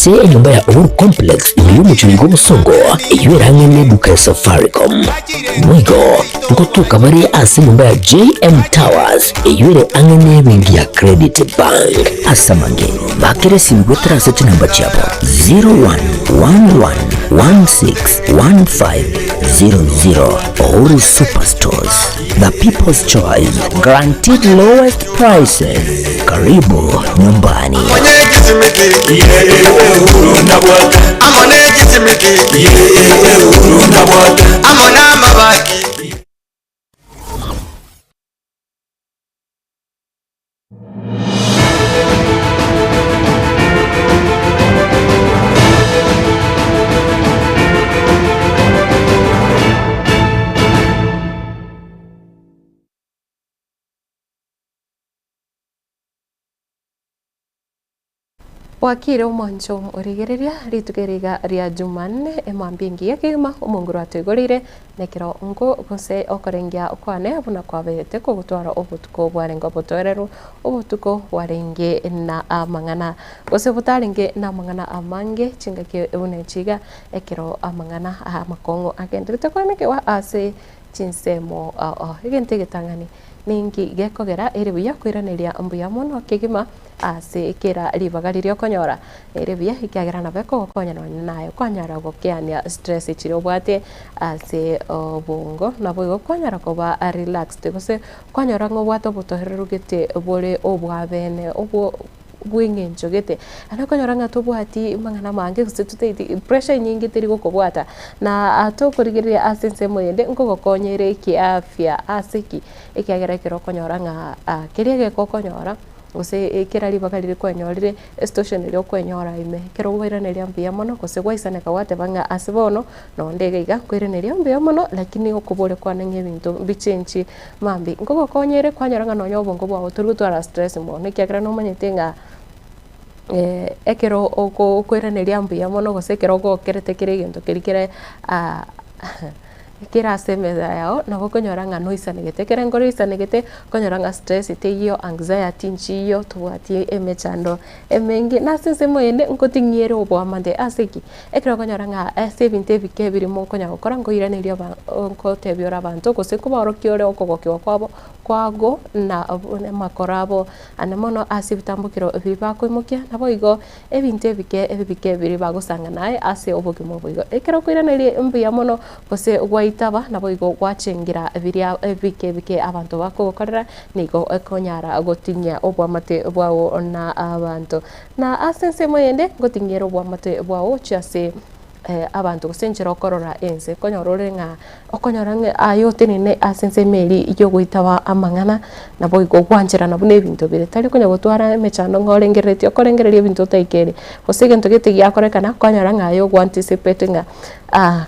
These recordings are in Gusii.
Ase enyomba ya Uhuru Complex ime y'omochie oiga obosongo, eyio ere ang'e neduka ya Safaricom. Boigo ngotoka bare ase enyomba ya JM Towers eyio ere ang'e nebenki ya Credit Bank. Ase amange, bakera esimi goetera ase chinamba chiabo 0111161500. Uhuru Superstores, the people's choice, guaranteed lowest prices. Karibu nyumbani. Bwakire omwancho origereria rituko eri iga ria Jumanne, emambia engiya kegima omonguru atoigoreire, nekero nko gose okorengia kwane buna kwaberete kogotwara obotuko bwarenge obotoereru, obotuko bwarenge na amang'ana gose botarenge na amang'ana amange chingaki buna echi iga, ekero amang'ana amakong'u agenderete koenekewa ase chinsemo ao ao. Egento egetang'ani ninki gekogera ere buya koiraneria mbuya mono kegima Ase kera ribaga riria okonyora, nere buya ekiagera nabo ekogokonya nonya naye kwanyara gokeania stress chiria obwate ase obongo, naboigo kwanyara koba relaxed gose kwanyora ng'a obwate obotoereru gete bore obwabene obwo bw'eng'encho gete. Naende okonyora ng'a tobwati mang'ana amange gose totaeti pressure enyinge teri gokobwata, na tokorigereria ase ensemo eyende nkogokonya ere kiafya ase ki? Ekiagera ekero okonyora ng'a keria egeka okonyora. Gose kera ribaga riria kwanyorire, esituation eria okwenyora ime, ekero kwairaneria mbuya mono gose gwaisaneka gwateba ng'a ase bono nonde iga iga nkoiraneria mbuya mono lakini okoboria kwane ng'a ebinto mbichenchie mambia. Nkogokonya ere kwanyora ng'a nonye obongo bwago tori gotwara stress mono ekiagera nomanyete ng'a ekero oko okoiraneria mbuya mono gose ekero ogokerete kera egento keria kere Kera ase emesa yao nabo okonyora ng'a noisanegete, ekero enkoro eisanegete okonyora ng'a stress teiyo, anxiety nchiyo, tobwati emechando emenge. Na ase ensemo eyende nkoting'ia ere oboamate ase ki? Ekero okonyora ng'a ase ebinto ebike ebirimo okonya gokora nkoiraneria aba nkotebia ore abanto gose nkobaorokia ore okogokiwa kwabo kwago na amakoro abo ande mono ase ebitambokero ebi bakoimokia naboigo Ebinto ebike ebike biria bagosang'ana aye ase obogima obo igo. Ekero okoiraneria mbuya mono gose gwaitaba naboigo gwachengera biria ebike ebike abanto bakogokorera nigo okonyara gotinyia oboamate bwao na abanto. Na ase ensemo eyende ngotinyia ere oboamate bwao gochia ase abanto gose enchera okorora ense, okonyora ore ng'a okonyora ng'a aye otenene ase ensemo eria yogoitaba amang'ana, naboigo gwancherana buna ebinto bire. Tari konya gotwara emechando ng'a orengereretie okorengereria ebinto otaikeri, gose egento gete giakorekana kwanyora ng'a aye ogo anticipate ng'a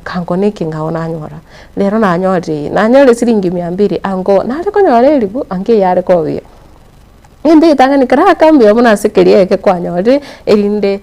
kango na ekeng'ao nanyora, rero nanyorire eye, nanyorire siringi mia mbiri ango nare konyora eribu ango eyare koba buya. Egento egetang'ani karaka mbuya mono ase keria eke kwanyorire, erinde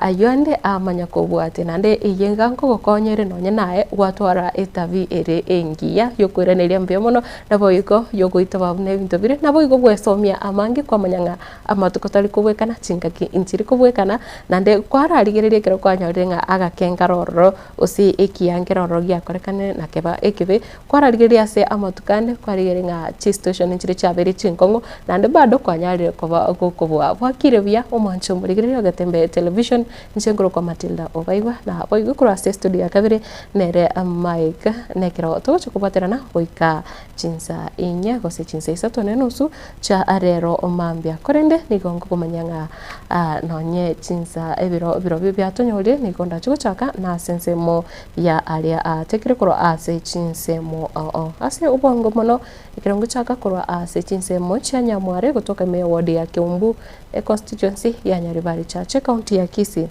ayio ande amanya kobwatia. Naende eye iga nkogokonya ere nonye naye gwatwara etabi ere engiya yokoiraneria mbuya mono, naboigo yogoitoba buna ebinto bire, naboigo gwesomia amange kwamanya ng'a amatuko tari kobwekana, chingaki nchiri kobwekana, naende kwararigereria ekero kwanyorire ng'a agake nkare ororo gose ekiya nkere ororo giakorekanire nakeba ekebe, Kwararigereria ase amatuko ande, kwarigereria ng'a chisituation nchire chiabeire chinkong'u, naende bado kwanyarire koba gokobua. Bwakire buya omwancho omorigereria ogetembe television, inche nkorokwa Matilda Obaigwa, na boigo korwa ase estudio ya kabere nere Mike, nekero togocha kobwaterana goika chinsa inye gose chinsa isato na enusu chia rero mambia. Korende nigo nkokomanyia ng'a nonye chinsa ebiro birobio biatonyorire nigo ndache gochaka nase ensemo ya aria aatekire korwa ase chinsemo oo. Ase obwango mono, ekero ngochaka korwa ase chinsemo chia Nyamware gotoka ime eward ya Keumbu, econstituency ya Nyaribari Chache, ecounty ya Kisii.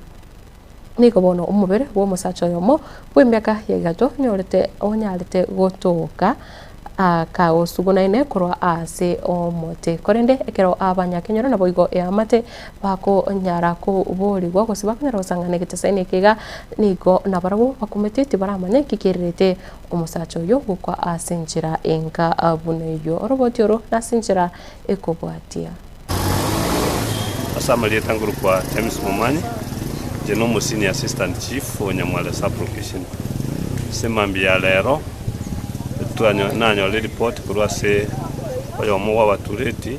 Nigo bono omobere bw'omosacha oyomo bw'emiaka ya igato onyorete onyarete gotoka akaosugunaine korwa ase omote. Korende ekero abanyakenyoro naboigo eamate bakonyara koboorigwa gose bakonyara gosang'ana egetesaini eke iga, nigo nabarabwo bakumete tibaramanya inki kererete omosacha oyio gokwa ase enchera enga buna eyio. Oroboti oro nase enchera ekobwatia. Ase amarieta nkorokwa James Momanyi, Inche nomo Senior Assistant Chief o Nyamware Sub-Location. Ase mambia ya rero, nanyorire eripoti korwa ase oyomo bw'abatureti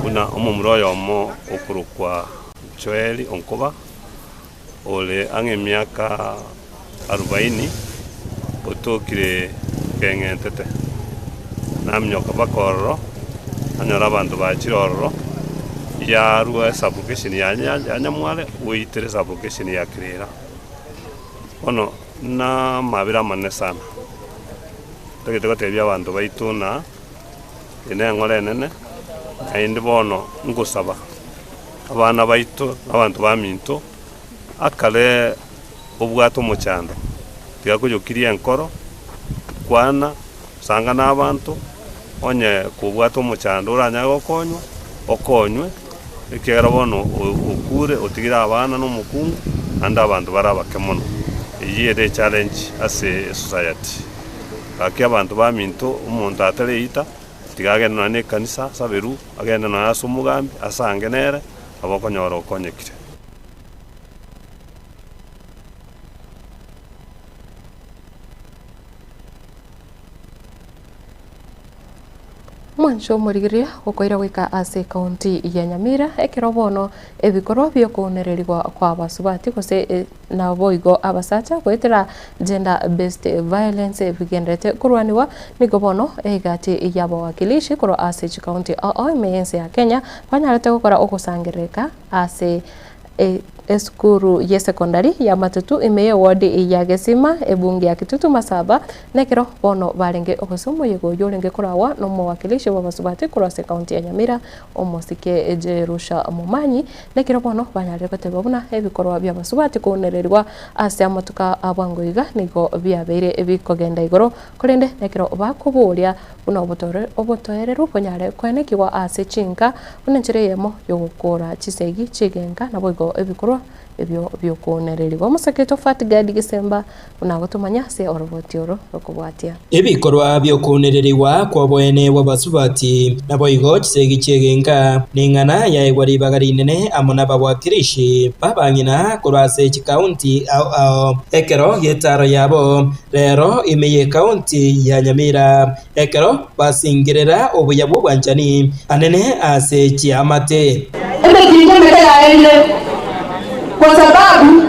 buna omomura oyomo okorokwa Joel Onkoba, ore ang'e emiaka arubaini, otokire keng'entete. Naminyoka mpaka ororo, nanyora abanto bachire ororo, yarua esublocation ya ya Nyamware goitera esublocation ya Kirira. Bono na amabera amanene sana, ntagete gotebia abanto baito ng'a eye neng'ora enene, naende bono ngosaba abana baito na abanto baminto, akare obwate omochando, tiga koyokiria enkoro, kwana, sanga na abanto, onye kobwate omochando oranyare gokonywa, okonywe, ekiagera bono okure otigire abana na omokungu, naende abanto bare abake mono. Eyio ere echallenge ase esociety. Gaki abanto baminto, omonto atareita, tiga agende nonya na ekanisa asaberwe, agende nonya ase omogambi, asange nere, nabo okonyora okonyekire. Omwancho omorigereria gokoira goika ase ekaunti ya Nyamira ekero bono ebikorwa biokounererigwa kwa abasubati gose naboigo abasacha goetera gender based violence bigendererete korwaniwa nigo bono egati y'abawakilishi korwa ase chikaunti ao ime y'ense ya Kenya banyarete gokora ogosangerereka ase Esukuru y'esekondari ya Matutu ime y'ewodi ya Gesima, ebunge ya Kitutu Masaba, nekero bono barenge gose omoyega oyio orenge koragwa nomowakilishi bw'abasubati korwa ase ekaunti ya Nyamira, omosike Jerusha Momanyi, nekero bono banyarire goteba buna ebikorwa bi'abasubati kounererigwa ase amatuko a bwango iga nigo biabeire bikogenda igoro, korende nekero bakoboria buna obotoereru bonyare koenekigwa ase chinka Buna enchera eyemo y'ogokoora chisegi chi'egenka, naboigo ebikorwa ebio bi'okounererigwa. Omosake Tofat Gadi Gisemba buna agotomanya ase oroboti oro rokobwatia. Ebikorwa bi'okounererigwa kw'oboene bw'abasubati, naboigo chisegi chi'egenka, neng'ana yaegwa ribaga rinene amo nabawakilishi b'abang'ina korwa ase chikaunti ao ao. Ekero gi'etaro yabo rero ime y'ekaunti ya Nyamira. Ekero basingerera obuya bw'obwanchani anene ase chiamate. Emetinto emeke yaerire, kwa sababu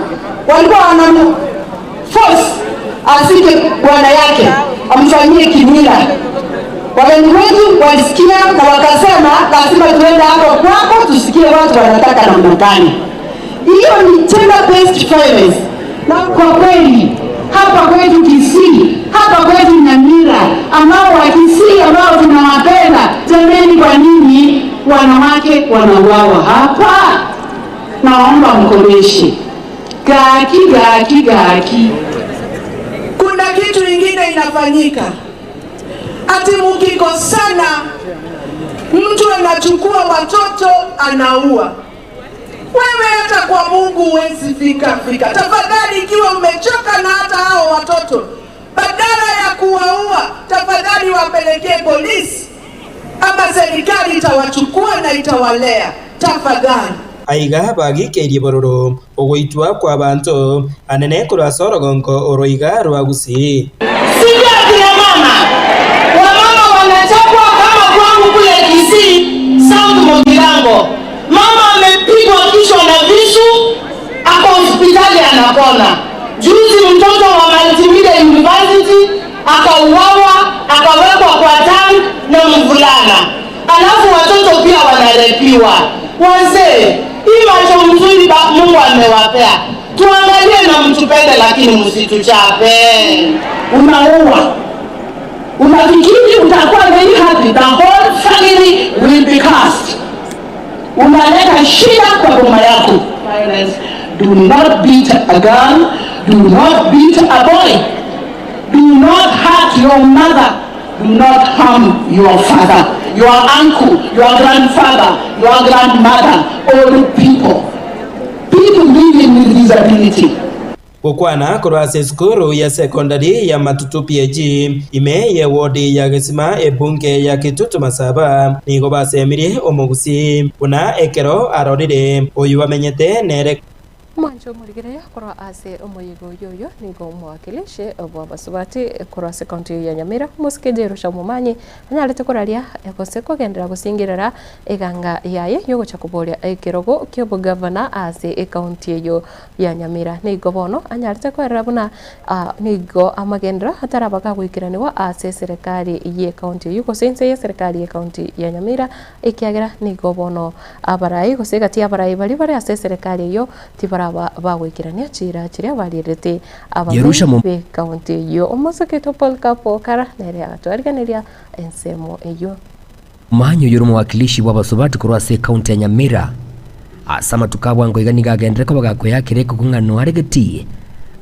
walikuwa wanamu force asike bwana yake amfanyie kimila. Wageni wetu walisikia na wakasema lazima tuende hapo kwako tusikie watu wanataka namna gani. Hiyo ni gender based violence, na kwa kweli hapa kwetu Kisii, hapa kwetu Nyamira, ambao wa Kisii ambao tunawapenda, jameni, kwa nini wanawake wanauawa hapa? Naomba mkomeshe gaki gaki gaki. Kuna kitu ingine inafanyika ati mukikosana, mtu anachukua watoto anaua. Wewe hata kwa Mungu huwezi fika fika. Tafadhali, ikiwa umechoka na hata hao watoto, badala ya kuwaua, tafadhali wapelekee polisi ama serikali itawachukua na itawalea. Tafadhali. Aiga bagikeirie bororo ogoitwa kw'abanto anene korwa ase orogongo oro iga rwa Gusii. Sivyo akina mama? Wamama wanachapwa kama kwangu kule Kisii, South Mugirango. Mama amepigwa kichwa na visu, ako hospitali anapona. Juzi mtoto wa Multimedia University akauawa, akawekwa kwa tank na mvulana. Alafu watoto pia wanarepiwa. Wazee, hii macho mzuri ba Mungu amewapea. Tuangalie na mtupende, lakini msituchape. Unaua, unafikiri utakuwa very happy, the whole family will be cursed. Unaleta shida kwa boma yako. Violence. Do not beat a girl, do not beat a boy, do not hurt your mother, do not harm your father, your uncle, your grandfather, your grandmother, old people, people living with disability. Gokwana korwa ase esukuru ya sekondari ya Matutu PAG ime y'ewodi ya Gesima ebunge ya Kitutu Masaba nigo basemirie omogusii buna ekero arorire oyio bamenyete nere. Omwancho omorigereria korwa ase omoyega oyio oyo nigo omowakilishi bw'abasubati korwa ase ekaunti ya Nyamira, omosike Jerusha Omomanyi, anyarete koraria gose kogenderera gosingerera eganga yaye yogocha koboria ekerogo ki'obogavana ase ekaunti eyio ya Nyamira. Nigo bono anyarete koerera buna nigo amagenderero ataraba gagoikeranigwa ase eserekari y'ekaunti eyio gose inse y'eserekari y'ekaunti ya Nyamira ekiagera nigo bono Abarai, gose egati y'abarai baria bare ase eserekari eyio, tibaraba bagoikerania chiira chiria barierete Yerusha abamenyi b'ekaunti eyio. Omosoketo Polycarp Okara nere agatwariganeria ensemo eyio. Omomanyi oyio ore omowakilishi bw'abasubati korwa ase ekaunti ya Nyamira ase amatuko a bwango iga nigo agenderere koba gakoyakera ekogong'ano are getii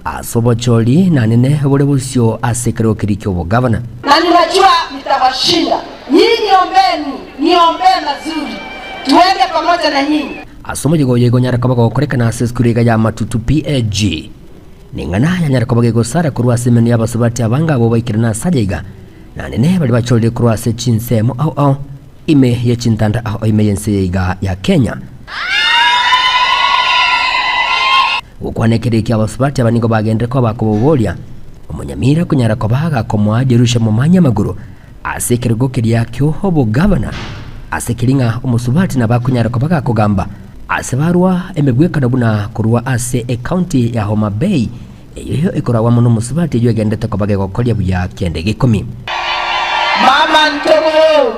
ase obochori nanene bore bosio ase ekerogo keria ki'obogavana. Na ninajua nitawashinda. Nyinyi ombeni, niombee mazuri, tuende pamoja na nyinyi. Ase omoyega oyo igo onyare koba gokorekana ase esukuru iga ya Matutu PAG. Ning'ana yanyare koba gegosara korwa ase emenwa y'abasubati abange abwo baikire nase aya iga, na nene baria bachorire korwa ase chinsemo ao ao ime ye chintanda ao ime y'ense eye iga ya Kenya. Gokwana ekero ekio abasubati aba nigo bagenderere koba bakoboboria omonyamira konyara koba gakomoa Jerusha momanye amagoro Ase ekerogo keria ki'obogavana, ase keria ng'a omosubati nabo akonyara koba gakogamba ase barwa emegwekano buna korwa ase ecounty ya Homa Bay, eyoyo ekoragwa amo nomosubati eyio egenderete koba gegokoria buya kianda gekomi. Mama Ntobo,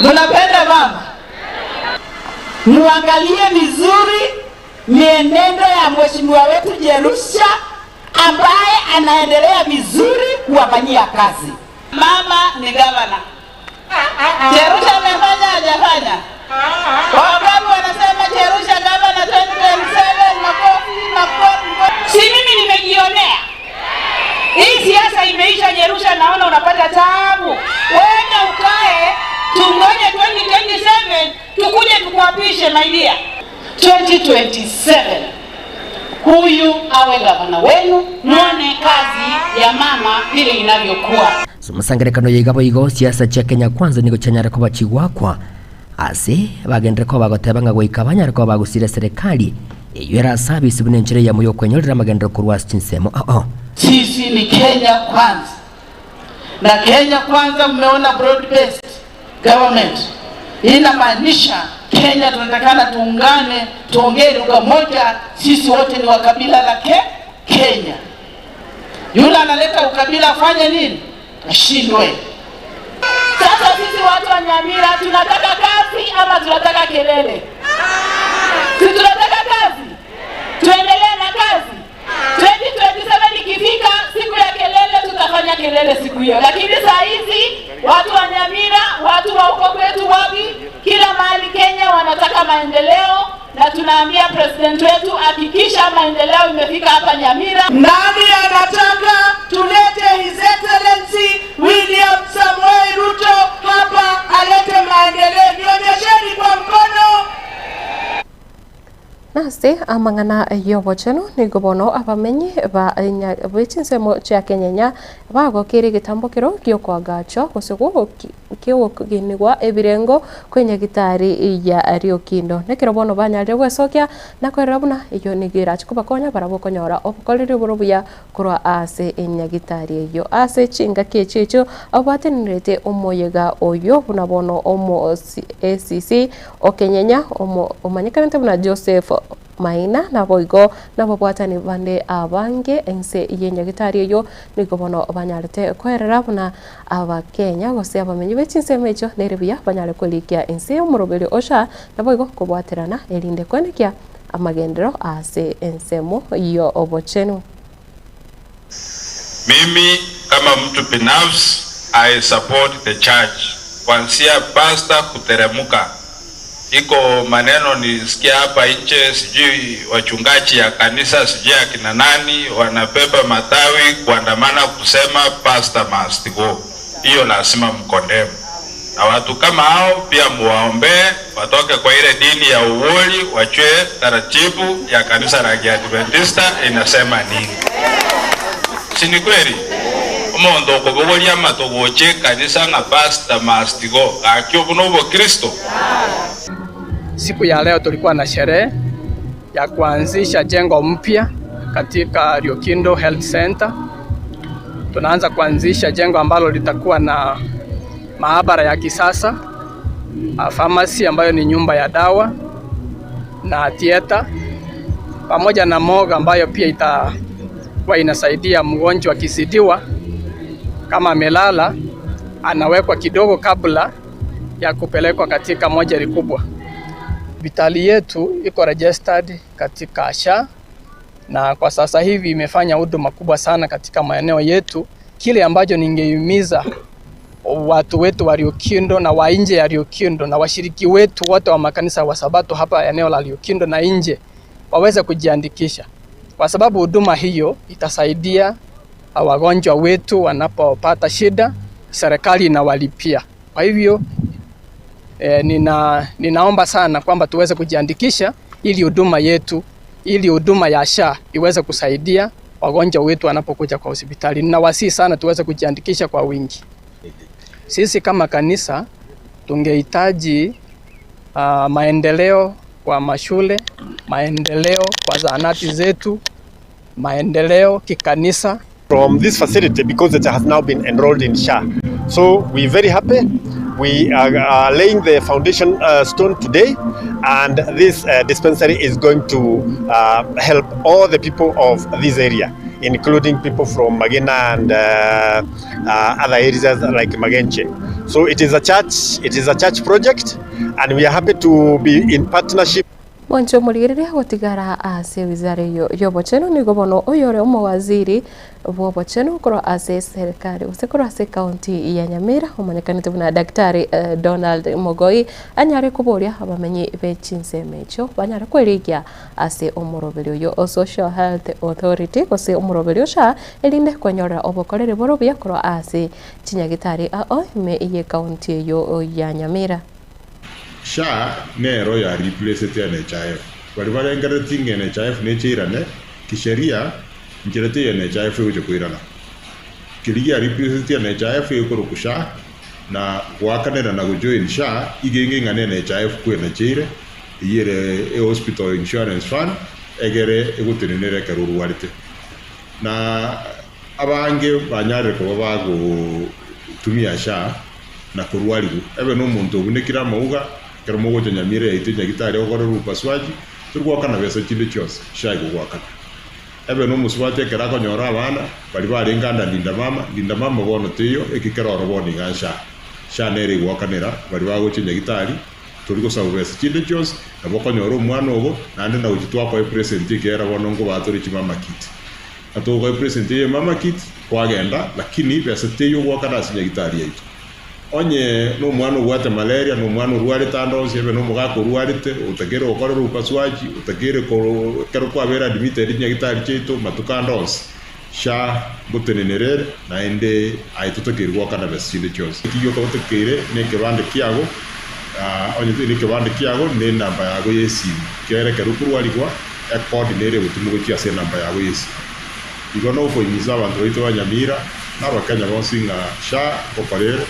munapenda mama? Muangalie vizuri mienendo ya mheshimiwa wetu Jerusha ambaye anaendelea vizuri kuwafanyia kazi. Mama ni gavana. Jerusha amefanya hajafanya? Wangapi wanasema Jerusha gavana 2027? Makofi, makofi. Si mimi nimejionea. Hii siasa imeisha Jerusha, naona unapata taabu. Wenda ukae tungoje 2027 tukuje tukuapishe my dear. 2027 huyu awe gavana wenu, muone kazi ya mama vile inavyokuwa. Ase omosangererekano oyo iga boigo siasa chia Kenya Kwanza nigo chianyare koba chigwakwa ase bagenderere koba bagoteba ng'a goika banyare koba bagosira eserekari eyio ere ase abisi buna enchera eyemo y'okwenyorera amagenderero korwa ase chinsemo ao. Sisi ni Kenya Kwanza na Kenya Kwanza mmeona broad based government inamaanisha Kenya tunatakana tuungane, tuongee lugha moja, sisi wote ni wa kabila la ke Kenya. Yule analeta ukabila afanye nini? Ashindwe. Sasa sisi watu wa Nyamira tunataka kazi ama tunataka kelele? Si tunataka kazi, tuendelee na kazi. 2027 ikifika, siku ya kelele, tutafanya kelele siku hiyo, lakini saa hizi watu wa Nyamira, watu wa huko kwetu wapi, kila mahali Kenya wanataka maendeleo, na tunaambia president wetu hakikisha maendeleo imefika hapa Nyamira. Nani anataka tulete His Excellency William Samoei Ruto hapa alete maendeleo? Nionyesheni kwa mkono. Nase amang'ana y'obochenu nigo bono abamenyi ba be chinsemo chia kenyenya bagokeire egetambokero gi'okoagachwa gose ki'ogokinigwa ebirengo kw'enyagitari ya Riokindo. Nekero bono banyarire gwesokia na kwerora buna eyio nigo erache kobakonya barabwo konyora obokoreri oboro obuya korwa ase enyagitari eyio. Ase chingaki echio echio abwo batenenerete omoyega oyio buna bono omo ACC o kenyenya omo omanyekanete buna Joseph Maina naboigo nababwatani bande abange ense y'enyagitari eyio nigo bono banyarete koerera buna Abakenya gose abamenyi be chinsemo echio nere buya banyare korikia ense y'omoroberio o SHA naboigo kobwaterana erinde koenekia amagenderero ase ensemo y'obochenu. Mimi kama mtu binafsi I support the church kwanzia pastor kuteremuka. Iko maneno nilisikia hapa nje, sijui wachungaji ya kanisa sijui akina nani wanabeba matawi kuandamana kusema pastor must go. Hiyo lazima mkondemu, na watu kama hao pia muwaombee watoke kwa ile dini ya uwoli, wajue taratibu ya kanisa la Kiadventista inasema nini. Si ni kweli? Omonto okobogoria amato gocha ekanisa ng'a pastor must go, gaki obwo nobokristo? Siku ya leo tulikuwa na sherehe ya kuanzisha jengo mpya katika Riokindo Health Center. Tunaanza kuanzisha jengo ambalo litakuwa na maabara ya kisasa, pharmacy ambayo ni nyumba ya dawa na theater pamoja na morgue ambayo pia itakuwa inasaidia mgonjwa akizidiwa, kama amelala anawekwa kidogo kabla ya kupelekwa katika mochari kubwa. Hospitali yetu iko registered katika SHA na kwa sasa hivi imefanya huduma kubwa sana katika maeneo yetu. Kile ambacho ningehimiza watu wetu wa Riokindo na wa nje ya Riokindo na washiriki wetu wote wa makanisa wa Sabato hapa eneo la Riokindo na nje waweze kujiandikisha, kwa sababu huduma hiyo itasaidia wagonjwa wetu wanapopata shida, serikali inawalipia. Kwa hivyo ninaomba sana kwamba tuweze kujiandikisha ili huduma yetu, ili huduma ya SHA iweze kusaidia wagonjwa wetu wanapokuja kwa hospitali. Ninawasihi sana tuweze kujiandikisha kwa wingi. Sisi kama kanisa tungehitaji maendeleo kwa mashule, maendeleo kwa zahanati zetu, maendeleo kikanisa. From this facility because it has now been enrolled in SHA. So we're very happy. We are laying the foundation stone today, and this dispensary is going to help all the people of this area, including people from Magena and other areas like Magenche. So it is a church, it is a church project, and we are happy to be in partnership. Mwancho omorigereria gotigara ase wizara eyo y'obochenu nigo bono oyore omowaziri bw'obochenu korwa ase serikali gose korwa ase ekaunti ya Nyamira omanyekanete buna Daktari Donald Mogoi anyare koboria abamenyi be chinsemo echio banyare kwerigia ase omoroberi oyo o Social Health Authority gose omoroberi o SHA erinde konyorera obokoreri bore obuya korwa ase chinyagitari ao ime y'ekaunti eyo ya Nyamira. SHA nero ya replacete NHIF. Baria barengereretie ng'a NHIF neche eirane, kisheria nchera teiyo NHIF egocha koirana. Keria gia replaceti NHIF ekorokwa SHA na goakanera na gojoin SHA iga enge ng'a ne NHIF kwenacheire, eyio ere ehospital insurance fund egere egotenenera ekero orwarete. Na abange banyarire koba bagotumia SHA na korwarigwa. Ebe na omonto obunekire amauga, ekero mogocha Nyamira yaito nyagitari ogokorerwa upasuaji, tori goakana besa chinde chionsi, SHA egogoakana. Ebe na omosubati ekero akonyora abana, baria barenge under Linda Mama, Linda Mama bono teiyo, eki kere oro bono iga SHA. SHA nere egoakanera baria bagocha nyagitari, tori gosaba besa chinde chionsi, nabo okonyora omwana obo, naende na gochia twakoa epresent ekiagera bono nkobaa tore chimama kit. Na togokoa epresent eye emama kit, kwagenda, lakini besa teiyo ogoakana ase nyagitari yaito. Onye nomwana obwate malaria, nomwana orwarete ande onsi, ebe nomogaka orwarete, otakeire gokorerwa upasuaji, otakeire koro ekero kwabeire admitted nyagitari chiaito matuko ande onsi, SHA ngotenenera ere, naende aye totakeire goakana besa chinde chionsi. Eki gioka otakeire na ekebande kiago, onye teri ekebande kiago, na enamba yago ya esimu, ekiagera ekero okorwarigwa, ekodi nere egotumwa gochia ase enamba yago ya esimu. Igo nokoimiza abanto baito ba Nyamira, na abakenya bonsi ng'a SHA ngokora ere,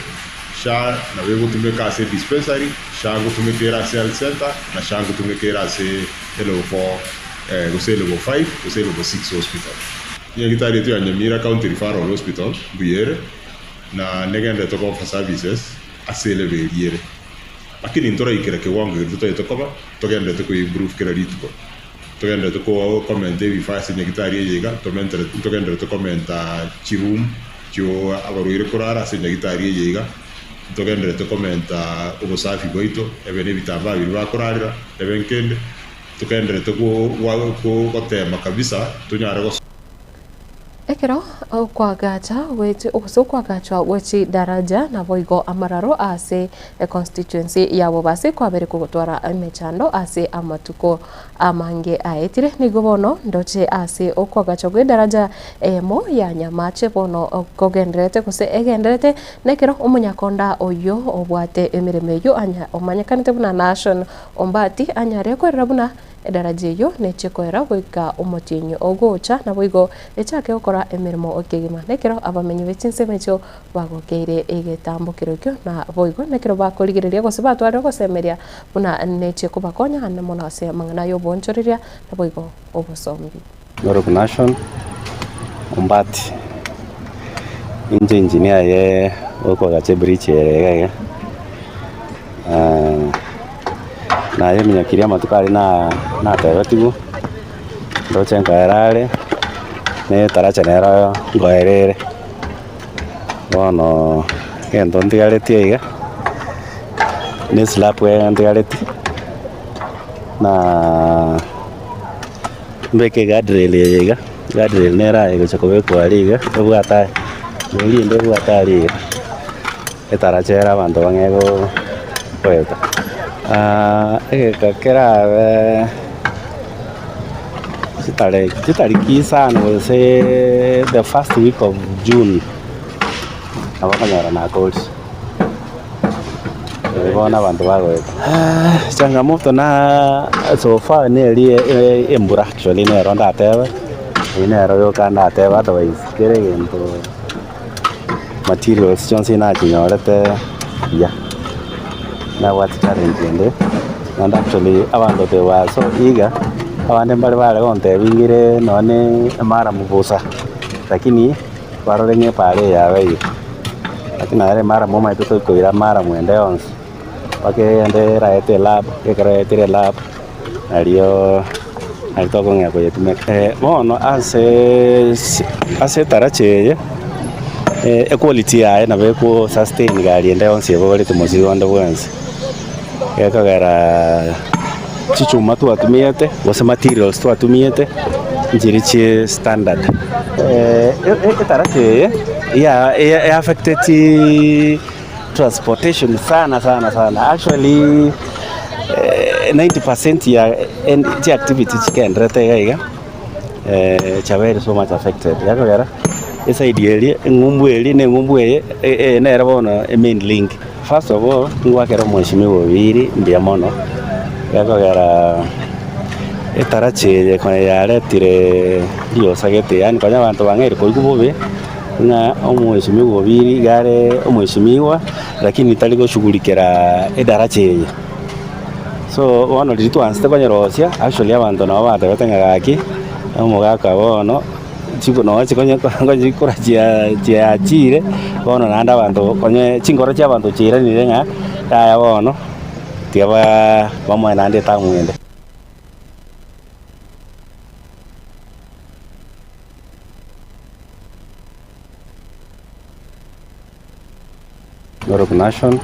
SHA nabo egotumeka ase edispensary, SHA ngotumeka ere ase health center, na SHA ngotumeka ere ase elevel 4 gose elevel 5 gose elevel 6 hospital. Nyagitari yaito ya Nyamira County Referral Hospital mbuya ere, na negenderete go offer services ase elevel eria ere. Lakini ntoraikera kewango keria totagete koba, togenderete ko improve kera rituko. Togenderete ko komenta ebifaa ase nyagitari eye iga, tomentere ntogenderete komenta chiroom chio abarwaire korara ase nyagitari eye iga, ntogenderete komenta obosafi bwaito, ebe na ebitambaa biria bakorarera, ebe nkende, togenderete go gwa go gotema kabisa tonyare goso. Ekero okoagacha gwe gose okoagachwa gwe chidaraja naboigo amararo ase econstituency ya Bobasi kwabere kogotwara emechando ase amatuko amange aetire. Nigo bono ndoche ase okoagachwa gwe edaraja eyemo ya Nyamache bono kogendererete gose egendererete nekero omonyakonda oyio obwate emeremo eyio omanyekanete buna Nashon Ombati anyare kwerera buna Edaraja eyio nechie koera goika omotienyi ogocha, naboigo echake gokora emeremo kegima. Nekero abamenyi be chinsemo echio bagokeire egetambokero ekio, naboigo nekero bakorigereria gose batwarire ogosemeria buna nechie kobakonya ande mono ase amang'ana ay'oboonchoreria naboigo obosombi. Norok Nashon Ombati, inche engineer ye okoagacha ebridge ere iga iga, naye eminyokirie amatuko aria na natebetigwe, ndoche nkoera are, na etaracha nero nkoera ere. Bono egento ntigaretie iga, na eslab eye ntigaretie, na mbeke eguardrail eye iga, eguardrail nere aye egocha kobekwa aria iga, ebwate aye, rirorio rinde ebwate aria iga, etaracha ere abanto bang'e goeta. Egeka kerabe chitare chitariki isano gose the first week of June, nabo okonyora nakorire. Erio bono abanto bagoeta. Changamoto na so far neri embura actually nero ndatebe, eyio nero yoka ndatebe otherwise kera egento materials chionsi nachinyorete buya, nabwate challenge ende, naende actually abanto they were so eager, abande mbare bare gontebia ngire nonye emaramu bosa, lakini barore ng'a epara eye yabeire. Lakini nere emaramu omanyete tokoira maramu ende yonsi, mpaka egende eraete elab, ekero yaetire elab, nario nari tokong'ea koyetumeka. Bono ase ase etaracha eye, equality yaye nabo eko sustain gari ende yonsi ebogoretie mosigo onde bwensi, gekogera chichuma twatumiete gose materials twatumiete nchiri chie standard. Etaracha eye ya affecteti transportation sana sana sana actually 90% ya chi activity chigenderete iga iga chiabeire so much affected gekogera eside eria eng'umbu eria na eng'umbu eye eye nere bono emain link. First of all ngwakere omweshimiwa Obiri mbuya mono gekogera etaracha eye konya yaretire riosa gete yaani konya abanto bang'eire koigwa bobe ng'a omweshimiwa Obiri iga are omweshimiwa lakini tari goshughulikera edaracha eye. So bono riria twansete konyerosia actually abanto nabo batebete ng'a gaki omogaka bono chiko nonya chikonye chikora chia chiachire, bono naende abanto konye chinkoro chia abanto chiairanire ng'a yaya bono, tiga baa bamoe naende etamu ende. Narok Nation.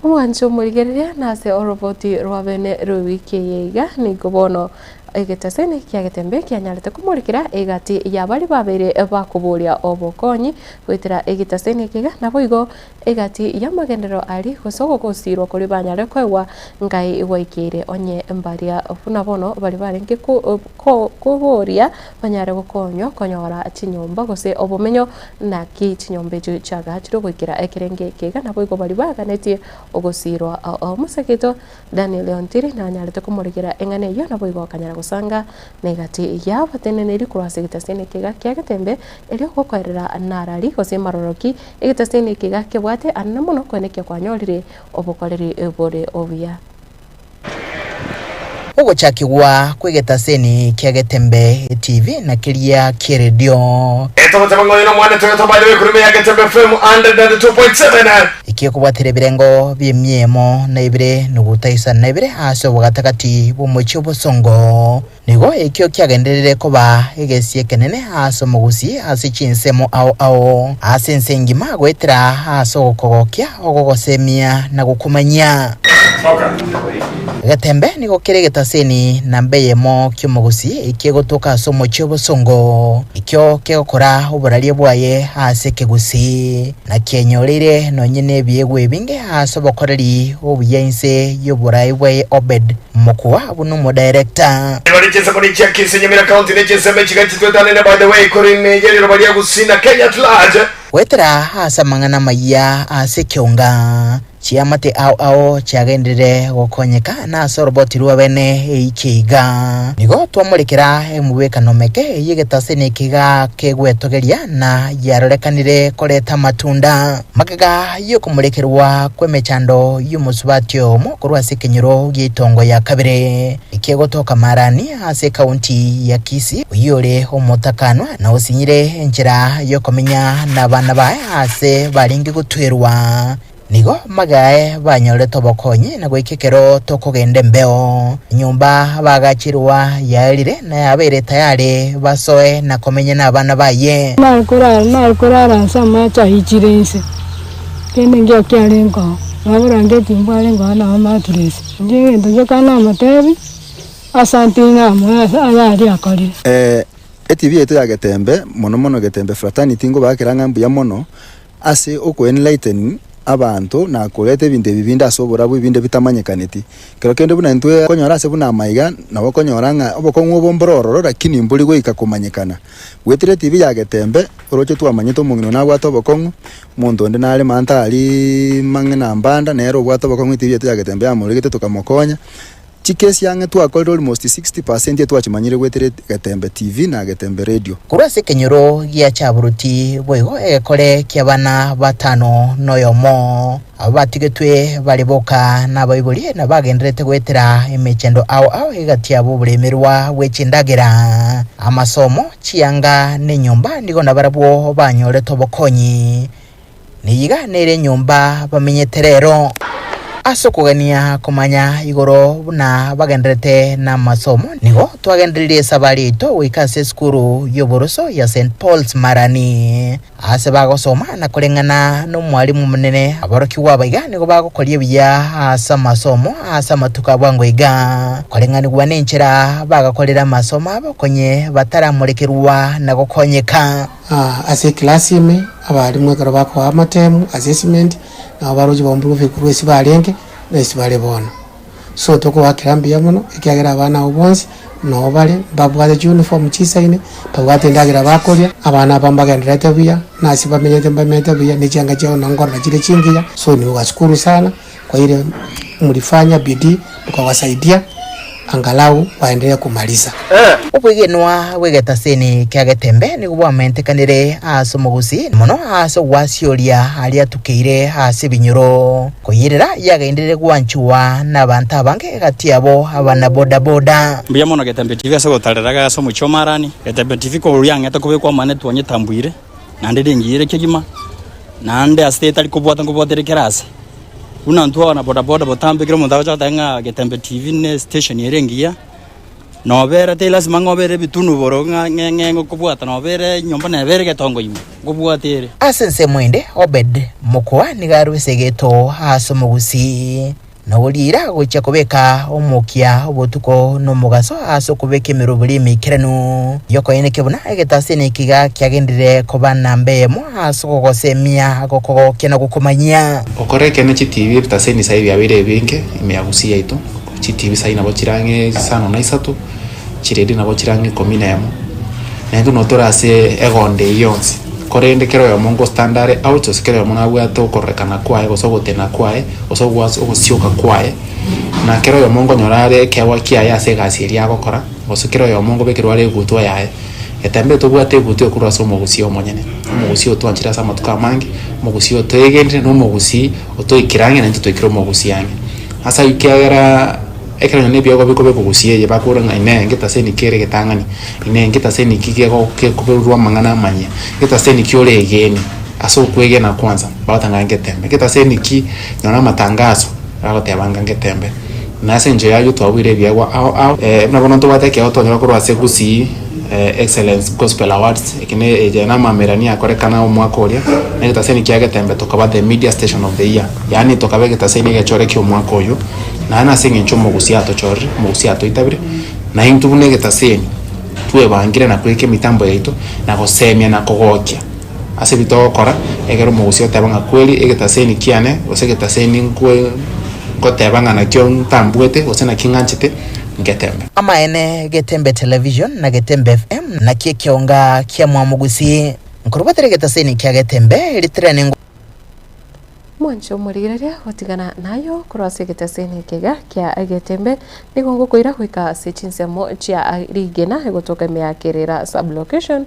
Omwancho omorigereria nase oroboti rwa bene rw'ewiki eye iga, nigo bono egetaseni kia Getembe kianyarete komorikera egati ya baria babeire bakoboria obokonyi goetera egetaseni eke iga, naboigo egati y'amagenderero aria gose ogogosirwa koria banyare koegwa ngai gwaikeire onye mbaria buna bono baria barenge koboria banyare gokonywa konyora chinyomba gose obomenyo Naki chinyomba echio chiagachirwe goikera ekerenge eke iga, naboigo baria baganetie ogosiirwa. Omosageto Daniel Ontiri nanyarete komorigera eng'ana eyio, naboigo akanyara gosanga negati y'abateneneri korwa ase egetaseni eke iga kia Getembe, erio gokoerera narari gose maroroki egetaseni eke iga kebwate anene mono koenekia kwanyorire obokoreri bore obuya. Ogochakigwa kw'egetaseni kia Getembe TV na keria ki'eredio. Etogoteba ng'a oyo nomwana toyoto by the way korwa ime ya Getembe FM 102.7. Ekiekobwatera ebirengo bi'emiemo na ibere nuguta isano na ibere ase obogatagati bw'omochie obosongo. Nigo ekio kiagenderire koba egesie ekenene ase omogusii ase chinsemo ao ao ase ense engima goetera ase ogokogokia, ogogosemia na gokomanyia. Getembe nigo kere egetaseni namba eyemo ki'omogusii ekegotoka ase omochie obosongo, ekio kegokora oboraria bwaye ase ekegusii, na kienyoreire nonye nebiegwa ebinge ase obokoreri obuya inse y'oborai bwaye Obed Mokua buna omodirector. Ebare chinsemo ne chia Kisii, Nyamira County ne chinsemo echiga chitwetanene by the way korwa ime ye riroba ria Gusii na Kenya at large. Goetera ase amang'ana amayia ase ekeonga. Chiamate ao ao chiagenderire gokonyeka na ase oroboti rw'abene eike iga. Nigo twamorekera emobwekano meke y'egetaseni ekiga kegwetogeria na yarorekanire koreta amatunda. Magega y'okomorekerwa kw'emechando y'omosubati oyomo korwa ase ekenyoro gi'eitongo ya kabere ekegotoka Marani ase ekaunti ya Kisii, oyio ore omotakanwa na osinyire enchera y'okomenya nabana baye aase barenge gotwerwa. Nigo magae banyorete obokonyi na goika ekero tokogenda embeo. Enyomba bagachirwa yaerire na yabeire tayari basoe na komenya nabana baye. Nare korara nare korara ase amache aichire inse, kende nkio kiarenge oo, nabo oborangeti mbwarenge oo nabo mattress. Inche egento gioka namotebi, asante ng'a amoe ase ayaria akorire. Etibi yaito ya Getembe, mono mono Getembe Fraternity nkobakera ng'a mbuya mono ase okoenlighten abanto na koreta ebinto ebi binde ase oborabu ebinde bitamanyekaneti. Kero kende buna intwe okonyora ase buna amaiga nabo okonyora ng'a obokong'u obo mbore ororo lakini mbori goika komanyekana. Goetera etibi ya Getembe oroche twamanyete omong'ina one nabwate obokong'u, omonto onde nare manta aria mang'ina mbanda nere obwate obokong'u etibi yaito ya Getembe yamoregete tokamokonya. Chikesi ang'e twakorire almost 60 percent etwachimanyire goetera Getembe TV na Getembe Radio. Korwa ase ekenyoro gia Chaburuti boigo egekore ki'abana batano noyomo, abwo batigetwe bare boka nabaibori na bagendererete goetera emechendo ao ao egati yabo oboremerwa bwe chindagera, amasomo, chianga na enyomba nigo nabarabwo banyorete obokonyi. Niyiga nere enyomba bamenyete rero. Ase okogania komanya igoro buna bagendererete namasomo, nigo twagendereire esabari yaito goika ase esukuru y'oboroso ya St. Paul's Marani, aase bagosoma na koreng'ana nomwalimu omonene. Aborokigwa aba iga nigo bagokoria buya ase amasomo ase amatuko a bwango iga, koreng'anigwa nenchera bagakorera amasomo abo konye bataramorekerwa na gokonyeka. Ase eclass ime, abalimu ekero bakoa amatemu, assessment, nabo baroche baumburwe korwa ase barenge na ase bare bono. So tokoakera mbuya mono ekiagera abana abwo bonsi noo bare, mbabwate chiuniform chisaine, mbabwate endagera bakoria, abana aba mbagendererete buya, na ase bamenyete mbamenyete buya, ne chianga chiabo nabo nkorora chire chingiya, so niwashukuru sana kwa ile mlifanya bidii mkawasaidia angalau waendelee kumaliza. Obwegenwa bw'egetaseni kia Getembe nigo bwamentekanire ase omogusii mono ase ogwasioria aria atukeire ase ebinyoro. Koyerera yagenderire gwanchwa nabanto abange egati yabo abana bodaboda. Mbuya mono Getembe TV ase ogotarera ase omochie o Marani. Getembe TV korwa riang'ete kobekwa amang'ana twanyetambwire, naende ringiyire kegima, naende ase etari kobwata nkobwatere kera ase. Buna intwe abana bodaboda botambe ekero omonto agocha goteba ng'a Getembe TV ne station ere engiya, nobera teri lasima ng'a obere ebitunu igoro ng'a ng'e ng'e ngokobwata nobere enyomba neba ere egetongo ime, nkobwate ere. Ase ensemo ende, Obed mokoa nigo arwese egeto ase omogusii, na oriira gochia kobeka omokia obotuko na omogaso ase okobeka emeroberi emeikeranu y'okoenekia buna egetasini ekiga kiagenderire koba namba eyemo ase ogogosemia, gokogokia na gokomanyia. Okore ekeene chitibi ebitaseni sai biabeire ebinge ime ya Gusii yaito, chitibi sai nabo chire ang'e isano na isato, chiredio nabo chire ang'e ikomi na emo, naintwe nabo tore ase egonda eyio yonsi. Korende kera oyomo ngostand are out gose kera oyomo nabwate okororekana kwaye gose ogotena kwaye gose ogwas ogosioka kwaye, na kera oyomo nkonyora are ekeegwa kiaye ase egasi eria agokora, gose kera oyomo nkobekerwa are egutwa yaye. Getembe tobwate egutwa ekorwa ase omogusii omonyene, omogusii otwanchire ase amatuko amange, omogusii otoegenire, na omogusii otoikire ang'e naintwe toikire omogusii ang'e. Ase ayio kiagera ekero nonye na ebiegwa bikobekwa gusii eye bakore ng'a inee ngetaseni ki ere egetang'ani, inee ngetaseni ki gego gekoberwa amang'ana amanyia, ngetaseni ki oregene ase okwegena kwanza bagoteba ng'a ngetembe, ngetaseni ki nonye na amatangazo bagoteba ng'a ngetembe. Na ase engencho y'ayio twabuire ebiegwa ao ao, buna bono ntobwate ekeegwa twanyora korwa ase Gusii Excellence Gospel Awards, eke ne eye namamerani akorekana omwaka oria, na egetaseni kia Getembe tokaba the media station of the year, yaani tokaba egetaseni egechore kia omwaka oyio, naende ase eng'encho omogusii atochorire, omogusii atoitabire, na intwe buna egetaseni twebangire na koika emitambo yaito, na gosemia na kogokia ase ebi togokora, ekero omogusii oteba ng'a kweri egetaseni kiane, gose egetaseni nkwe ngoteba ng'a nakio ntambuete gose naki ng'anchete, ngetembe. Amaene, Getembe Television na Getembe FM nakio ekionga kia Mwamogusii. Nkorubatera egetaseni kia Getembe ritirane. Mwanche omorigereria gotigana nayo korwa ase egeteseni ekega kia Getembe, nigo ngokoira goika ase chinsemo chia rigena egotoka ime ya Kerera sub-location,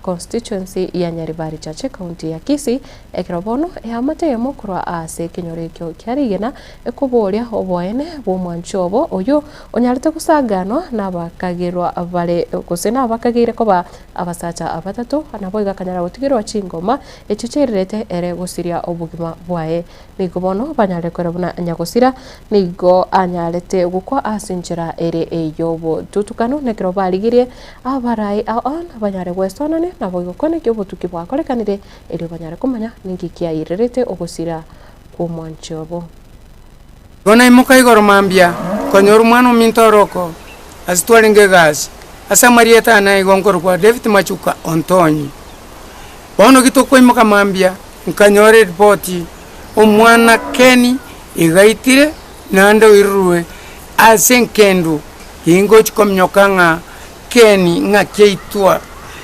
constituency ya Nyaribari Chache, county ya Kisii, ekero bono eamate eyemo korwa ase ekenyoro ekio kia rigena ekoboria oboene bw'omwanchi obo oyio onyarete gosaganwa nabakagerwa bare gose nabakageire koba abasacha abatato, naboigo akanyara gotigerwa chingoma Echio chiairerete ere gosiria obogima bwaye. Nigo bono banyarire korora buna nyagosira nigo anyarete gokwa ase enchera ere ey'obotutukanu, na ekero barigirie abarai ao banyare gwesonania, naboigo kwane ki obotuki bwakorekanire, erio banyare komanya ninki kiairerete ogosira kw'omwanchi obo. Igo naimoka igoro mambia, nkanyora omwana ominto ore oko, ase twarenge egasi. Ase amarieta ane aiga nkorokwa David Machuka Ontonyi. Bono gitokoimoka mambia, nkanyora eripoti, omwana Keni igaitire naende oirurwe ase engendu ingochi kominyoka ng'a Keni ng'aki aitwa.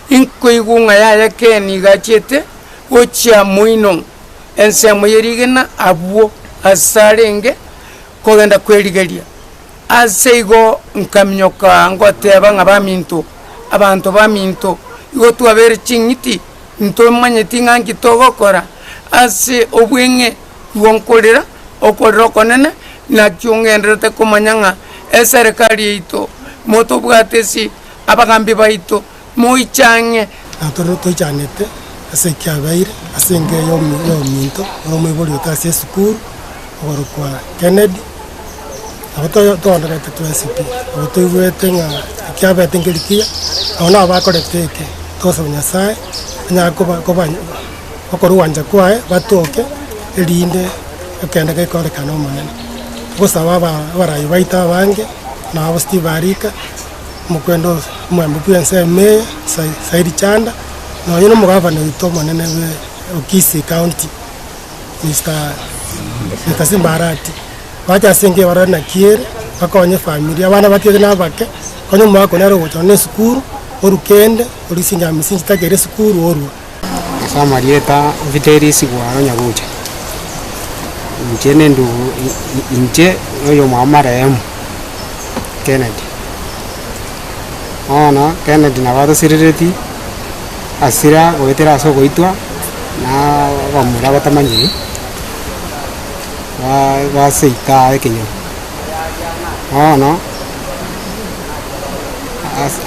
Inkoigwa ng'a yaya Keni igachiete gochia moino ensemo ye rigena abwo ase arenge kogenda kwerigeria. Ase igo nkaminyoka ngoteba ng'a baminto, abanto baminto, igo twabeire ching'iti, ntomanyeti ng'a nki togokora ase obweng'e, igo nkorera okorera okonene, nakio ng'endererete komanya ng'a eserekari yaito motobwate ase abagambi baito, moiche ang'e. Natoro toichanete ase ekiabeire ase enka eye y'ominto ore omoibori oito ase esukuru okorokwa Kennedy, nabo toonderete twensi pi, nabo toigwete ng'a ekiabete nkeri kiya, nabo nabo bakorete eke, togosaba Nyasaye anyare koba koba gokora ogwancha kwaye batoke erinde ekende gekorekane omonene. Togosaba aba abarai baito abange, nabo Steve Arika. Omokwenda omwembe bw'ensemo eye, Saidi Chanda, nonya na omogavana oito omonene bwe Kisii County, Mister Simba Arati, bache ase enka eye barore naki ere, bakonye efamiri, abana batiga na abake, konya omwaka one nere ogocha na esukuru, orwa kende, orwa chingamisi chitakeire esukuru orwa. Ase amarieta Viteris Gwaro Nyagucha, inche nendugu inche noyomwabo marehemu Kennedy. Bono Kennedy nabo atosirereti asira goetera ase ogoitwa na abamura batamanyiri baseita ekenyoro. Bono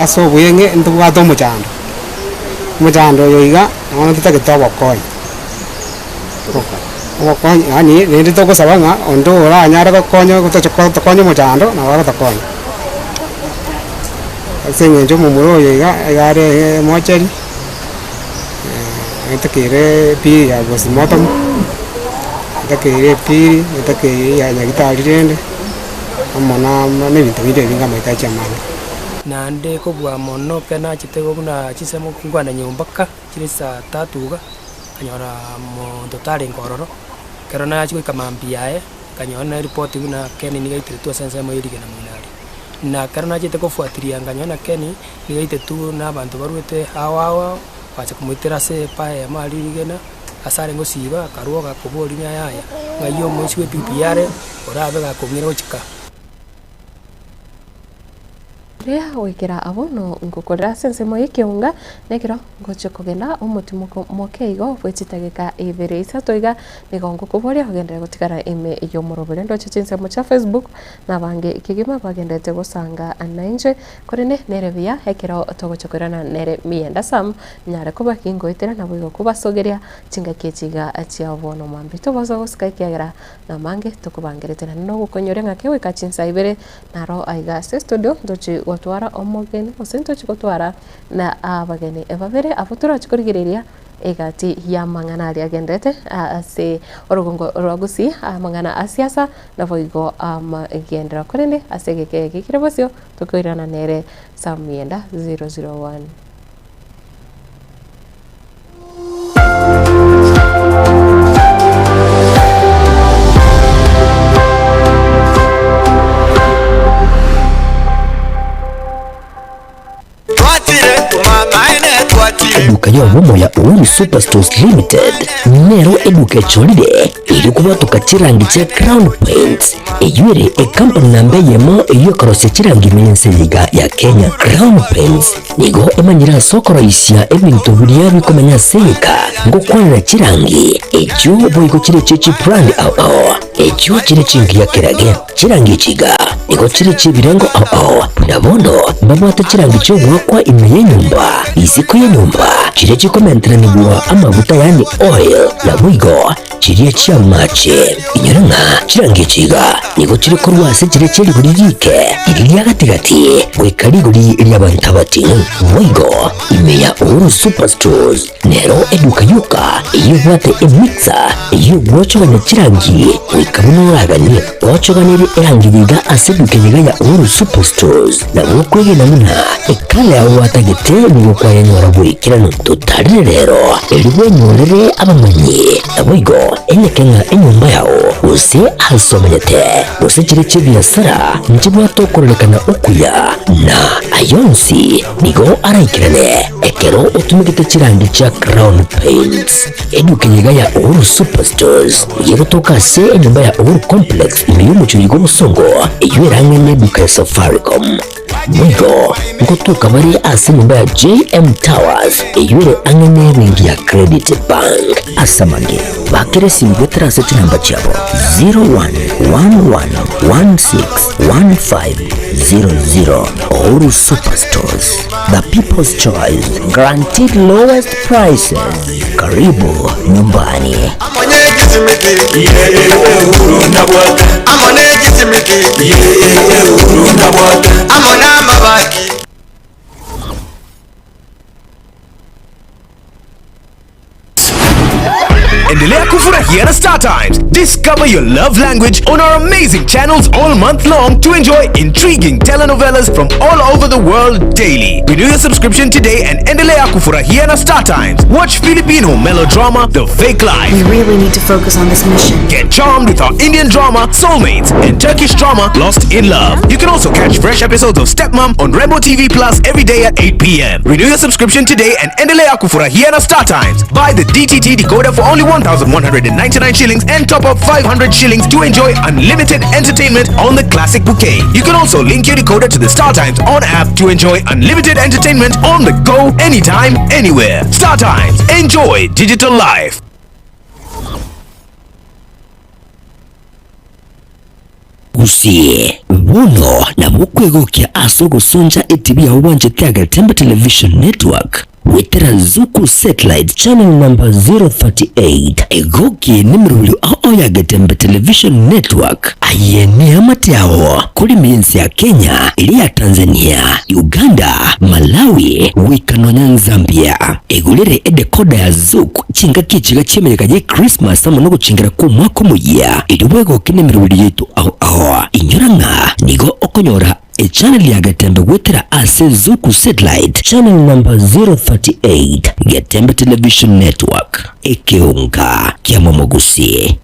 ase obweng'e ntobwate omochando. Omochando oyo iga, bono totagete obokonyi, obokonyi yaani rende togosaba ng'a onde oranyare gokonya gotocha gotokonya omochando nabo agotokonya. Ase eng'encho omomura oyo iga, iga are emochari, etakeire epili ya postmortem, etakeire epili, etakeire ya nyagetari rende, amo na na ebinto binde ebinge amahitaji amange. Naende kobua mono ekero nachete igo buna chinsemo nkwana nyomba ka, chire saa tatu iga, nkanyora monto tarenge ororo, ekero nachia goika mambia yaye, nkanyora na eripoti buna Ken nigo aiteretwe ase ensemo ya rigena moino aria. Na ekero nachete kofuatilia nkanyora na Ken nigo aitetwe na abanto barwete ao ao ao, bagacha komoitera ase epaa eyemo aria rigena, ase arenge gosiba akarwa gakoboria ng'a yaya, ng'ai omoisia bwa epikipiki are, orabe gakong'ira gochika. Riria goikera abwo nongokorera ase ensemo y'ekeunga, na ekero ngochia kogenda omotimoko moke igo bwe chidageka ibere isato iga, nigo ngokoboria ogenderere gotigara ime y'omorobori. Ndoche chinsemo chia Facebook na abange kegima bagenderete gosanga nainche, korende nere buya ekero togochia koirana nere Mienda Sam, nyare koba gingoetera naboigo kobasogeria chingaki echi iga chia bono mambia. Tobaisa gosika ekiagera namange tokobangerete naende nogokonyoria ng'a kegoika chinsa ibere Naro aiga ase estudio ntochi gotwara omogeni gose ntochi gotwara na abageni babere abwo torachi korigereria egati y'amang'ana aria agenderete ase orogongo rwa Gusii, amang'ana a siasa naboigo amagenderero. Korende ase egeka eke kere bosio tokoirana nere Sam Mienda 001. Eduka y'obomo ya Uhuru Superstores Limited nero eduka echorire erio kobwatoka chirangi chia Crown Paints eyio ere ekampani namba eyemo eyio ekorosia chirangi ime y'ense eye iga ya Kenya. Crown Paints nigo emanyire ase okoroisia ebinto biria bikomenya ase egeka ngokwanera chirangi echio boigo chire echio chibrand ao ao echio chire chingiya kerage. Chirangi echi iga nigo chire chi'ebirengo ao ao, buna bono mbabwate chirangi chi'ogoakwa ime y'enyomba, isiko y'enyomba, chiria chikomenteranigwa amaguta yaani oil, naboigo chiria chi'amache. Inyora ng'a chirangi echi iga nigo chire korwa ase chiria chie rigori riike, riria ria gati-gati, goika rigori ri'abanto abating'u. Boigo ime ya Uhuru Superstores Nero eduka yoka eyio ebwate emixer eyio egwochogania chirangi goika buna oraganie. Gwochoganirie erangi yiga ase eduka eyiga ya Uhuru Superstores nabo okwegena buna ekala yao gwatagete nigo kwayenyora boikeranu. Totarire rero erio bwenyorere abamanyi naboigo enyeke ng'a enyomba yao gose ase omanyete gose chire chi'ebiasara nchibwate okororekana okuya na ayonsi nigo araikerane. Ekero otumegete chirangi chia Crown Paints, eduka eyeiga ya Uhuru Superstores egotoka ase enyomba ya Uhuru Complex ime y'omochie oyo bw'obosongo eyio ere ang'e n'eduka ya Safaricom. Boigo ngotoka bare ase enyomba ya JM Towers eyio ere ang'e n'ebenki ya Credit Bank. Ase amange, bakera esimi goetera ase chinamba chiabo 0111161500. Uhuru Superstores. The People's Choice, guaranteed lowest prices. Karibu nyumbani. Endelea kufurahia na Star Times. Discover your love language on our amazing channels all month long to enjoy intriguing telenovelas from all over the world daily. Renew your subscription today and endelea kufurahia na Star Times. Watch Filipino melodrama The Fake Life. We really need to focus on this mission. Get charmed with our Indian drama Soulmates and Turkish drama Lost in Love. You can also catch fresh episodes of Stepmom on Rainbow TV Plus every day at 8 p.m. Renew your subscription today and endelea kufurahia na Star Times. Buy the DTT decoder for only 1,199 shillings and top up 500 shillings to enjoy unlimited entertainment on the classic bouquet. You can also link your decoder to the Star Times on app to enjoy unlimited entertainment on the go anytime, anywhere. Star Times, enjoy digital life. Gusii, bono nabo okwegokia ase ogosoncha etibi yao bwanchete ya Getembe Television Network goetera Zuku Satellite channel number 038. Egokie nemerobio ao ya Getembe Television Network aye neamate yao korima ense ya Kenya, eria ya Tanzania, Uganda, Malawi goika nonya Zambia. Egorere edecoder ya Zuku Chingaki echiga chi'emeyega ye Christmas amo nogochingera kw'omwaka omoyia, erio bwegoke nemeroberi yaito ao ao. Inyora ng'a nigo okonyora echannel ya Getembe goetera ase Zuku Satellite channel number 038, Getembe Television Network, ekeonga kia momogusi.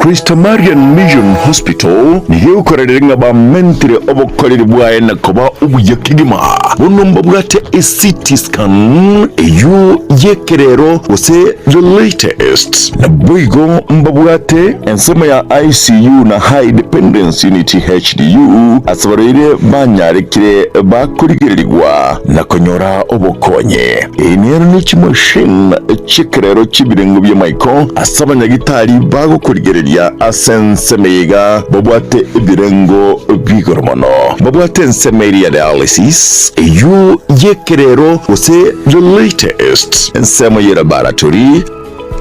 Christamarian Mission Hospital nigo egokorereria ng'a bamentire obokoreri bwaye na koba obuya kegima. Bono mbabwate eCT scan eyio y'ekerero gose the latest. Naboigo mbabwate ensemo ya ICU na High Dependence Unit HDU ase abarwaire banyarekire bakorigererigwa na konyora obokonyi. Eye nero ne chimachine chi'ekerero chi'ebirengo bi'amaiko ase abanyagitari bagokorigereria ase ensemo eye iga babwate ebirengo bi'igoro mono. Babwate ensemo eria ya dialysis, eyio y'ekerero gose the latest, ensemo ye laboratory,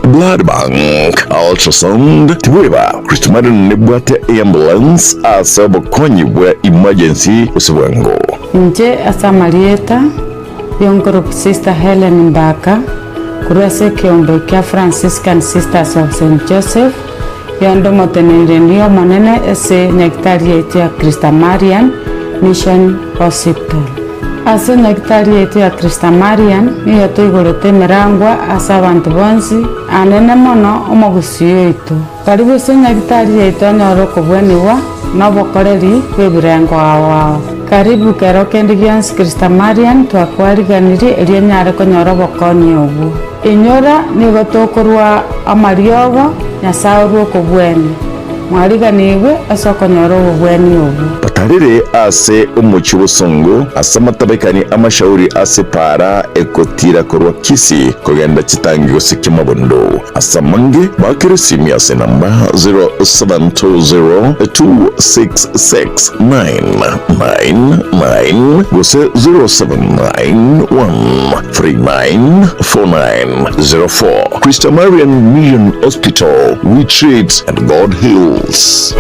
blood bank, ultrasound, tiboiba Christmarin nebwate eambulance ase obokonyi bwa emergency gose bwango. Inche ase amarieta Y'onkoroku Sister Hellen Mbaka, korwa ase ekeombe kia Franciscan Sisters of Saint Joseph, yonde omoteneneri omonene ase nyagitari yaito ya Christamarian Mission Hospital. Ase enyagitari yaito ya Christa Marian nigo toigorete emerangwa ase abanto bonsi, anene mono omogusii oito. Karibu ase enyagitari yaito onyore okobwenigwa na obokoreri bw'ebirengo ao ao. Karibu kero kende gionsi Christa Marian twakwariganirie erio onyare konyora obokonyi obwo. Inyora nigo tokorwa amariogo Nyasae orwe okobwenia. Mwariganigwe ase okonyora obobweni obwo. Batarire ase omochie obosongo, ase amatabekani amashauri ase epaara egotiira korwa Kisii kogenda chitangi gose Kiamabondo. Ase amange baakere esimi ase enamba 0720266999 gose 0791394904. Christa Marian Mission Hospital, we treat and God heals.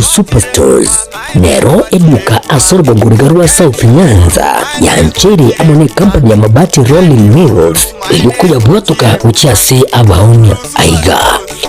Superstores nero eduka ase orogongo riga rwa South Nyanza yancheire amo ne company ya Mabati Rolling Mills eyio koyabwatoka gochia ase abaonia. Aiga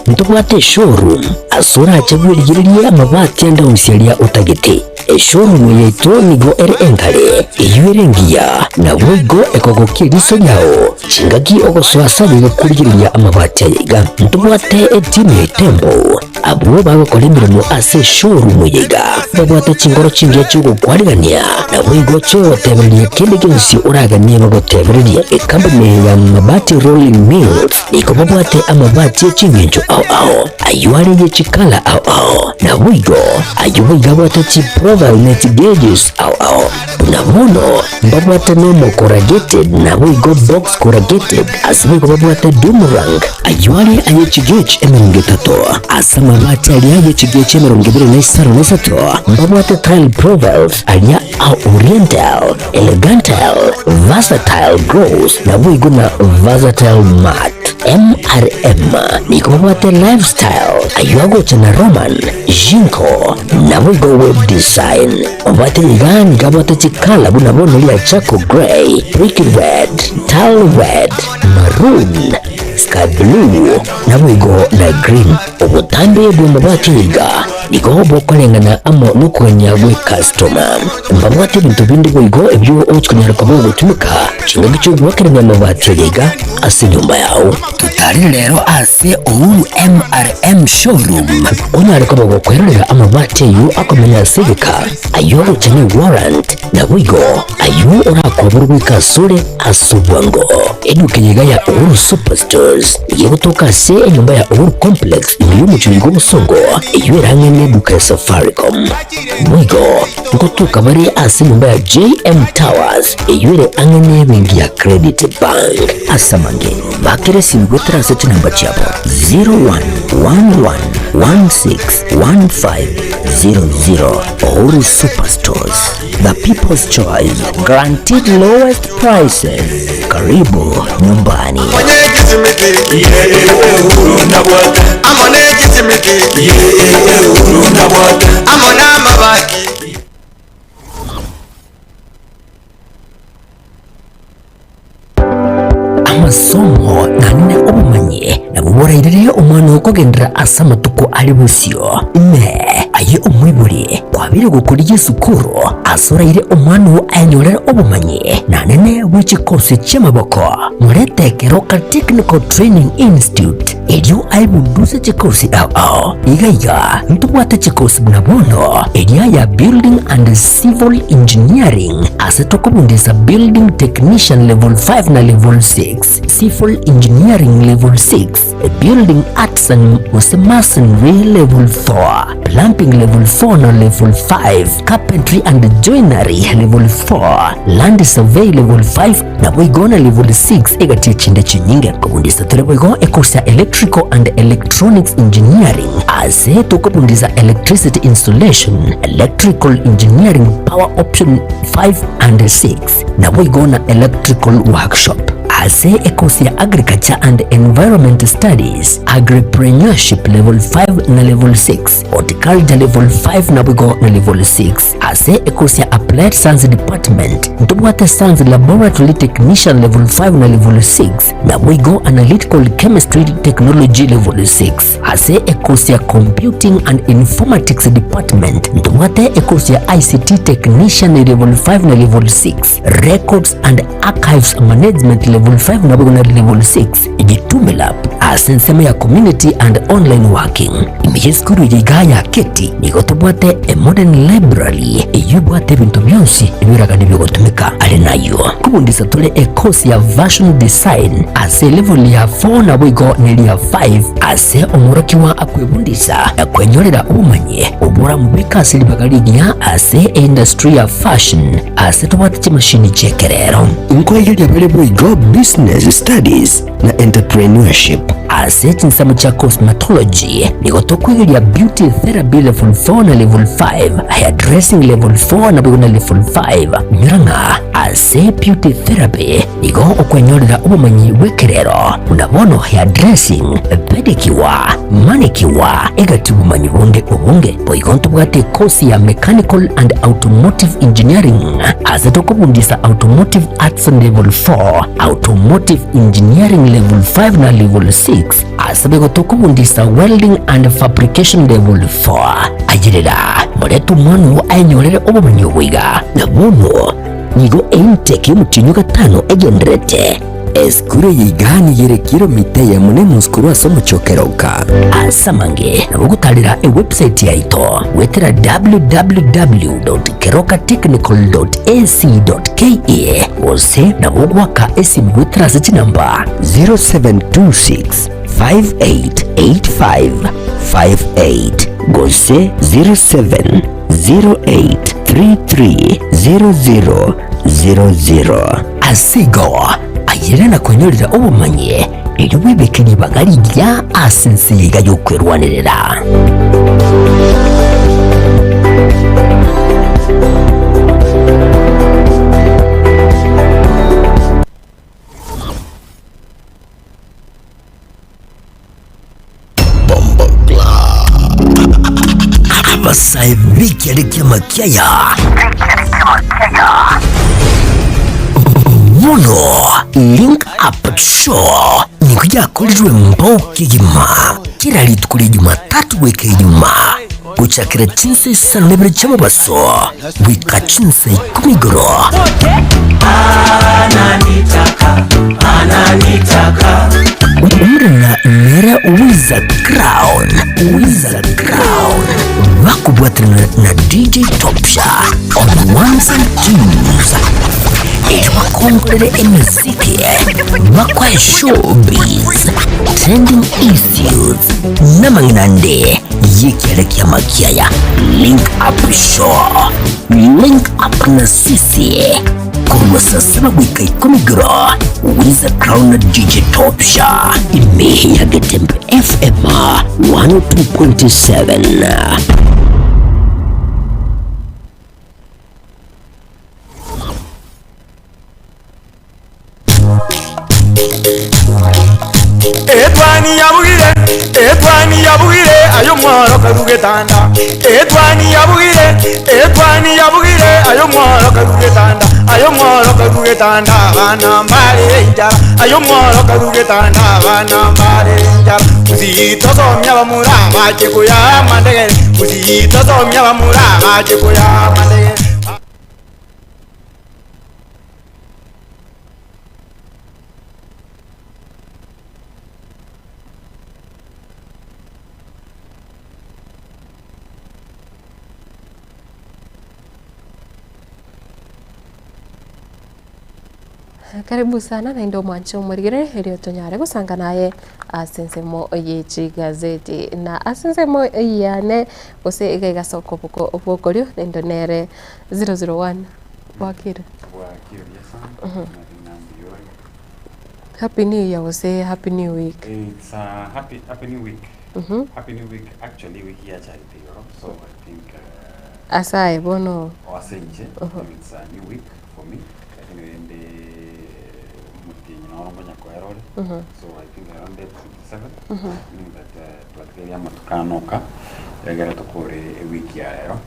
ntobwate eshowroom ase orache bwerigererie amabati ande onsi aria otagete. Eshowroom yaito nigo ere enkare, eyio ere engiya, naboigo ekogokia eriso riao chingaki ogosoa ase aye korigereria amabati aya iga. Ntobwate etimu ya Itembo Abwo bagokora emeremo ase eshowroom eye iga babwate chingoro chingiya chi'ogokwarigania, naboigo chi'ogotebereria kende gionsi oraganie bagotebererie. Ekampuni eye ya Mabati Rolling Mills nigo babwate amabati e chingencho ao ao, ayio are ye chikala ao ao, naboigo ayio boigo abwate chiprofile ne chigauges ao ao. Buna bono mbabwate nomo corrugated naboigo box corrugated, ase boigo babwate doomerang, ayio are aye chigauge 30, ase amabati aria aye chigauge 23 mbabwate tile profiles aria a oriental, elegantal, versatile gloss naboigo na versatile matte. MRM nigo babwate lifestyle, ayio agocha na Roman, Jinko, naboigo web design. Obwate iga nigo abwate chikala buna bono ria charcoal grey, brick red, tile red, maroon, sky blue, naboigo na green. Obotambe bw'amabati iga nigo bokoreng'ana amo nokogania gwe customer. Mbabwate ebinto binde boigo ebio ogochikonyara koba ogotumeka chingaki chi'ogoakerania amabati aya iga ase enyomba yao. Totarire rero ase Uhuru MRM Showroom onyare koba gokwerorera amabati ayio akomenya ase egeka, ayio agocha ne warrant, naboigo ayio orakoborwe goika asore ase obwango. Eduka eye iga ya Uhuru Superstores nigo egotoka ase enyomba ya Uhuru Complex ime y'omochie oyo bw'Obosongo, eyio ere ang'e neduka ya Safaricom. Boigo ngotoka bare ase enyomba ya JM Towers eyio ere ang'e nebenki ya Credit Bank. Ase amange, bakera esimi goetera ase chinamba chiabo 0111161500. Uhuru Superstores, the people's choice, guaranteed lowest prices. Karibu nyumbani. Amasomo naende obomanyi nabwo borairere omwana okogenderera ase amatuko are bosio. Inee! Aye omoibori, kwabeire gokorigia esukuru ase oraire omwana oo ayenyorere obomanyi nanene bwe chikosi chi'amaboko? Morete Keroka Technical Training Institute erio aebunduse chikosi ao ao. Iga iga ntobwate chikosi buna bono eria ya Building and Civil Engineering ase tokobundisa Building Technician Level 5 na Level 6, Civil Engineering Level 6, Building Arts and gose Masonry Level 4, Plumbing Level 4 na Level 5, Carpentry and Joinery Level 4, Land Survey Level 5, Naboigo na level 6 egati echinde chinyinge. Kobundisa tore boigo ecourse ya Electrical and Electronics Engineering ase tokobundisa Electricity Installation, Electrical Engineering Power Option 5 and 6 naboigo na Electrical Workshop. Ase ekosi ya Agriculture and Environment Studies, Agripreneurship Level 5 na Level 6, Horticulture Level 5 naboigo na Level 6. Ase ekosi ya Applied Science Department, ntobwate Science Laboratory Technician Level 5 na Level 6, naboigo Analytical Chemistry Technology Level 6. Ase ekosi ya Computing and Informatics Department, ntobwate ekosi ya ICT Technician Level 5 na Level 6, Records and Archives Management Level 5 naboigo na Level 6, Jitume Lab ase ensemo ya Community and Online Working. Ime y'esukuru eye igaa ya Keti nigo tobwate a modern library eyio ebwate ebinto bionsi ebiragane biogotumeka. Are nayio nkobundisa tore ecourse ya Fashion Design ase elevel ya 4 naboigo neria 5 ase omworokigwa akwebundisa na kwenyorera obomanyi oboramobeke ase ribaga rigiya ase eindustry ya fashion ase tobwate chimashini chi'ekerero. Nkoigeria bare boigo Business Studies na Entrepreneurship. Ase chinsemo chia Cosmetology nigo tokoigeria Beauty Therapy Level 4 na Level 5, Hairdressing Level 4 naboigo na Level 5. Inyora ng'a ase Beauty Therapy nigo okwenyorera obomanyi bw'ekerero buna bono hairdressing, pedicure, manicure, egati obomanyi bonde obonge. Boigo ntobwate ekosi ya Mechanical and Automotive Engineering ase tokobundisa Automotive Arts Level 4, Automotive Engineering Level 5 na Level 6 ase boigo tokobundisa Welding and Fabrication Level 4. Ayerera, morete omwana oo aenyorere obomanyi obo iga, na bono nigo eintake y'omotienyi o gatano egendererete. Esukuru eye iga nigo ere kilomita eyemo na enusu korwa ase omochie o Keroka. Ase amange nabo ogotarera ewebsite yaito goetera www.kerokatechnical.ac.ke gose nabo ogoaka esimu goetera ase chinamba 0726 588558 gose 0708330000. Ase igo, ayerera na kwenyorera obomanyi, erio bwebeke ribaga rigiya ase ense eye iga y'okwerwanerera. Abasae b'ekiare ki'amakiaya bono Link Up Show nigo yakorirwe mbao kegima kera rituko ria Jumatatu goika Ijumaa gochakera chinsa isano na ibere chi'omobaso goika chinsa ikomi igoro. Omorena nere Wiza Crown, Wiza Crown, bakobwaterana na DJ Topsha on ones and twos. Erio bakongorere emeziki, bakoe showbiz, trending issues, namang'ina ande y'ekiare ki'amakiaya. Link Up Show, Link Up na sisi korwa saa saba goika ikomi igoro, Wiza Crown na DJ Topsha, ime ya Getembe FM 102.7. Etwani yabugire, etwani yabugire, ayo mworo karugetanda. Etwani yabugire, etwani yabugire, ayo mworo karugetanda. Ayo mworo karugetanda, abana mbare enchara. Ayo mworo karugetanda, abana mbare enchara. Usitosomia bamura bache kuya mandegere. Usitosomia bamura bache kuya mandegere. Karibu sana naende omwanche omorigere erio tonyare gosanga naye ase ensemo ye chigazeti na ase ensemo yane gose iga iga ase okoboko gwokorio naende nere 001 Bwakire? Bwakire buya sana. Nari nambuya ore. Happy new year gose happy new week? It's a happy happy new week. Happy new week. Actually wiki yachagete igoro so I think uh, Ase aye bono. O ase inche, it's a new week for me. Lakini rende Omotienyi noro ngonya koera ore, so I think around date 27, meaning that twatigeire amatuko ane oka, egere tokore ewiki ya rero,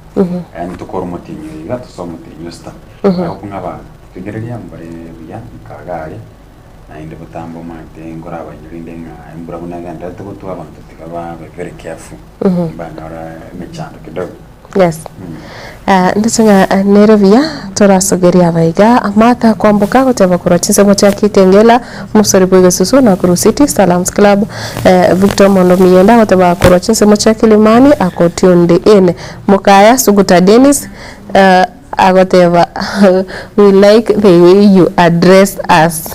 yaani tokore omotienyi oyo iga tosoe omotienyi o sita. Agokong'a abarigereria mbare buya nkaga aria, naende botambe omanyete nkorabainyore inde ng'a embura buna egendererete gotwa abanto tiga babe very careful, mbanyora emechando kidogo. Yes. Ndoche ng'a nere buya torasogerie aba iga. Martha Kwamboka agoteba korwa chinsemo chia Kitengela, omosori bw'egesusu, Nakuru City, Salams Club. Victor Mondo Miyenda agoteba korwa chinsemo chia Kilimani ako tuned in. Mokaya Suguta Dennis agoteba we like the way you address us.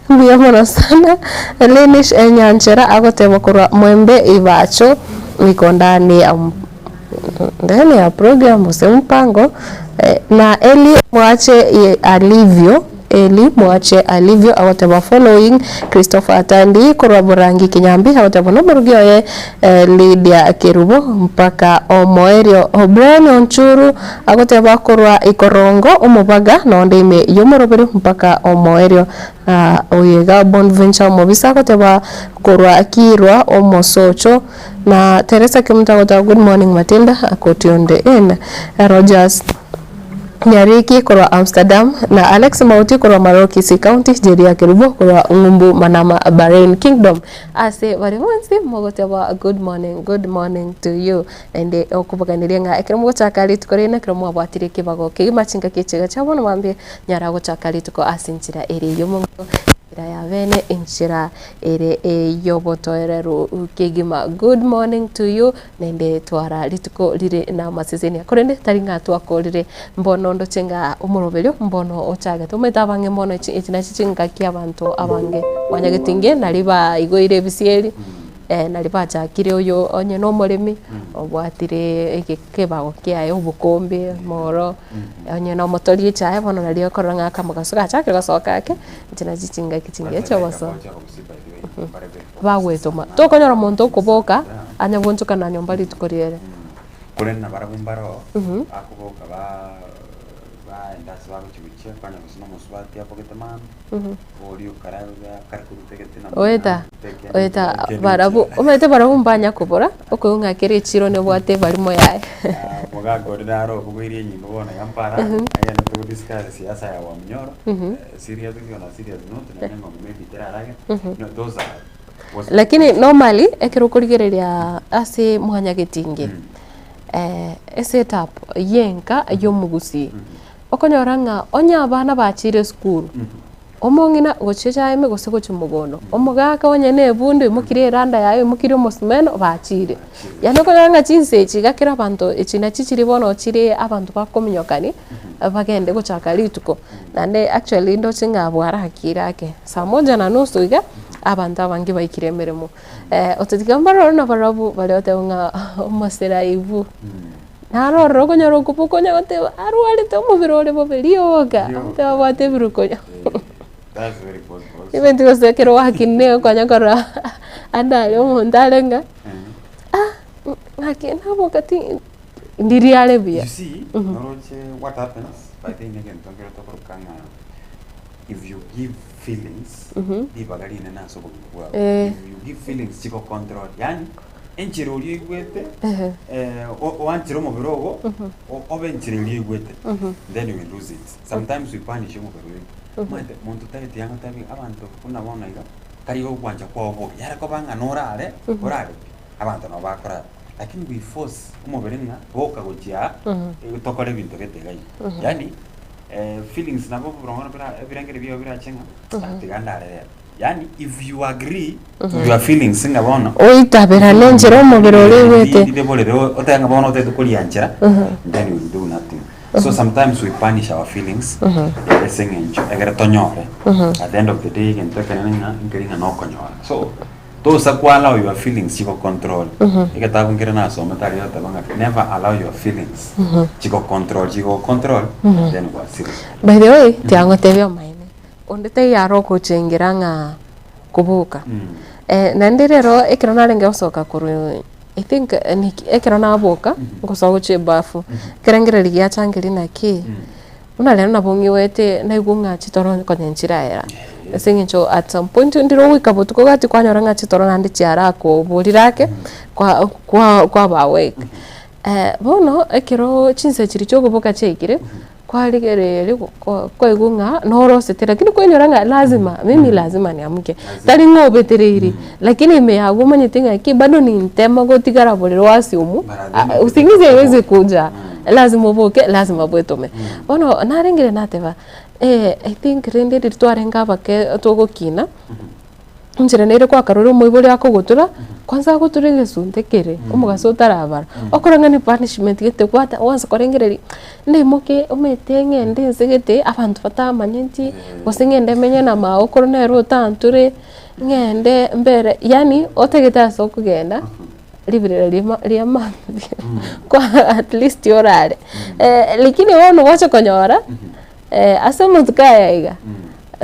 Mbuya mono sana. Lenish Nyanchera agoteba korwa Mwembe Ibacho, niko ndani ya ndani ya program gose mpango na Eli mwache alivyo Eli mwache alivyo agoteba following Christopher Atandi korwa Borangi Kinyambi agoteba nomorugi oye Lydia Kerubo mpaka omoerio Brian Onchuru agoteba korwa Ikorongo omobaga nonde ime y'omoroberi mpaka omoerio na oyo iga Bonventure Omobisa agoteba korwa Kirwa omosocho Na Teresa Kemunto agoteba good morning Matilda ako tuned in. Rogers Nyariki korwa Amsterdam na Alex Mauti korwa Maroo Kisii County, Jeria Kerubo korwa Ng'umbu Manama Bahrain Kingdom. Ase baria bonsi mogoteba good morning, good morning to you. Naende okoboganeria ng'a ekero mogochaka rituko riaino ekero mwabwatire ekebago kegima chingaki echi iga chia bono mambia nyara gochaka rituko ase enchera ere eyomong'ina. Enchera ya bene, enchera ere ey'obotoereru kegima. Good morning to you, naende twara rituko rire namasesenia. Korende tari ng'a twakorire mbono ndoche ng'a omoroberio mbono ochagete. Omanyete abange mbono echi echi nachi chingaki abanto abange mwanyagetinge nari baigoire ebisieri. Nari bachakire oyo onye nomoremi, obwatire ekebago kiaye obokombe, omoro, onye nomotori echae bono nari okorora ng'a akamogaso gachakire gosoka ake, inche nachi chingaki chingiya chi'ogosoa. Bagwetoma, tokonyora omonto okoboka, anya goonchoka na nyomba rituko riere. Korende nabarabwo mbaroo, bakoboka ba baenda ase bagochia gochia, kwanya gose nomosubati abogete mambia. Oeta oeta barabwo omanyete barabwo mbanya kobora, okoigwa ng'a kera echiro nebwate ebarimo yaye. Lakini normally, ekero okorigereria ase mwanyagetinge, esetup ya enka ya omogusii. Okonyora ng'a onye abana bachire esukuru, omong'ina gochia echaime gose gochia mogondo, omogaka onye na ebundi oimokirie eranda yaye oimokirie omosumeno bachire. Yaani okonyora ng'a chinsa echi iga kera abanto echi nachi chiri bono chire abanto bakominyokani, bagende gochaka rituko. Naende actually ndoche ng'a bwarakire ake, saa moja na nusu iga, abanto abange baikire emeremo. Otatiga mbaroro nabarabwo baria bagoteba ng'a omosera ibu. Naro ororo okonyora okoboko onya goteba arwarete omobere ore bobe rioka, agoteba abwate ebirokorio. Ebinto gose ekero gwakinire okonya korora ande aria omonto are ng'a ah ng'aki naboka ti ndiria are buya. You see, noroche what happens, by the way negento nkere tokoroka ng'a if you give feelings ribaga rinene ase obogima bwao, if you give feelings chigocontrol, yaani Enchera oria oigwete, oanchere omobere ogo, obe enchera eria oigwete, then you will lose it. Sometimes we punish omobere oito. Omanyete, monto tageti agotebi abanto buna bono iga, tari ogwancha kwao bobe, yare koba ng'a norare, orare pi, abanto nabo bakorara. Lakini we force omobere ng'a boka gochia aa, tokore ebinto gete iga iga. Yaani, feelings nabo boronge bira ebirengeri biao birache ng'a, tiga ndare rero. Yaani if you agree to your feelings ng'a bono Oitaberane enchera omobere ore oigwete. rire borere otebe ng'a bono otagete korianchera then you will do nothing. So sometimes we punish our feelings ase eng'encho egere tonyore at the end of the day egento ekenene ng'a nkeri ng'a nokonyora. So tosa ko allow your feelings chigo control. Egetabu nkere nasomete aria egoteba ng'a never allow your feelings chigo control, chigo control then gwasirire. By the way, tiga ngotebie omaene. Onde taiyo are ogochengera ng'a koboka. Naende rero ekero narenge gosoka korwa I think niki ekero naboka, ngosoa gochia ebafu, ekerengererio giachangeria naki, buna rero nabo ng'iwete naigwa ng'a chitoro konya nchiraera. Ase eng'encho at some point ndire ogoika botuko gati kwanyora ng'a chitoro naende chiarakoborire ake, kwa kwa kwaba awake. Bono ekero chinsa chiria chiokoboka chiaikire, kwarigereria kwaigwa ng'a norosete lakini kwainyora ng'a lazima mimi lazima niamke, tari ng'a obetereiri lakini ime yago omanyete ng'aki bado nintema gotigara borere ase omo usingizi haiwezi kuja lazima oboke lazima bwetome. Bono narengire nateba I think rende riria twarenge abake togokina. Enchera nere kwakarora omoibori akogotura, kwanza agoture egesunte kere, omogaso otarabara, okora ng'a ne punishment gete gwata gwansa korengereria, ndimoke omanyete ng'ende ense gete abanto batamanyeti, gose ng'ende menye na magokoro nere otanture, ng'ende mbere yaani otagete ase okogenda, riberera riama ria mambia kwa atleast orare. Lakini bono gwacha konyora. Ase amatuko aya iga,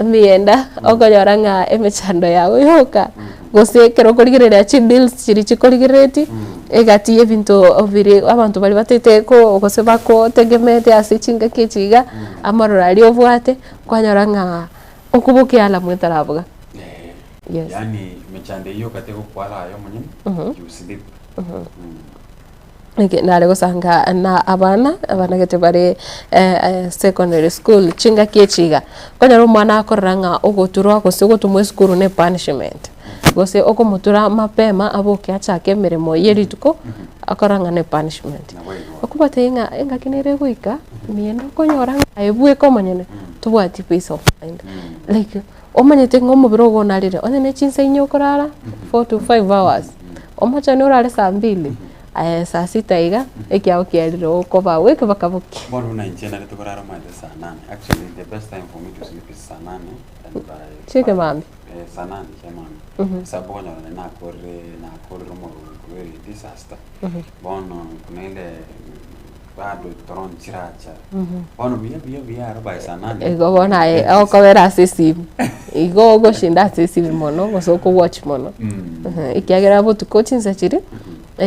mbienda okonyora ng'a emechando yago yoka, gose ekero okorigereria chibills chiria chikorigereretie, egati ya ebinto bire abanto baria bataete ko gose bakotegemeete ase chingaki echi iga, amaroro aria obwate, kwanyora ng'a okobokia ealamu etarabuga. Yes. Yaani emechando eyio okate gokwara aye omonyene, you sleep. Eke nare gosanga na abana, abana gete bare secondary school chingaki echi iga, okonyora omwana akorora ng'a ogoturwa gose ogotumwa esukuru ne punishment, gose okomotura mapema aboke achake emeremo ye rituko, akorora ng'a ne punishment. Okobatebia ng'a engaki nere egoika, mienda okonyora ng'a aye bweka omonyene, tobwati peace of mind, like omanyete ng'a omobere ogo onarire, onye ne chinsa inye okorara, four to five hours, omochani orare saa mbili, aye saa sita iga, ekiago kiarire okoba awake mpaka bokie. Bono buna inche narete korara omanyete saa nane, actually the best time for me to sleep is saa nane and by Chike mambia? Eh, saa nane chia mambia. Esabu okonyora nari nakorire nakorire omorero korwa eredi saa sita. Bono kuna ile bado toro nchiracha. Bono buya buya buya aro by saa nane. Igo bono aye okobera ase esimu, igo ogoshinda ase esimu mono gose okowatch mono, ekiagera botuko chinsa chiria,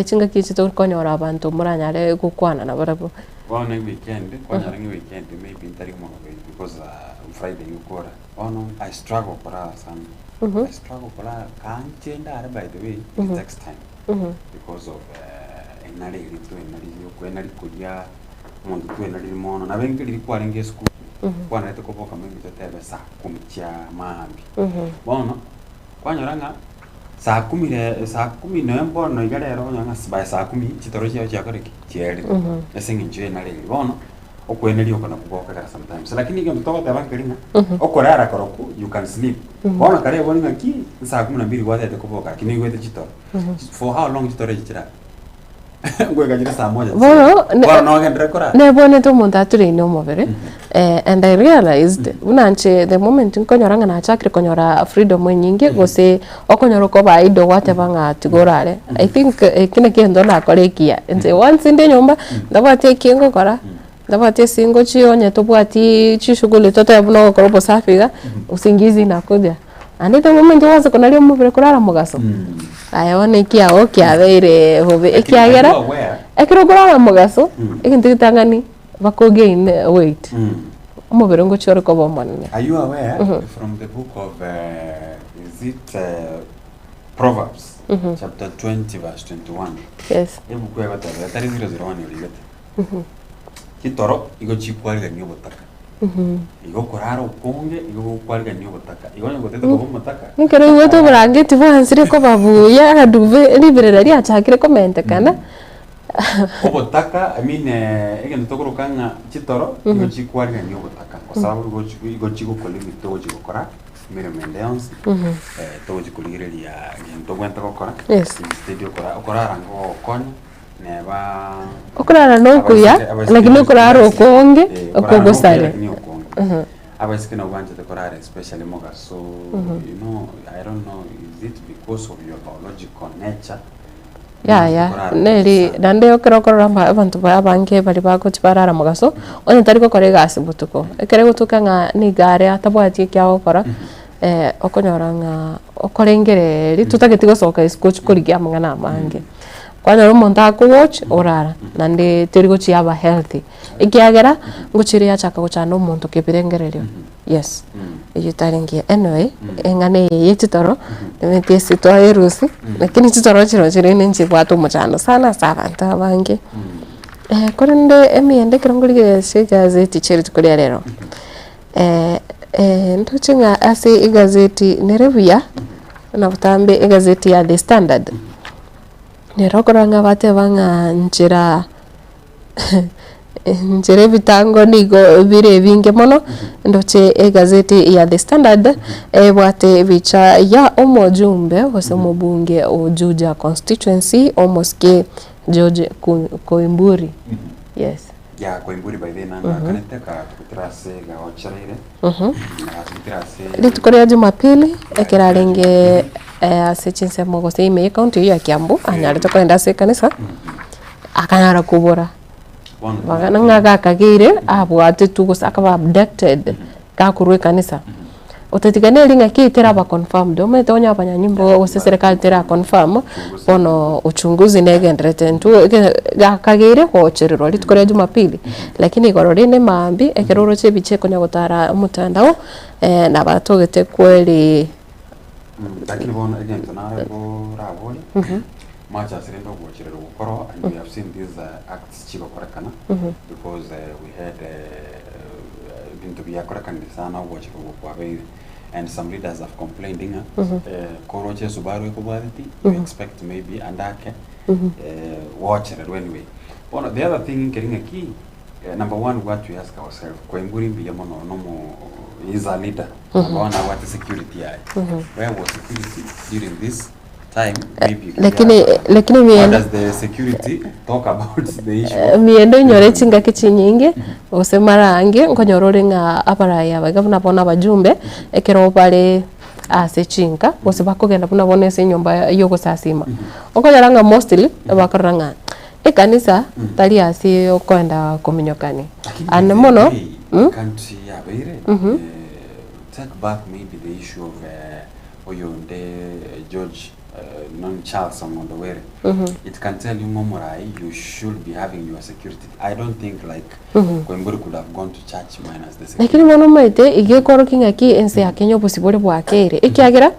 chingaki echi tokonyora abanto moranyare gokwana nabarabwo. Bono eweekend, kwanyora ng'a eweekend maybe ntari komoroberi because friday ngokora, bono I struggle korara sana, I struggle korara kanche ndare by the way, it takes time because of enare eria twenarire okwenari koria omonto twenarire mono, nabo enke riria kwarenge esukuru, kwanarete koboka maybe totebe saa kumi chia maambia, bono kwanyora ng'a saa kumi re saa kumi noe bono iga rero okonyora ng'a by saa kumi chitoro chiago chiakora ki? Chiaerire ase eng'encho y'enare eria. Bono okweneria oko nakwo gokogera sometimes. Lakini egento togoteba nkeri ng'a okorara korokwo you can sleep. Bono kare ebori ng'aki saa kumi na mbili gwatete koboka lakini oigwete chitoro. For how long chitoro echi chirabe? Ngoika chire saa moja Bono, ne- bono nogenderere korara. Nebwenete omonto atureine omobere and I realized buna inche the moment nkonyora ng'a nachakire konyora freedom enyinge gose okonyora okoba idle gwateba ng'a tiga orare, I think eki nakio egento ndakore ekiya. Inche once inde nyomba ntabwati eki ngokora, ntabwati ase ngochia onye tobwati chishughuli totebe buna ogokora obosafi iga, usingizi inakuja. Naende the moment gwansa konaria omobere korara mogaso, aye bono ekiago kiabeire bobe ekiagera, ekero okorara mogaso, egento getang'ani bakogain weight, omobere ngochia ore koba omonene. Are you aware from the book of uh, is it uh, Proverbs chapter 20 verse 21 Yes. ebuku egoteba etari 001 origete chitoro igo chikwarigania obotaka Igo okorara okonge igo gokwarigania obotaka. Igo onye gotete koba omotaka. Ekero oigwete oborangeti bwansire koba buya agadube riberera riachakire komentekana. Obotaka I mean egento tokoroka ng'a chitoro nigo chikwarigania obotaka kwa sababu igo chi igo chigokolimit togochi gokora emeremo ende yonsi togochi korigereria gento obwenerete gokora Yes. instead okora okorara ngogokonya. Neba Okorara nokuya, abaiseke lakini okorara okonge, Eh, okorara nokuya, okogosare. lakini okonge. Abaiseke nabo banchete korara especially mogaso, you know, I don't know, is it because of your biological nature? Yaya, Korara neri naende ekero okorora aba abanto ba abange baria bagochi barara mogaso, onye tari gokora egasi botuko, ekero egotoka ng'a nigo are atabwati eki agokora, okonyora ng'a okorengereria totageti gosoka isiko ochie korigia amang'ana amange. Kwanyora omonto akowatch orara naende teri gochia aba healthy ekiagera ngochire yachaka gochanda omonto kebirengererio yes eyio etari engiya. Anyway eng'ana eye ya chitoro nimanyete ase twayerusia lakini chitoro chirochio rende nchibwate omochando sana ase abanto abange. Korende emeyende ekero nkorigereria ase egazeti chia rituko ria rero ndoche ng'a ase egazeti nere buya buna botambe egazeti ya The Standard. Nere okorora ng'a bateba ng'a nchera nchera ebitango nigo bire ebinge mono, ndoche egazeti ya The Standard, ebwate ebicha ya omojumbe gose omobunge o Juja constituency, omosike George Koimburi, yes. Ya Koimburi by the way nangakanete akatugutera ase gaochereire agatugutera ase Rituko ria Jumapili, ekero arenge ase chinsemo gose ime ye county eyio ya Kiambu, anyarete kogenda ase ekanisa, akanyara kobora, magana ng'a gakageire abwatetwe gose akaba abducted gakorwa ekanisa. Otatiga neri ng'aki teraba confirmed, omanyete onye abanyanyimbo gose eserekari tera confirm, bono uchunguzi negendererete intwe eke gakageire gochererwa rituko ria jumapili, lakini igoro rinde maambia ekero oroche ebicha ekonya gotara omotandao, nabatogete kweri. Lakini bono egento nare korabore, much as rende ogochererwa gokoro and we have seen these acts chigokorekana because we had ebinto biakorekanire sana ogochererwa oko kwabeire and some leaders have complained ng'a koroche esubaru ekobwateti you expect maybe ande ake gochererwa anyway. Bono the other thing nkeri ng'aki number one what we ask ourselves koimbori mbuya mono nomo he is a leader number one abwate security yaye where was security during this time maybe Lakini lakini what miendo does the security talk about the issue miendo inyore chingaki chinyinge gose mara ange nkonyora ore ng'a abarai aba iga buna bono abajumbe ekero bare ase chinka gose bakogenda buna bono ase enyomba ya ogosasima okonyora ng'a mostly bakorora ng'a Ekanisa tari ase okoenda kominyokania. Lakini Ande by the mono way, mm, country yabeire Mhm. take back maybe the issue of oyonde George non Charles Ong'ondo Were it can tell you ng'a omorai you should be having your security I don't think like Koimburi could have gone to church minus the security. Lakini bono omanyete iga ekorokia ng'aki ense ya Kenya obosibore bwakeire ekiagera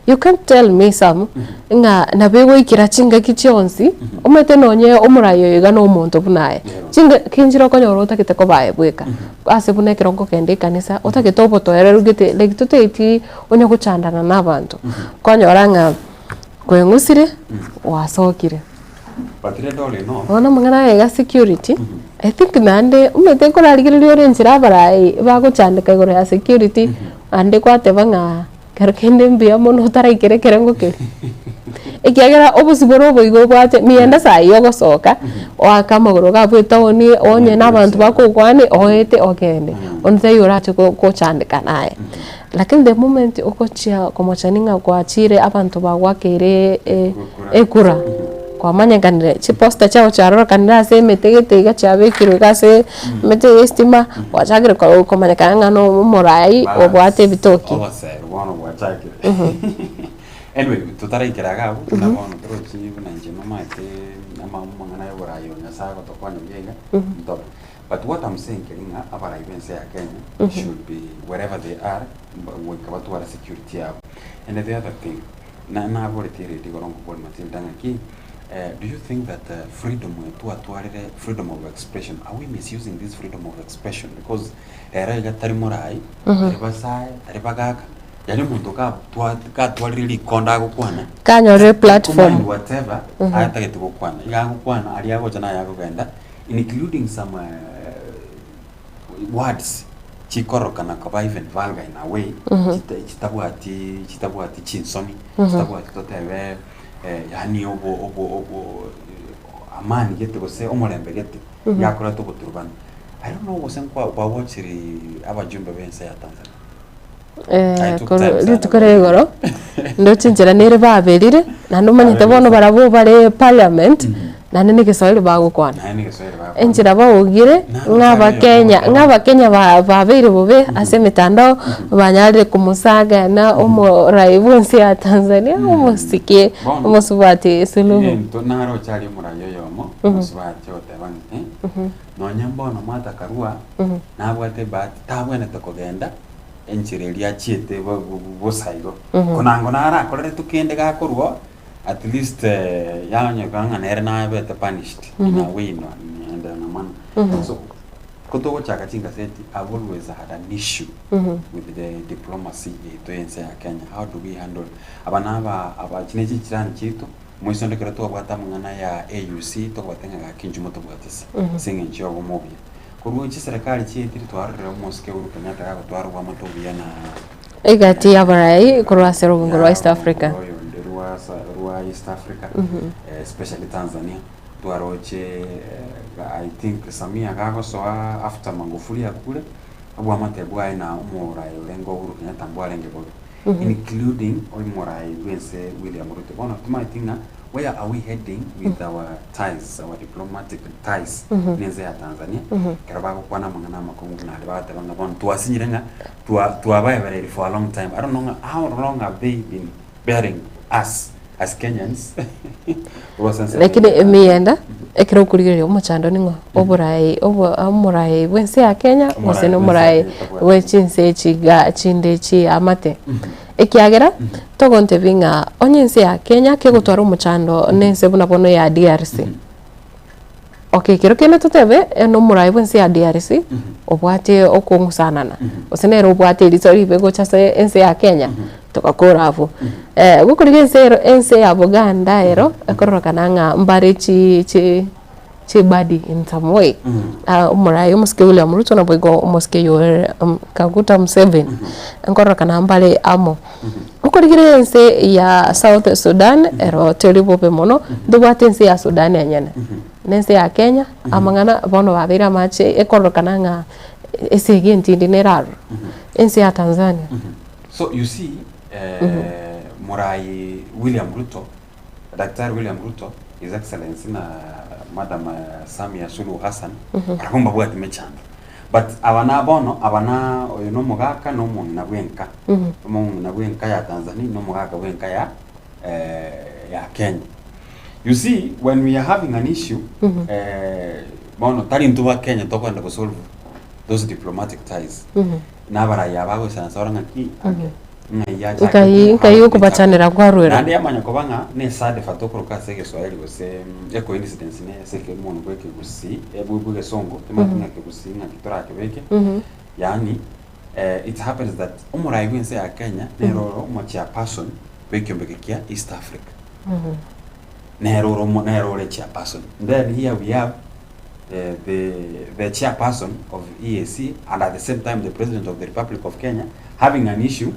you can't tell me Sam ng'a nabo egoikera chingaki chionsi omanyete nonye omorai oyo iga na omonto buna aye chingaki nchire okonyora otagete koba aye bweka ase buna ekero okogenda ekanisa otagete obotoereru gete like totaeti onye gochandana na abanto kwanyora ng'a kweng'usire gwasokire. But rende ore no. Bono amang'ana aya iga security, I think naende omanyete nkorarigereria ore enchera abarai bagochandeka igoro ya security, naende gwateba ng'a kero kende mbuya mono otaraikera ekerengo keria. Ekiagera obosibore obo igo obwate, mienda saa eye ogosoka, oake amagoro iga abwo etaoni, onye na abanto bakogokwania oete ogende, onde taiyo orache go gochandeka naye. Lakini the moment ogochia komochani ng'a gwachire abanto bagwakeire ekura, kwamanyekanire chiposter chiago chiarorekanire ase emete gete iga chiabekirwe iga ase emete ya estima, gwachakire ko komanyekana ng'a na omorai obwate ebitoki. Oboseru bono bwachakire. Anyway, totaraikera iga abwo, buna bono torochi buna inche nomanyete ama amang'ana ya oborai oyo Nyasaye agotokonya buya iga, ntobe. But what I'm saying keri ng'a abarai b'ense ya Kenya should be wherever they are mba- goika batware security yabo. And the other thing, na naboretie eredi igoro nkobori Matilda ng'aki, eh, do you think that eh, freedom eye twatwarire freedom of expression, are we misusing this freedom of expression? Because rero iga tari morai, tari basae, tari bagaka, yaani omonto gatwa gatwarire rikonda agokwana, Kanyorire platform. Command whatever atagete gokwana, iga agokwana aria agocha naye akogenda. Including some words chikorokana koba even vulgar in a way, chitabwati chitabwati chinsoni, chitabwati totebe yaani obo obo obo amani gete gose omorembe gete, yakoreta oboturubani. I don't know gose nkwa kwawochiri abajumbe ba ense ya Tanzania. I took Korwa time sana rituko ria igoro, ndoche enchera nere baberire, naende omanyete bono barabwo bare parliament. Naende na egeswahili bagokwana. Naende na egeswahili bagokwana. Enchera baogire ng'a abakenya, ng'a abakenya ba- babeire bobe ase emetandao, banyarire komosagana omorai bwa ense ya Tanzania, omosike Bono, omosubati Suluhu. Egento naroche aria omorai oyomo, omosubati ogoteba ng'a eh, nonye mbono Martha Karua, nabwate ebahati tabwenerete kogenda enchera eria achiete bo- bo- bosa igo. Konango narakoreretwe kende gakorwa oo, At least yanyekana ng'a nere nabete punished in a way no and in a manner. So ko togochaka chingaseti I've always had an issue with the diplomacy yaito y'ense ya Kenya. How do we handle aba na aba aba echi ne chichirani chiaito moisonde ekero twabwate amang'ana ya AUC tokobate ng'a gaki inchuo motobwatisi ase eng'encho ya obomo obuya. Korwa chiserekari chiaetire twarorire omosike Uhuru Kenyatta gagotwara oboamate obuya na. Egati y'abarai korwa ase orogongo rwa East Africa. Oroyonde rwa sa rwa East Africa especially Tanzania twaroche I think Samia gagosoa after Magufuli akure obwamate bwaye na omorai orenge Uhuru Kenyatta mbwarenge bobe including omorai bwense William Ruto. Bono tomaeti ng'a where are we heading with our ties our diplomatic ties nense ya Tanzania ekero bagokwana amang'ana amakong'u buna aria bagoteba ng'a bono twasinyire ng'a Twa twabaebereiri for a long time I don't know ng'a how long have they been bearing us as Kenyans korwa ase ense Lakini emiyenda ekero okorigereria omochando ning'o oborai obo omorai bwa ense ya Kenya gose Omorai na bwa ense ya omorai Kenya tabwati. bwe chinse echi igaa chinde chiamate. Ekiagera, togontebia ng'a onye ense ya Kenya kegotwara omochando na ense buna bono ya DRC. Okay, kero kende totebe nomoraai bw'ense ya DRC obwate okong'usanana gose nere obwate eriso ribe gocha ase ense ya Kenya togakora abwo. Gokorigia ense ero ense ya Buganda ero ekororekana ng'a mbare chi chi chibadi in some way omoraai omosike William Ruto naboigo omosike Yoweri Kaguta Museveni nkororekana mbare amo. Okorigereria ense ya South Sudan ero teri bobe mono, ntobwate ense ya Sudan enyene, na ense ya Kenya amang'ana bono babeire amache ekororokana ng'a esegi entindi nere aroro, ense ya Tanzania. So you see Morai William Ruto, Daktari William Ruto, His Excellency na Madam Samia Suluhu Hassan, barabwo mbabwati mechando. But aba na bono, aba na oyo na omogaka na omong'ina bw'enka, omong'ina bw'enka ya Tanzania na omogaka bw'enka ya ya Kenya. You see when we are having an issue, bono tari intwe ba Kenya tokogenda gosolve those diplomatic ties. Na abarai aba bagoisaransa barore ng'aki ake, ng'ai yachakete, Nkai nkai how did it okobachanera happen. kwarwera. Naende yamanya koba ng'a ne esadfa tokoroka ase egeswahili gose e coincidence ne ase ekemono bwa ekegusii bwa bwa egesongo timanyeti ng'a ekegusii ng'aki torakebeke yaani it happens that omorai bwa ense ya Kenya nere ore omo chairperson bwa ekiombeke kia East Africa. Nere ore omo nere ore chairperson. Then here we have the the chairperson of EAC and at the same time the president of the Republic of Kenya having an issue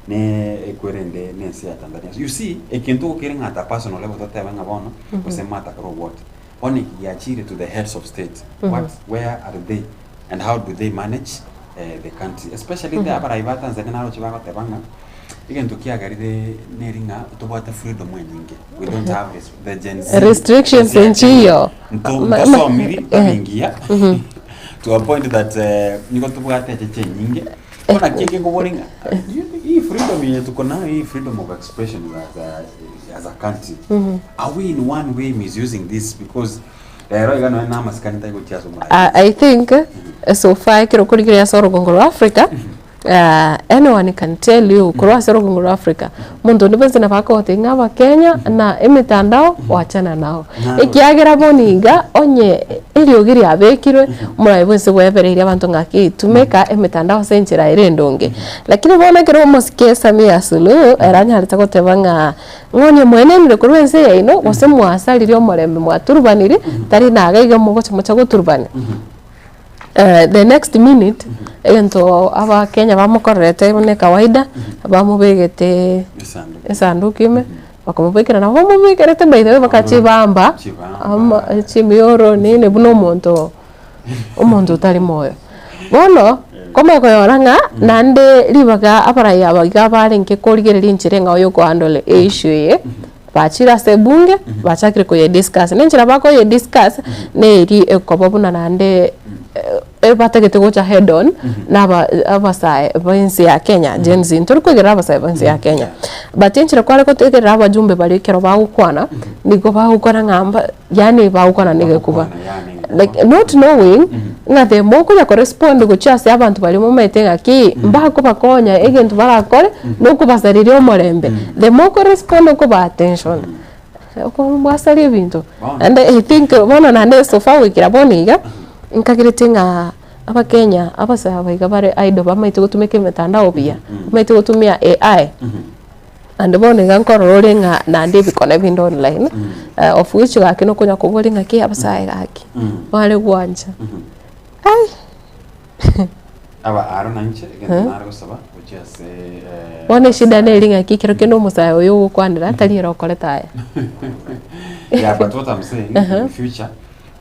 ne ekwerende ne ense ya Tanzania. You see egento gokere ng'a at a personal level totebe ng'a bono gose Martha Karua what bono eki giachire to the heads of state what where are they and how do they manage the country especially the abarai ba Tanzania naroche bagoteba ng'a egento kiagerire neri ng'a tobwate freedom enyinge we don't have res the Gen Z Restrictions nchiyo. Nto- Ma- ma- ntosomiri eh. babingiya to a point that eh, nigo tobwate echeche enyinge bono naki ekekobori ng'a hii freedom yenye tuko nayo hii freedom of expression as a, as a country are we in one way misusing this because rero iga nonya na amasikani tari gochia ase omorai I think so far ekero okorigereria ase orogongo rwa Africa anyone can tell you korwa ase orogongo rwa Africa, omonto onde bwensi nabo akogotebia ng'a abakenya na emetandao wachana nao. Ekiagera bono iga onye eriogi riabekirwe, omoraia bwensi bwebereirie abanto ng'aki tumeka emetandao ase enchera ere endonge. Lakini bono ekero omosike Samia Suluhu ere anyarete goteba ng'a ng'a onye mwenenire korwa ense yaino gose mwasaririe omorembe mwaturubaniri, tari naga iga mogocha mocha goturubania. The next minute, egento abakenya bamokorerete buna ekawaida, bamobegete esanduku ime, bakamobekera nabo bamobekerete by the way mpaka chibamba, ama chimioro nini buna omonto omonto otari moyo. Bono, komanya koyora ng'a naende ribaga abarai aba iga barenge korigereria enchera eng'ao ya okohandle eissue eye. Bachire ase ebunge, bachakire koyediscuss. Na enchera bakoyediscuss, neri ekoba buna naende ebatagete gocha head on, na aba abasae ba ense ya Kenya, Gen Z. Ntori koigerera abasae ba ense ya Kenya. But enchera kware gotegerera abajumbe baria ekero bagokwana, nigo bagokwana ng'a mba yaani bagokwana na egekuba. Like not knowing, ng'a the more okonya korespond gochia ase abanto baria momanyete ng'aki, mbakobakonya egento barakore, na okobasareria omorembe. The more okorespond okobaa attention, okobwasaria ebinto. Naende I think bono naende so far goikera bono iga, nkagerete ng'a abakenya, abasae aba iga bare idle bamaete gotumeka emetandao buya, bamaete gotumia AI. Naende bono iga nkorora ore ng'a naende ebikone binde online, of which gaki nokonya koboria ng'aki abasae gaki, bare gwancha ai. Aba aro na inche egento nare gosaba gochia ase eh, Bono eshida neri ng'aki ekero kende omosae oyo ogokwanera tari ere okorete aya. Yeah, but what I'm saying in future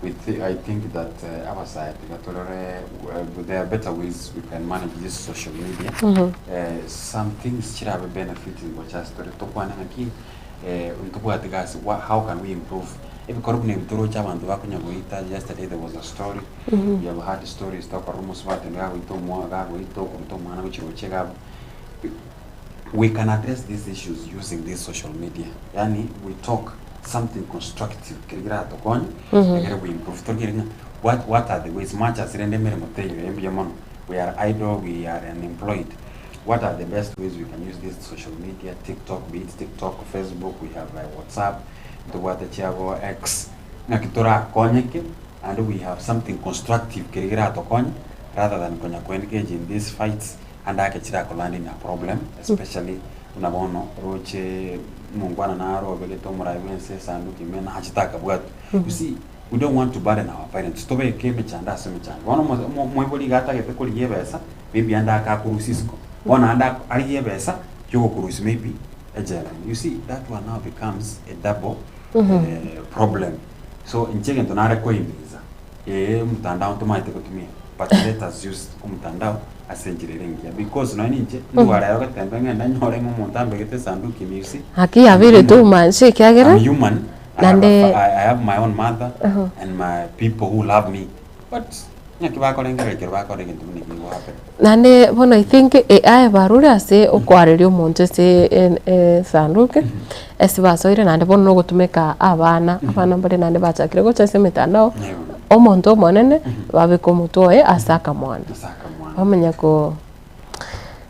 we thi I think that uh, abasae tiga torore uh, there are better ways we can manage this social media. Uh, some things chirabe benefiting gocha ase tore tokwane ng'aki eh, ntobwati gasi wha how can we improve ebikoro buna ebi toroche abanto bakonya goita yesterday there was a story we have had stories tokorora omosubati onde gagoita omwa gagoita okoruta omwana gochia roche iga abwo we can address these issues using this social media yaani we talk something constructive keria keratokonye ekere we improve torigere ng'a what what are the ways much as rende emeremo teiyo eh mbuya mono we are idle we are unemployed what are the best ways we can use this social media tiktok be it tiktok facebook we have whatsapp ntobwate chiabo X ng'aki torakonyeke naende we have something constructive keria keratokonye rather than konya ko engage in these fights ande ake chirakolande in a problem especially buna bono oroche omongwana naro obegete omorai bwense esanduki ime nachete akabwatwa. You see we don't want to burden our parents tobeke emechando ase emechando. Bono omo omo omoibori iga atagete korigia ebesa maybe ande ake akorusia isiko, bono ande ako arigie ebesa yogokorusia maybe ejela ime. You see that one now becomes a double problem. So inche egento nare koimiza. Ee, omotandao ntomaete gotumia, but let us use omotandao ase enchera ere engiya because nonya ninche ndware aro getembe ng'ende nyore ng'a omonto ambegete esanduki ime you see. Gaki yabeire I'm too human. much ekiagera I'm human, I have a naende fa- I, I have my own mother and my people who love me but ng'aki bakorengereria ekero bakora egento buna ekio nigo happen. Naende bono I think AI barure ase okoareria omonto ase esanduki, ase basoire naende bono nogotumeka abana, abana mbare naende bachakire gocha ase emetandao, omonto omonene babeka omotwe oye ase akamwana. Bamanya ko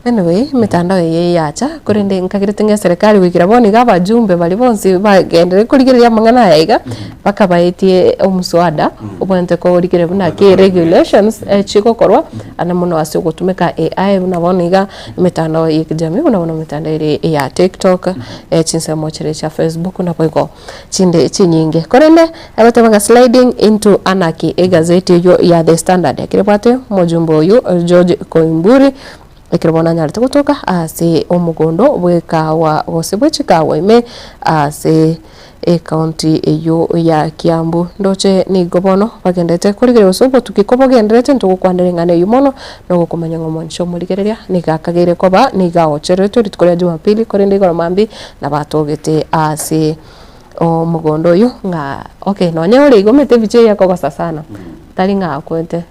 anyway emetandao eye yacha, korende nkagerete ng'a eserekari goikera bono iga abajumbe baria bonsi bagenderere korigereria amang'ana aya iga, mpaka baetie omoswada obwenerete korigereria buna ki regulations chigokorwa ande mono ase ogotumeka AI buna bono iga emetandao ya kijamii buna bono emetandao ere ya tiktok chinsemo chiria chia facebook naboigo chinde chinyinge. Korende egoteba ng'a sliding into anarchy egazeti eywo ya The Standard ekero ebwate omojumbe oywo George Koimburi ekero bono anyarete gotoka ase omogondo bw'ekahawa gose bwe chikahawa ime ase Ecounty eyio ya Kiambu. Ndoche nigo bono bagenderete korigereria gose obotuki kobogendererete ntogokwanera eng'ana eyio mono na ogokomanya ng'a omonche omorigereria nigo akageire koba nigo agochereretwe rituko ria Jumapili korende igoro mambia nabatogete ase omogondo oyio ng'a okay nonye ore igo omanyete ebicha eye ekogosa sana tari ng'a akwete.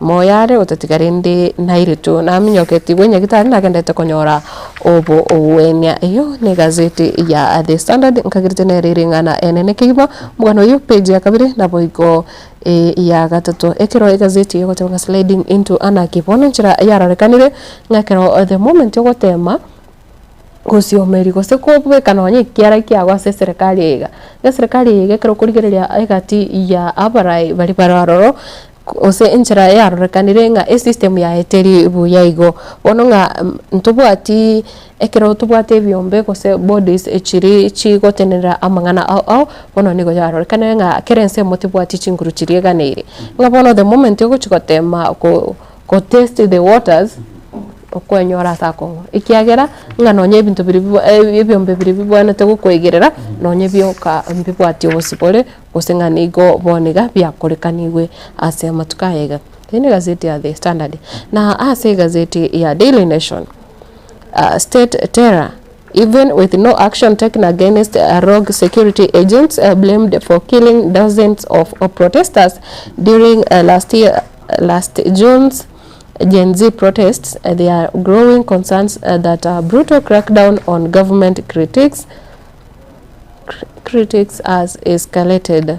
Moyo are gotatiga rende nairetwe naminyoketigwe nyagetari nagenderete konyora obo ogwenia. Eyio negazeti ya The Standard nkagerete nere ere eng'ana enene kegima omogano oyio page ya kabere naboigo eya gatato. Ekero egazeti eye egoteba ng'a sliding into anarchy bono enchera yarorekanire ng'a ekero the moment ogotema gosiomeria gose kobeka nonye ekiara kiago ase eserekari eye iga. Eserekari eye iga ekero okorigereria egati ya abarai baria bare aroro, gose enchera yarorekanire ng'a esystem yaye teri buya igo. Bono ng'a ntobwati ekero tobwate ebiombe gose bodies chiria chigotenenera amang'ana ao ao, bono nigo yarorekanire ng'a kera ensemo tebwati chinguru chiria eganeire. Ng'a bono the moment ogochi gotema ko go test the waters, okwenyora ase akong'u. Ekiagera ng'a nonye ebinto biria bibwa ebiombe biria bibwenerete gokoigerera, nonye bioka mbibwati obosibore, gose ng'a nigo bono iga biakorekanigwe ase amatuko aya iga. Eye ne egazeti ya The Standard. Na ase egazeti ya Daily Nation, state terror. Even with no action taken against rogue security agents blamed for killing dozens of protesters during last year last June's Gen Z protests, there are growing concerns that a brutal crackdown on government critics critics has escalated.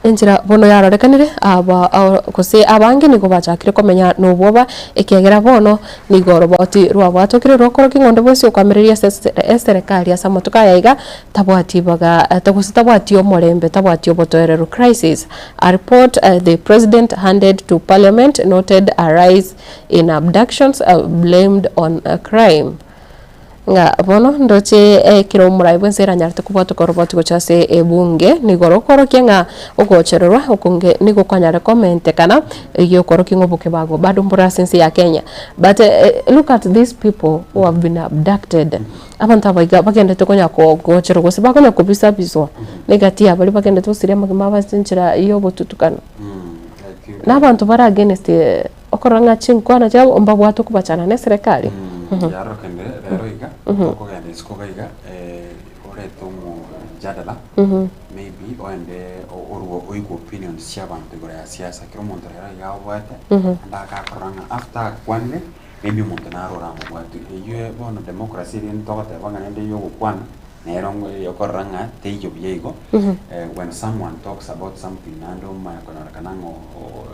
Enchera bono yarorekanire, aba gose abange nigo bachakire komenya nobwoba, ekiagera bono nigo oroboti rwabwatokire rwokorokia ng'a onde bwensi okoamereria ase eserekari ase amatuko aya iga tabwati ibaga gose tabwati omorembe tabwati obotoereru, crisis. A report the president handed to parliament noted a rise in abductions blamed on crime. Ng'a bono ndoche ekero omorai bw'ense eranyarete kobwatoka oroboti gocha ase ebunge, nigo rokoorokia ng'a ogochererwa okonge nigo kwanyare komentekana, eyio okorokia ng'a oboke bago bado mbore ase ense ya Kenya. But look at these people who have been abducted, abanto aba iga bagendete konya gocherwa gose bakonya kobisabiswa na egati ya baria bagendete gosiria amagima abo ase enchera ya obotutukano. Na abanto bare against Okorora ng'a chinkwana chiabo mbabwate okobachana neserekari. Yarorekire rero iga, tokogenda isiko iga iga, orete omojadala, maybe oende orwe oigwe opinions chia abanto igoro ya siasa. Kera omonto rero iga abwate, naende agakorora ng'a after akwanire, maybe omonto naro oramobwate. Eywo bono democracy eria togoteba ng'a naende yogokwana, Nero okorora ng'a teiyo buya igo, when someone talks about something naende omanye konyorekana ng'a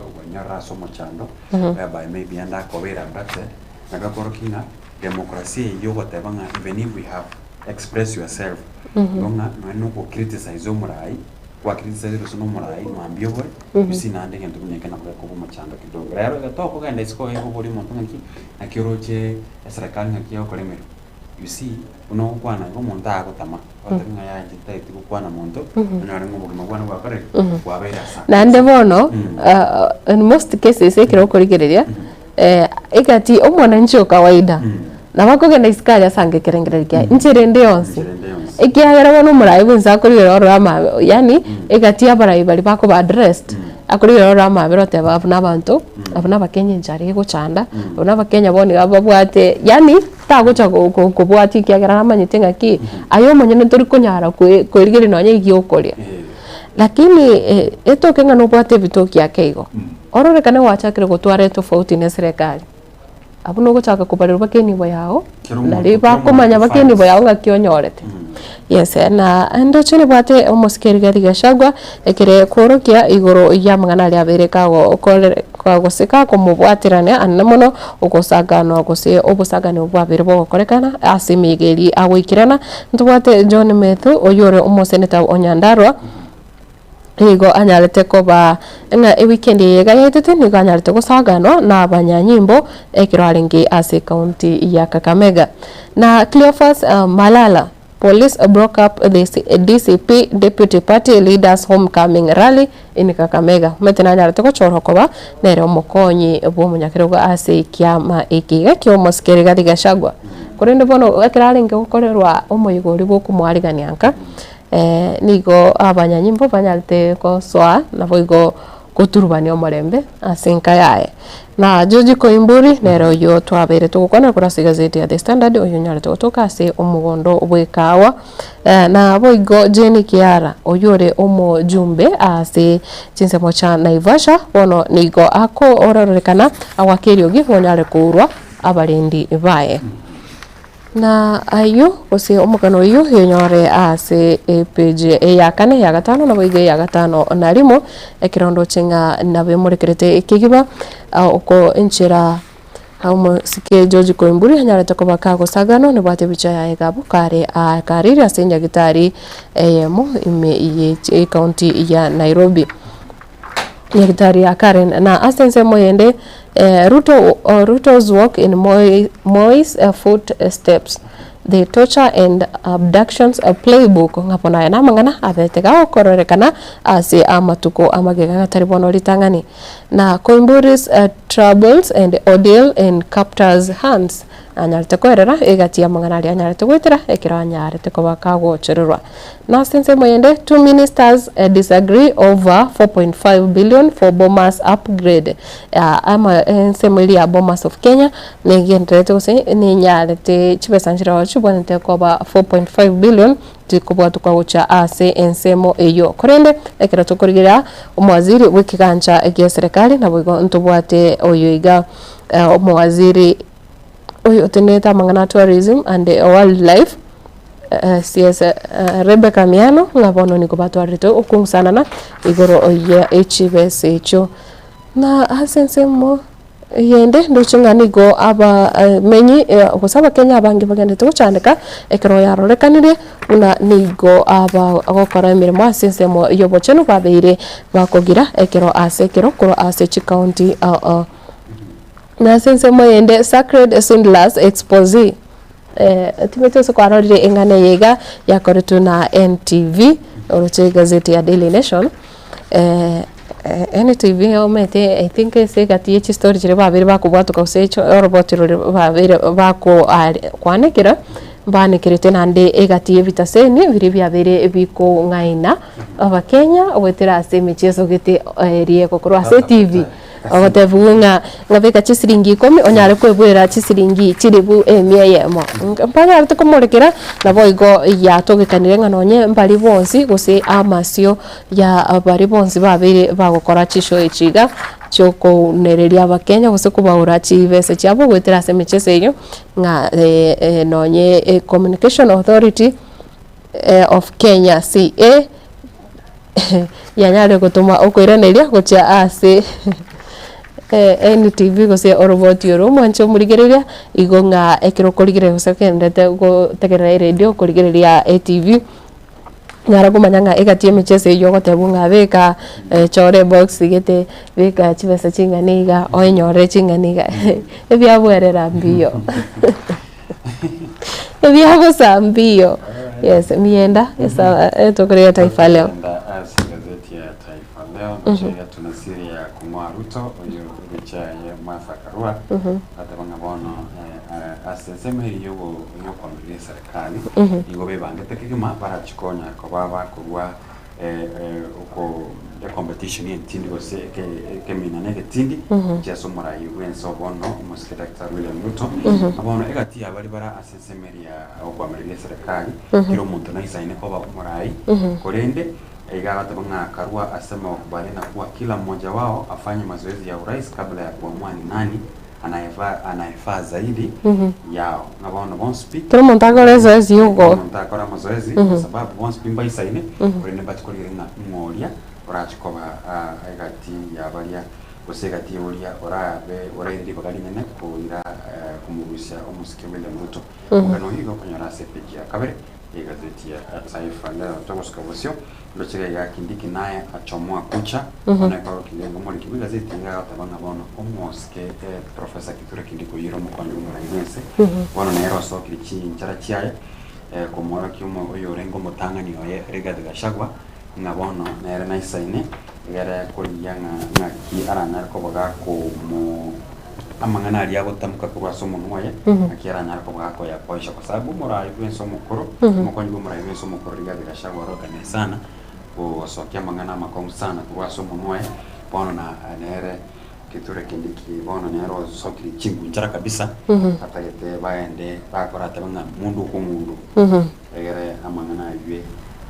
okwenyorera ase omochando, whereby maybe ande akobeire abducted, nabo ekorokia ng'a demokrasia eyio ogoteba ng'a even if we have express yourself, igo ng'a nonye na oko criticize omorai, gwa criticize gose na omorai mwambia obore, you see naende egento buna ekio nabo gekoba omochando kidogo. Rero iga tokogenda isiko iga oborie omonto ng'aki, naki oroche eserekari ng'aki egokora emeremo. You see, buna ogokwana iga omonto agotama, ogoteba ng'a yaya inche titageti gokwana monto, onyore ng'a obogima bwane bwakorire ki? Bwabeire asa. Naende bono, in most cases ekero okorigereria, egati omwananchi o kawaida, nabo akogenda isiko aria asange ekerengererio kiaye, inche rende yonsi, ekiagera bono omorai bwensi akorigereria ororo amabe, yaani egati ya abarai baria bakoba addressed, akorigereria ororo amabera oteba abwo na abanto, abwo na abakenya enchara egochanda, abwo na abakenya bono iga babwate yaani. Tagocha kobwatia ekiagera namanyete ng'aki, aye omonyene tori konyara koerigeria nonya egiokoria. Lakini etoke ng'a nobwate ebitoki ake igo, ororekane gwachakire gotwara etofauti na eserekari, abwo nogochaka kobarerwa mpaka enibo yago, nari bakomanya mpaka enibo yago ng'aki onyorete. Yes, na ndoche nibwate omosike Rigathi Gachagua, ekere kworokia igoro y'amang'ana aria abeire kagokorere gose kakomobwaterania anene mono ogosaganwa gose obosagani obwo bwabeire bogokorekana ase emeyega eria agoikerana. Ntobwate John Methu oyio ore omoseneta o Nyandarua, nigo anyarete koba ng'a ewikendi eye iga yaetete nigo anyarete gosaganwa na abanyanyimbo ekero arenge ase ekaunti ya Kakamega. Na Cleophas Malala, Police broke up the DCP deputy party leader's homecoming rally in Kakamega. Omanyete nanyarete gochorwa koba nere omokonyi bw'omonyakerogo ase ekiama eke iga ki'omosike Rigathi Gachagua. Korende bono ekero arenge gokorerwa omoyega oria bw'okomoarigania nka, nigo abanyanyimbo banyarete gosoa naboigo goturubania omorembe ase enka yaye. Na George Koimburi nere oyio twabeire togokwana korwa ase egazeti ya The Standard oyio onyarete gotoka ase omogondo bw'ekahawa. Naboigo Jane Kiara oyio ore omojumbe ase chinsemo chia Naivasha bono nigo akoororekana agoaka eriogi bonyare kourwa abarendi baye. Na ayio, gose omogano oyio oyonyore ase epeji eya kane, eya gatano, naboigo eya gatano na rimo, ekero ndoche ng'a nabemorekerete ekegima, oko enchera omosike George Koimburi anyarete koba kagosaganwa nabwate ebicha yaye iga abwo kare akarire ase enyagitari eyemo ime ye ecounty ya Nairobi. Nyagetari ya Karen. Na ase ensemo eyende, Ruto, Ruto's walk in Moi's footsteps, the torture and abductions playbook, ng'a bono aya namang'ana abete gagokororekana ase amatuko amagega gatari bono ritang'ani. Na Koimburi's troubles and ordeal in captors hands. Anyarete koerera egati y'amang'ana aria anyarete goetera ekero anyarete koba kagochererwa. Na ase ensemo eyende, two ministers disagree over 4.5 billion for Bomas upgrade. Ama ensemo eria ya Bomas of Kenya negendererete gose nenyarete chibesa nchireo chibwenerete koba 4.5 billion chikobwatokwa gochia ase ensemo eyio. Korende ekero tokorigereria omowaziri bw'ekegancha gie eserekari naboigo ntobwate oyo iga omowaziri oyo otenerete amang'ana a tourism and wildlife CS Rebecca Miano ng'a bono nigo batwarete okong'usanana igoro ya echibesa echio. Na ase ensemo eyende ndoche ng'a nigo abamenyi gose abakenya abange bagenderete gochandeka ekero yarorekanire buna nigo abagokora emeremo ase ensemo ya obochenu babeire bakogira ekero ase ekero korwa ase chikaunti ao ao. Na ase ensemo eyende Sacred Swindlers Exposé timanyeti gose kwarorire eng'ana eye iga yakoretwe na NTV oroche egazeti ya Daily Nation NTV omanyete I think ase egati ya chistori chiria babeire bakobwatoka gose oroboti roria babeire bako kwanekera mbanekerete naende egati ya ebitaseni biria biabeire bikong'aina abakenya goetera ase emechieso gete eria egokorwa ase etv. Ogotebiwa ng'a ng'a beka chisiringi ikomi onyare kweboera chisiringi chilifu emia eyemo. Mpanyarete komorekera, naboigo yatogekanire ng'a nonye mbari bonsi gose amasio ya baria bonsi babeire bagokora chishow echi iga chiokounereria abakenya gose kobaura chibesa chiabo goetera ase emicheso eyio ng'a nonye Communication Authority of Kenya, CA. Yanyare gotoma okoiraneria gochia ase NTV gose oroboti oro omwanche omorigereria, igo ng'a ekero okorigereria gose ogenderete gotegerera eredio okorigereria etv, nyara komanya ng'a egati y'emicheso eywo ogotebwa ng'a beka chora ebox gete, beka chibesa ching'ana iga, oenyore ching'ana iga, ebiabwerera mbuya. Ebiagosa mbiyo. Yes, mienda esa etokorera Taifa Leo. Enda ase gazeti ya Taifa Leo ndoche tuna siri ya kung'oa Ruto oyo richa ye Martha Karua ateba ng'a bono ase ensemo eye yogo yokwamiria eserikali nigo bebangete kegima barachikonya koba bakorwa oko ecompetition entindi gose ekemina na egetindi gochia ase omorai bw'ense obono omosike Daktari William Ruto. Bono egati ya baria bare ase ensemo eria ya okoamereria eserekari, kera omonto naisaine koba omorai, korende iga agateba ng'a akarua ase amakubaliano kuwa kila mmoja wao afanye mazoezi ya urais kabla ya kuamua ni nani anayefaa anayefaa zaidi yao. Ng'a bono bonsi pi Kera omonto akore ezoezi ya Kera omonto akore amazoezi kwa sababu bonsi pi mbaisaine, korende mbache korigereria ng'a ng'o oria orache koba egati ya baria gose egati ya oria orabe oraire ribaga rinene koira komorusia omosike William Ruto. Omogano oyio iga okonyora ase epeji ya kabere y'egazeti ya Taifa Leo. Togosuka bosio, ndoche iga iga Kindiki naye achomoa kucha, bono ekero kende iga omoriki bw'egazeti iga agoteba ng'a bono omosike Professor Kithure Kindiki oyio ore omokonyi bw'omorai bw'ense, bono nere osokire chinchera chiaye komworokia omo oyorenge omotang'ani oye Rigathi Gachagua, ng'a bono nere naisaine egere korigia ng'a ng'aki aranyare koba gakomo amang'ana aria agotamoka korwa ase omonwa oye, ng'aki aranyare koba gakoyakoesha kwa sababu omorai bw'ense omokoro, omokonyi bw'omorai bw'ense omokoro Rigathi Gachagua orokane sana, gosokia amang'ana amakong'u sana korwa ase omonwa oye, bono na nere Kithure Kindiki bono nere osokirie chingunchara kabisa, atagete bagende bakore atebe ng'a mundu okwo mundu. Egere amang'ana aywe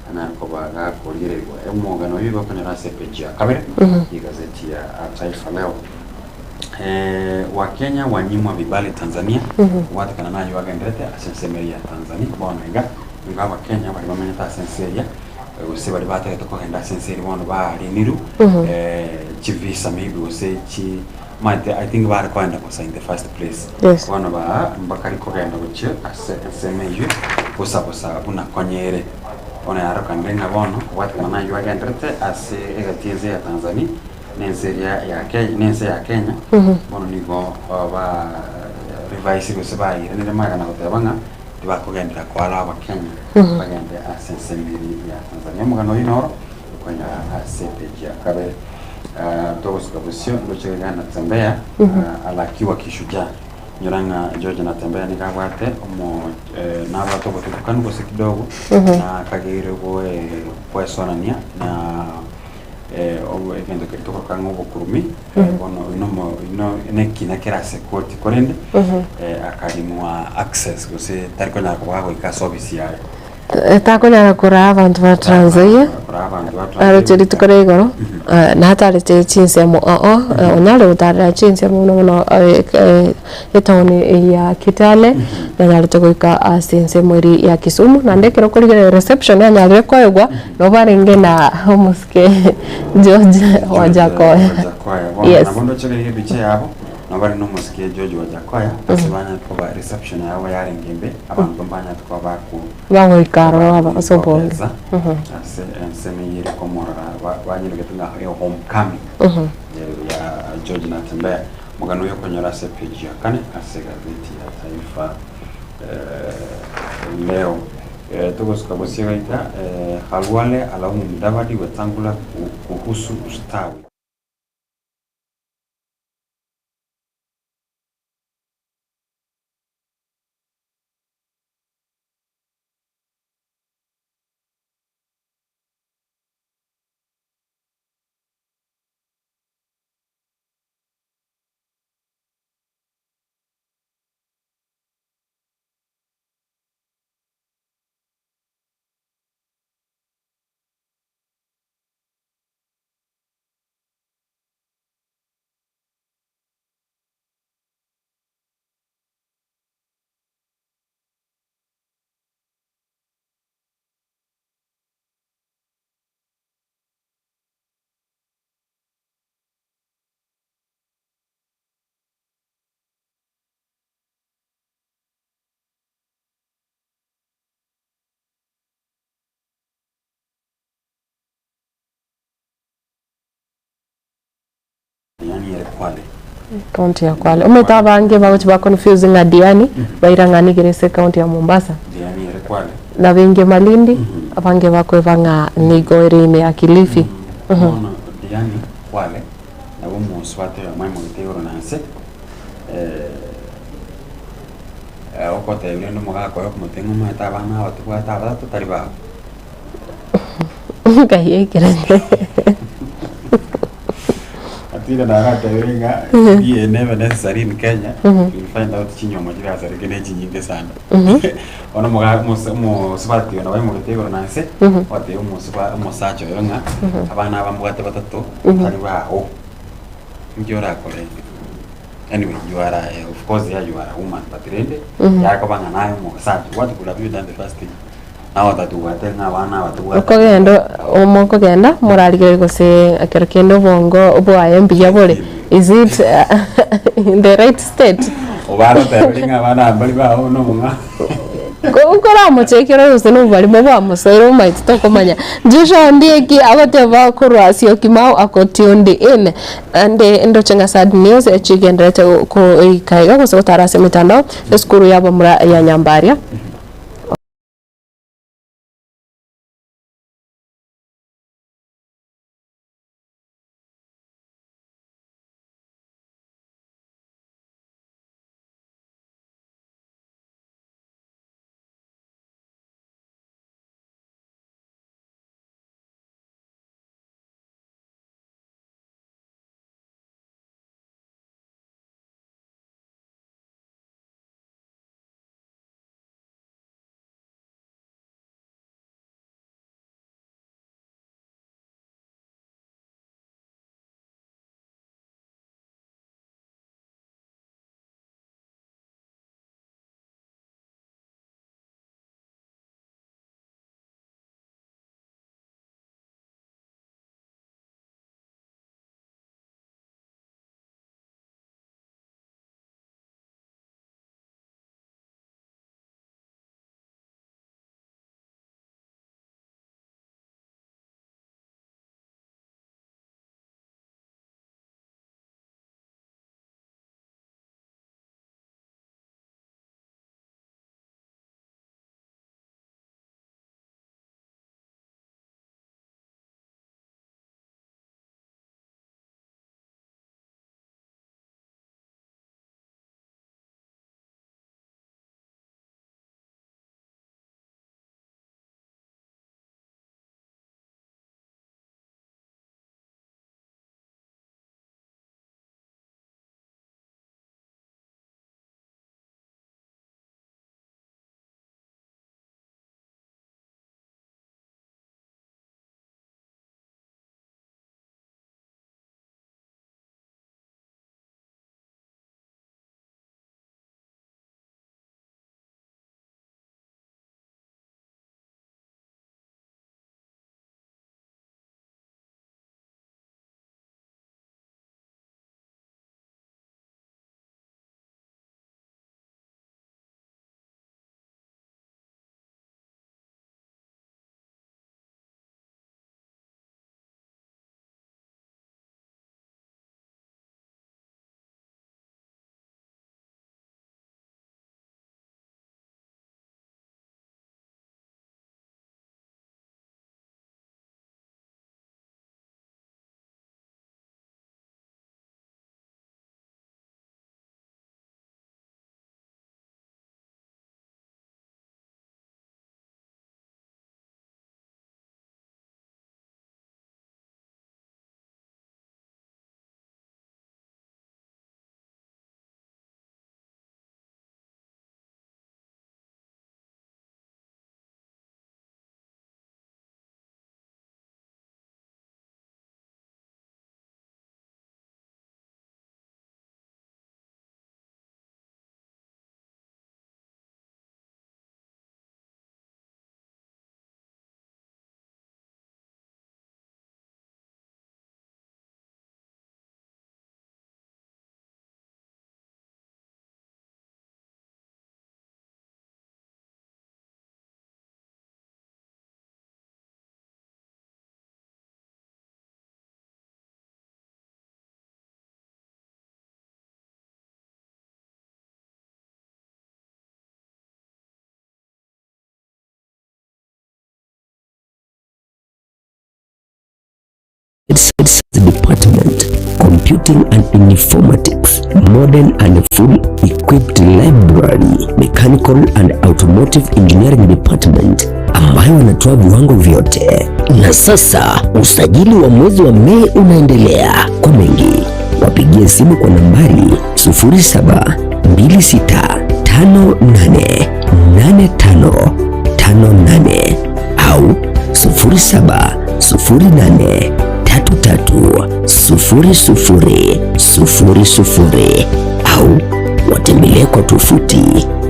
anyare koba gakorigererigwa. Omogano oyio igo okonyora ase epeji ya kabere y'egazeti ya Taifa Leo. Wakenya wanyimwa vibali Tanzania, kobwatekana nayio agenderete ase ensemo eria ya Tanzania. Bono iga nigo abakenya baria bamenyete ase ense eria gose baria batagete kogenda ase ense eria bono barinirwe chivisa maybe gose chi Omanyete I think bare kogenda bosa in the first place. Yes. Bono baa mbakari kogenda gochia ase ensemo eyio bosa bosa buna konya ere. Bono yarokanire ng'a bono kobwatekana nayio agenderete ase egati y'ense ya Tanzania na ense eria ya Kenya na ense ya Kenya, bono nigo ba revise gose bairanire magega na goteba ng'a tibakogenderera koara abakenya bagende ase ensemo eria ya Tanzania. Omogano oyio noro okonyora ase epeji ya kabere. Togosuka bosio ndoche iga natembea alakiwa kishujaa. Nyora ng'a George Natembeya nigo abwate omo eh, nabwate obotutukanu gose kidogo na akageire goe goesonania na eh, obo- egento keria tokoroka ng'a obokurumi bono ino ino nekina kere ase koti korende akarinwa access gose tari konyara koba agoika ase ofisi yaye. Takonyara koraa abanto ba Trans Nzoia, Koraa abanto ba Trans aroche rituko ria igoro, natarete chinsemo oo, onyare gotarera chinsemo buna bono etown ya Kitale, nanyarete goika ase ensemo eria ya Kisumu, naende ekero okorigereria reception yanyarire koegwa, nabo barenge na omosike George Wajakoya. Wajakoya. Bono Yes. nabo ndoche iga epicha yabo, nabo bare na omosike George Wajakoya, ase banyarete koba reception yabo yarenge embe, abanto mbanyarete koba baku Bagoika aroro aba ase obonge. Kogesa ase ensemo eyio ere komorora banyeregete ng'a e homecoming ya George Natembeya. Omogano oyo okonyora ase page ya kane ase egazeti ya Taifa Leo. Togosuka bosio iga Khalwale alaumu Mudavadi Wetangula kuhusu ustawi. Diani ere Kwale. County ya Kwale. Omanyete abange bagochi ba confuse ng'a Diani, baira ng'a nigere ase ecounty ya Mombasa. Diani ere Kwale. Na bainge Malindi, abange bakoeba ng'a nigo ere ime ya Kilifi. Bono Diani Kwale nabo omosubati oyomo aimogete igoro na nse okotebiwa rende omogaka oye okomotebia ng'a omanyete abana aba tobwate abatato tari babo. Ngai aikerete. Atire naratebire ng'a DNA ebe necessary in Kenya, you'll find out chinyomba chirasareke ne chinyinge sana. Bono omoga omos omosubati oyo nabo aimogete igoro na nse, ogotebia omosuba omosacha oyo ng'a, abana aba mbwate batato, tari bago, inki orakore? Anyway, you are a, of course yeah, you are a woman, but rende, yakoba ng'a naye omosacha, what could have you done the first thing? Nago tatobwate ng'a abana aba tobwate Okogenda omokogenda morarigereria gose ekero kende obongo bwaye mbuya bore is it in the right state? Obarotebiri ng'a abana aba mbari bao nomong'a. Koramochekera gose na oborimo bwamosoire omaete tokomanya. Joshua Ondieki agoteba korwa Syokimau ako tuned in ande ndoche ng'a sad news chigenderete koika iga gose gotara ase emetandao esukuru yabamura ya Nyambaria. Science Department, Computing and Informatics, Modern and Full Equipped Library, Mechanical and Automotive Engineering Department ambayo wanatoa viwango vyote. Na sasa usajili wa mwezi wa Mei unaendelea. Kwa mengi wapigie simu kwa nambari 0726588558 au 0708330000 au watembelee kwa tovuti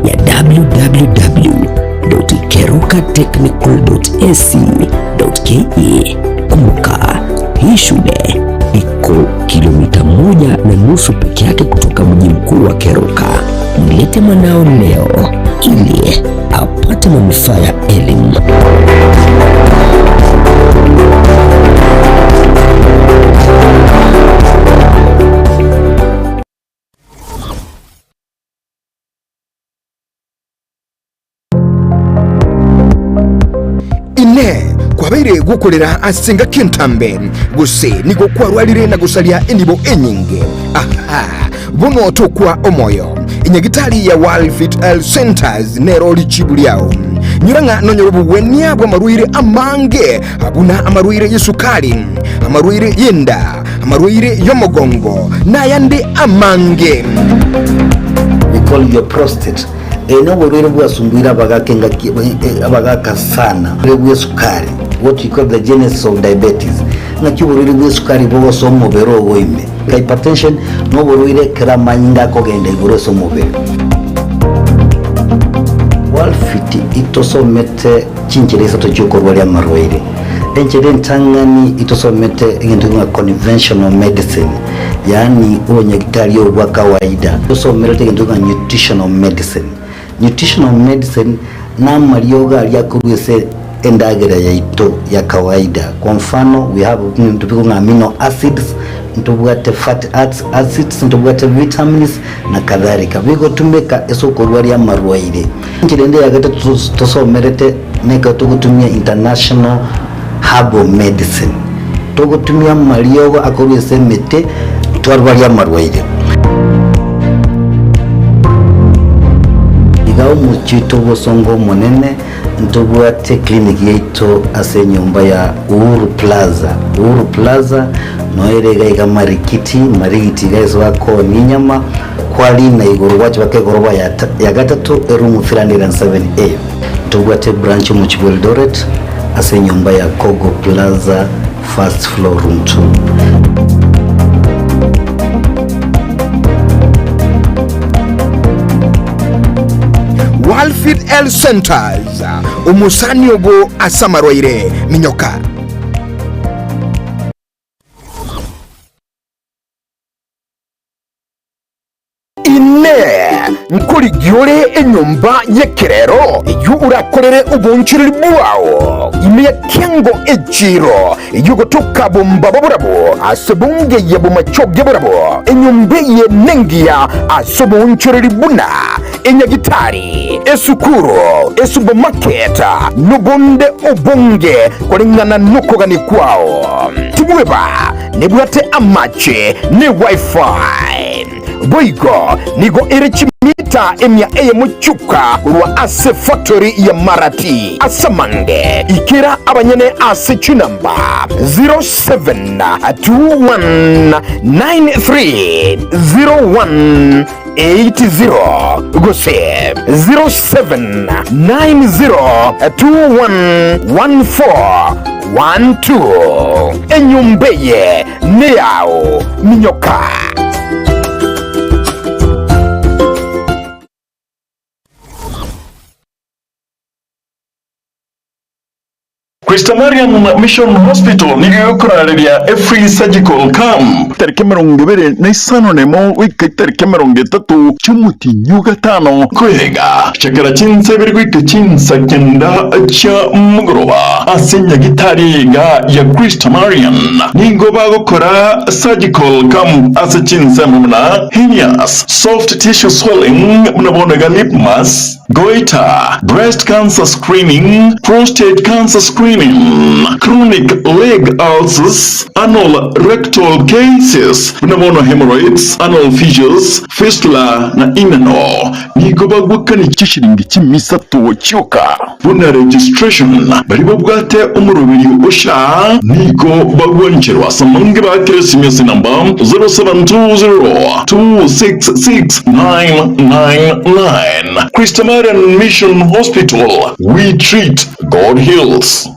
ya www.kerokatechnical.ac.ke. Kumbuka, hii shule iko kilomita 1.5 peke yake kutoka mji mkuu wa Keroka. Mlete mwanao leo ili apate manufaa ya elimu. Inee! Kwabeire gokorera ase engaki entambe, gose nigo kwarwarire na gosaria enibo enyinge? Aha! Bono tokwa omoyo. Enyagitari ya World Health Centers nero richibu riao. Nyora ng'a nonyore obogwenia bw'amarwaire amange buna amarwaire y'esukari, amarwaire y'enda, amarwaire y'omogongo, nayande amange. We call your prostate. Eye noborwaire bwasumbuire abagaka engaki abagaka sana. Oborwaire bw'esukari, what we call the genesis of diabetes. Ng'aki oborwaire bw'esukari bogosoa omobere ogo ime. Hypertension noborwaire ekero amanyinga akogenda igoro ase omobere. Walfit itosomete chinchera isato chiokorwaria amarwaire. Enchera entang'ani itosomete egento ng'a conventional medicine, yaani obonyagitari obo bwa kawaida. Tosomerete egento ng'a nutritional medicine. Nutritional medicine namariogo aria akorwa ase endagera yaito ya kawaida. Kwa mfano we have ebinto bikong'a amino acids, ntobwate fatty acids, ntobwate vitamins na kadhalika. Bigotumeka ase okorwaria amarwaire. Enchera ende ya gatato tosomerete nekero togotumia international herbal medicine. Togotumia amariogo akorwa ase emete twarwaria amarwaire. Iga omochie oito bw'osongo omonene ntobwate clinic yaito ase enyomba ya Uhuru Plaza. Uhuru Plaza noyo ere iga iga Marikiti, Marigiti iga ase bakoonia enyama, kwarina igoro gwacha baka egoroba ya ya gatato eroom 307A. Ntobwate branch omochie bwa Eldoret ase enyomba ya Kogo Plaza first floor room 2. Walfit Health Centers, omosani obo ase amarwaire, minyoka. Inee! Nkorigia ore enyomba y'ekerero eyio orakorere oboonchoreri bwao ime ya kiango echiiro eyio gotoka bombaba borabwo ase bongeye bomachoge borabwo? Enyomba eye nengiya ase oboonchoreri buna enyagitari, esukuru, esupermarket, nobonde obonge koreng'ana nokogania kwao. Tibweba nebwate amache ne wifi. Boigo nigo ere chimita emia eyemo chioka korwa ase factory ya Marati. Ase amange ikera abanyene ase chinamba 0721930180 gose 0790211412. Enyomba eye neyao, minyoka. Christamarian Mission Hospital nigo egokorareria a free surgical camp tariki 25 nemo goika tariki 30 chi'omotienyi o gatano koyega chakera chinsa ibere goika chinsa kenda chia mogoroba ase nyagitari iga ya Christamarian nigo bagokora surgical camp ase chinsemo buna hernias, soft tissue swelling buna bono iga lipmas, Goiter, breast cancer screening, prostate cancer screening. screening, chronic leg ulcers, anal rectal cases buna bono hemorrhoids, anal fissures, fistula na inano. Nigo bagwakani chishilingi chimisato chioka. Buna registration, baria babwate omoroberio o SHA nigo bagwancherwa ase amange baakere esimi ase enamba 0720 266 999. Christamarian Mission Hospital, we treat, God heals.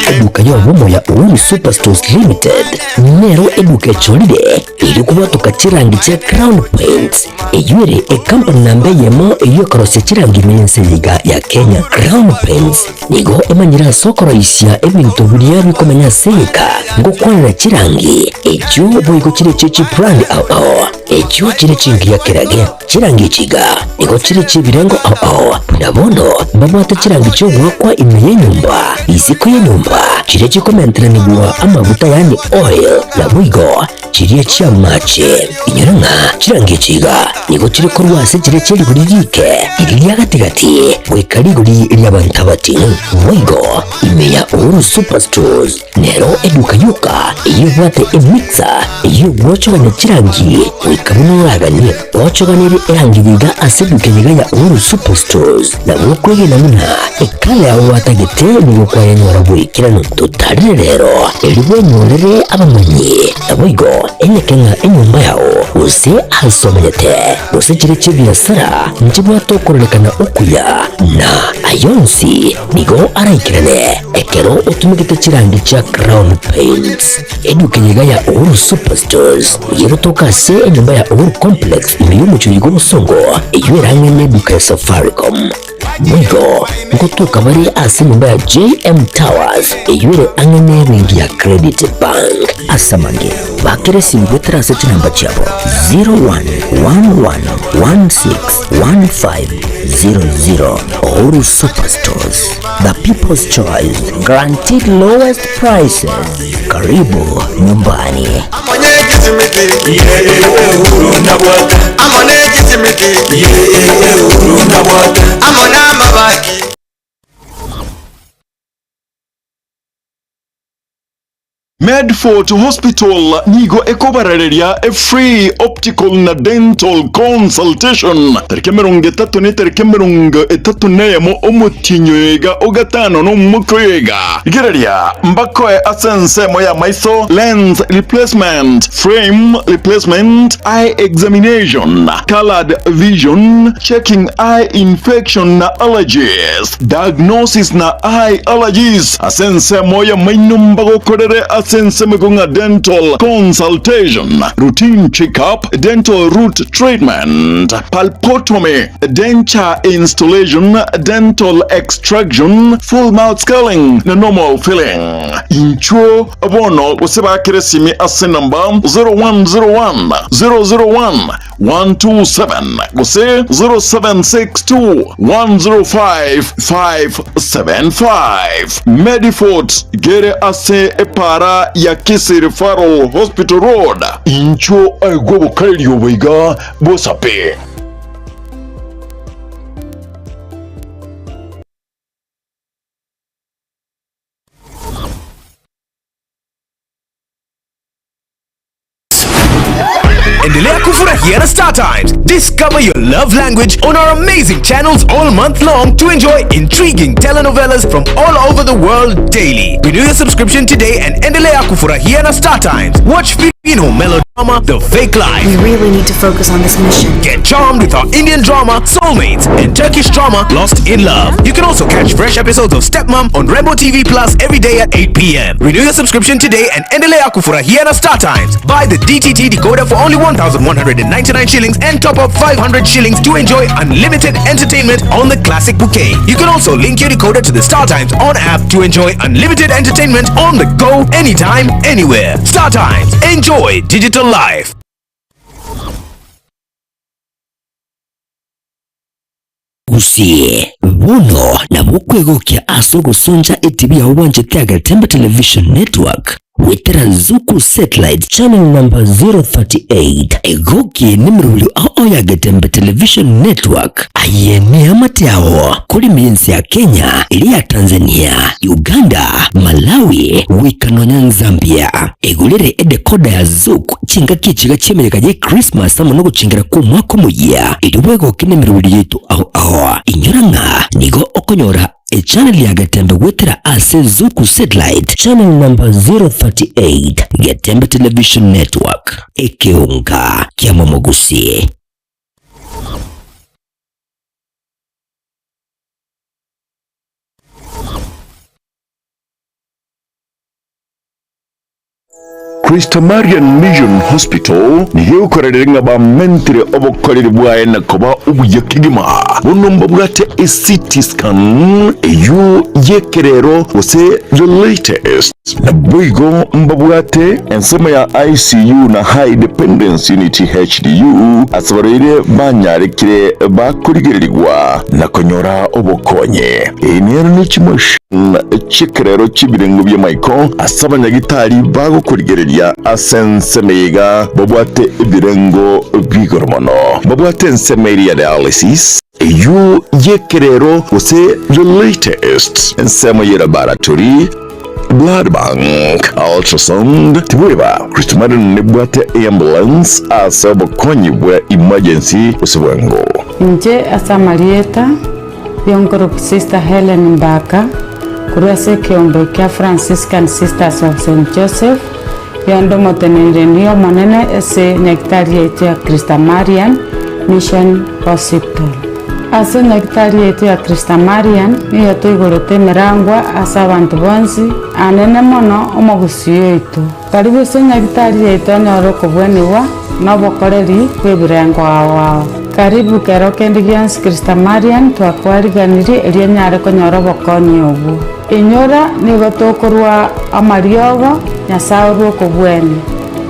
Eduka y'obomo ya Uhuru Superstores Limited nero eduka echorire eri kobwatoka chirangi chia Crown Paints eyio ere ekampani namba eyemo eyio ekorosia chirangi ime y'ense eye iga ya Kenya. Crown Paints nigo emanyire ase okoroisia ebinto biria bikomenya ase egeka ngokwanera chirangi echio boigo chire echio chibrand ao ao echio chire chingiya kerage. Chirangi echi iga nigo chire chi'ebirengo ao ao, buna bono mbabwate chirangi chi'ogoakwa ime y'enyomba, isiko y'enyomba, chiria chikomenteranigwa amaguta yaani oil, naboigo chiria chi'amache. Inyora ng'a chirangi echi iga nigo chire korwa ase chiria chie rigori riike, riria ria gati-gati, goika rigori ri'abanto abating'u. Boigo ime ya Uhuru Superstores Nero eduka yoka eyio ebwate emixer eyio egwochogania chirangi goika buna oraganie. Gwochoganirie erangi iga ase eduka eye iga ya Uhuru Superstores nabo okwegena buna ekala yao gwatagete nigo kwayenyora boikeranu. Totarire rero erio bwenyorere abamanyi naboigo enyeke ng'a enyomba yao gose ase omenyete gose chire chi'ebiasara nchibwate okororekana okuya na ayonsi Nigo araikerane ekero otumegete chirangi chia Crown Paints. Eduka eye iga ya Uhuru Superstores nigo egotoka ase enyomba ya Uhuru Complex ime y'omochie oyo bw'obosongo eyio ere ang'e n'eduka ya Safaricom. Boigo ngotoka bare ase enyomba ya JM Towers eyio ere ang'e n'ebenki ya Credit Bank. Ase amange, bakera esimi goetera ase chinamba chiabo 01111615 00 Uhuru Superstores, the people's choice, guaranteed lowest prices. Karibu nyumbani. Medfort Hospital nigo ekobarareria a free optical na dental consultation tariki 30 ne tariki 31 omotienyi oyo iga o gatano na omokia oyo iga. Rigereria mbakoe ase ensemo y'amaiso, lens replacement, frame replacement, eye examination, coloured vision, checking eye infection na allergies. Diagnosis na eye allergies ase ensemo y'amaino mbagokorere ase ensemo ekong'a dental consultation, routine check-up, dental root treatment, pulpotomy, denture installation, dental extraction, full mouth scaling na normal filling. Inchuo bono gose bakere esimi ase enamba 0101 001 127 gose 0762 105 575. Medifort gere ase epaara ya Kisii Referral Hospital Road. Inchuo aigwe obokareria obo iga bosape. Endelea kufurahia na Star Times. Discover your love language on our amazing channels all month long to enjoy intriguing telenovelas from all over the world daily. Renew your subscription today and endelea kufurahia na Star Times. Watch Filipino Melody. Drama, The Fake Life. We really need to focus on this mission. Get charmed with our Indian drama, Soulmates, and Turkish drama, Lost in Love. You can also catch fresh episodes of Stepmom on Rembo TV Plus every day at 8 p.m. Renew your subscription today and endelea kufurahia na Star Times. Buy the DTT decoder for only 1,199 shillings and top up 500 shillings to enjoy unlimited entertainment on the classic bouquet. You can also link your decoder to the Star Times on app to enjoy unlimited entertainment on the go anytime, anywhere. Star Times. Enjoy digital life. Gusii, bono nabo okwegokia ase ogosoncha etibi yao bwanchete ya Getembe Television Network goetera Zuku Satellite Channel number 038 egokie nemerobrio ao ya Getembe Television Network. Aye neamate yao kore emensi ya Kenya, eria ya Tanzania, Uganda, Malawi, goika nonya Zambia. Egorere edecoder ya Zuku chingaki echiga chi'emereka ye Christmas amo nogochengera kw'omwaka omoyia, erio bwegoke nemerobrio yaito ao ao. Inyora ng'a nigo okonyora echannel ya Getembe goetera ase Zuku Satellite channel number 038, Getembe Television Network, ekeonga kia momogusi. Christamarian Mission Hospital nigo egokorerera ng'a bamentire obokoreri bwaye na koba obuya kegima. Bono mbabwate eCT scan eyio y'ekerero gose the latest. Naboigo mbabwate ensemo ya ICU na High Dependence Unit HDU ase abarwaire banyarekire bakorigererigwa na konyora obokonyi. Eye nero ne chimotion chi'ekerero chi'ebirengo bi'amaiko ase abanyagitari bagokorigereria ase ensemo eye iga babwate ebirengo bi'igoro mono. Babwate ensemo eria ya dialysis, eyio y'ekerero gose the latest, ensemo ye laboratory, blood bank, ultrasound, tiboiba Christmarin nebwate eambulance ase obokonyi bwa emergency gose bwango. Inche ase amarieta y'onkoroku Sister Hellen Mbaka, korwa ase ekeombe kia Franciscan Sisters of Saint Joseph, yonde omoteneneri omonene ase nyagitari yaito ya Christamarian Mission Hospital. Ase nyagitari yaito ya Christamarian nigo toigorete emerangwa ase abanto bonsi, anene mono omogusii oito. Karibu ase nyagitari yaito onyore okobwenigwa na obokoreri bw'ebirengo ao ao. Karibu kero kende gionsi Christamarian twakwariganirie erio onyare konyora obokonyi obwo. Inyora nigo tokorua amariogo, Nyasae orue okobwania.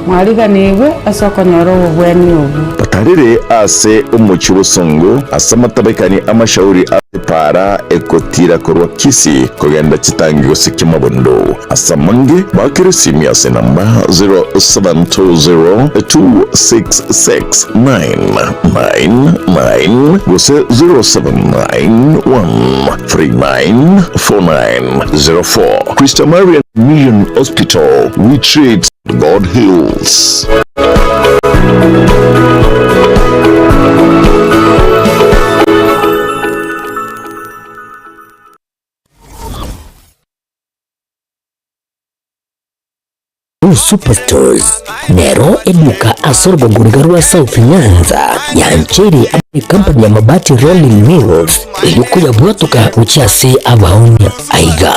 Mwariganigwe ase okonyora obobweni obwo. Batarire ase omochie bosongo, ase amatabekani amashauri ase epaara ekotiira korwa Kisii kogenda chitangi gose Kimabondo. Ase amange, baakere esimi ase enamba 0720266999 gose 0791394904. Christamarian Mission Hospital, we treat, God heals. Superstores nero eduka ase orogongo riga rwa South Nyanza yancheire amo ne company ya Mabati Rolling Mills erio koyabwatoka gochia ase abaonia. Aiga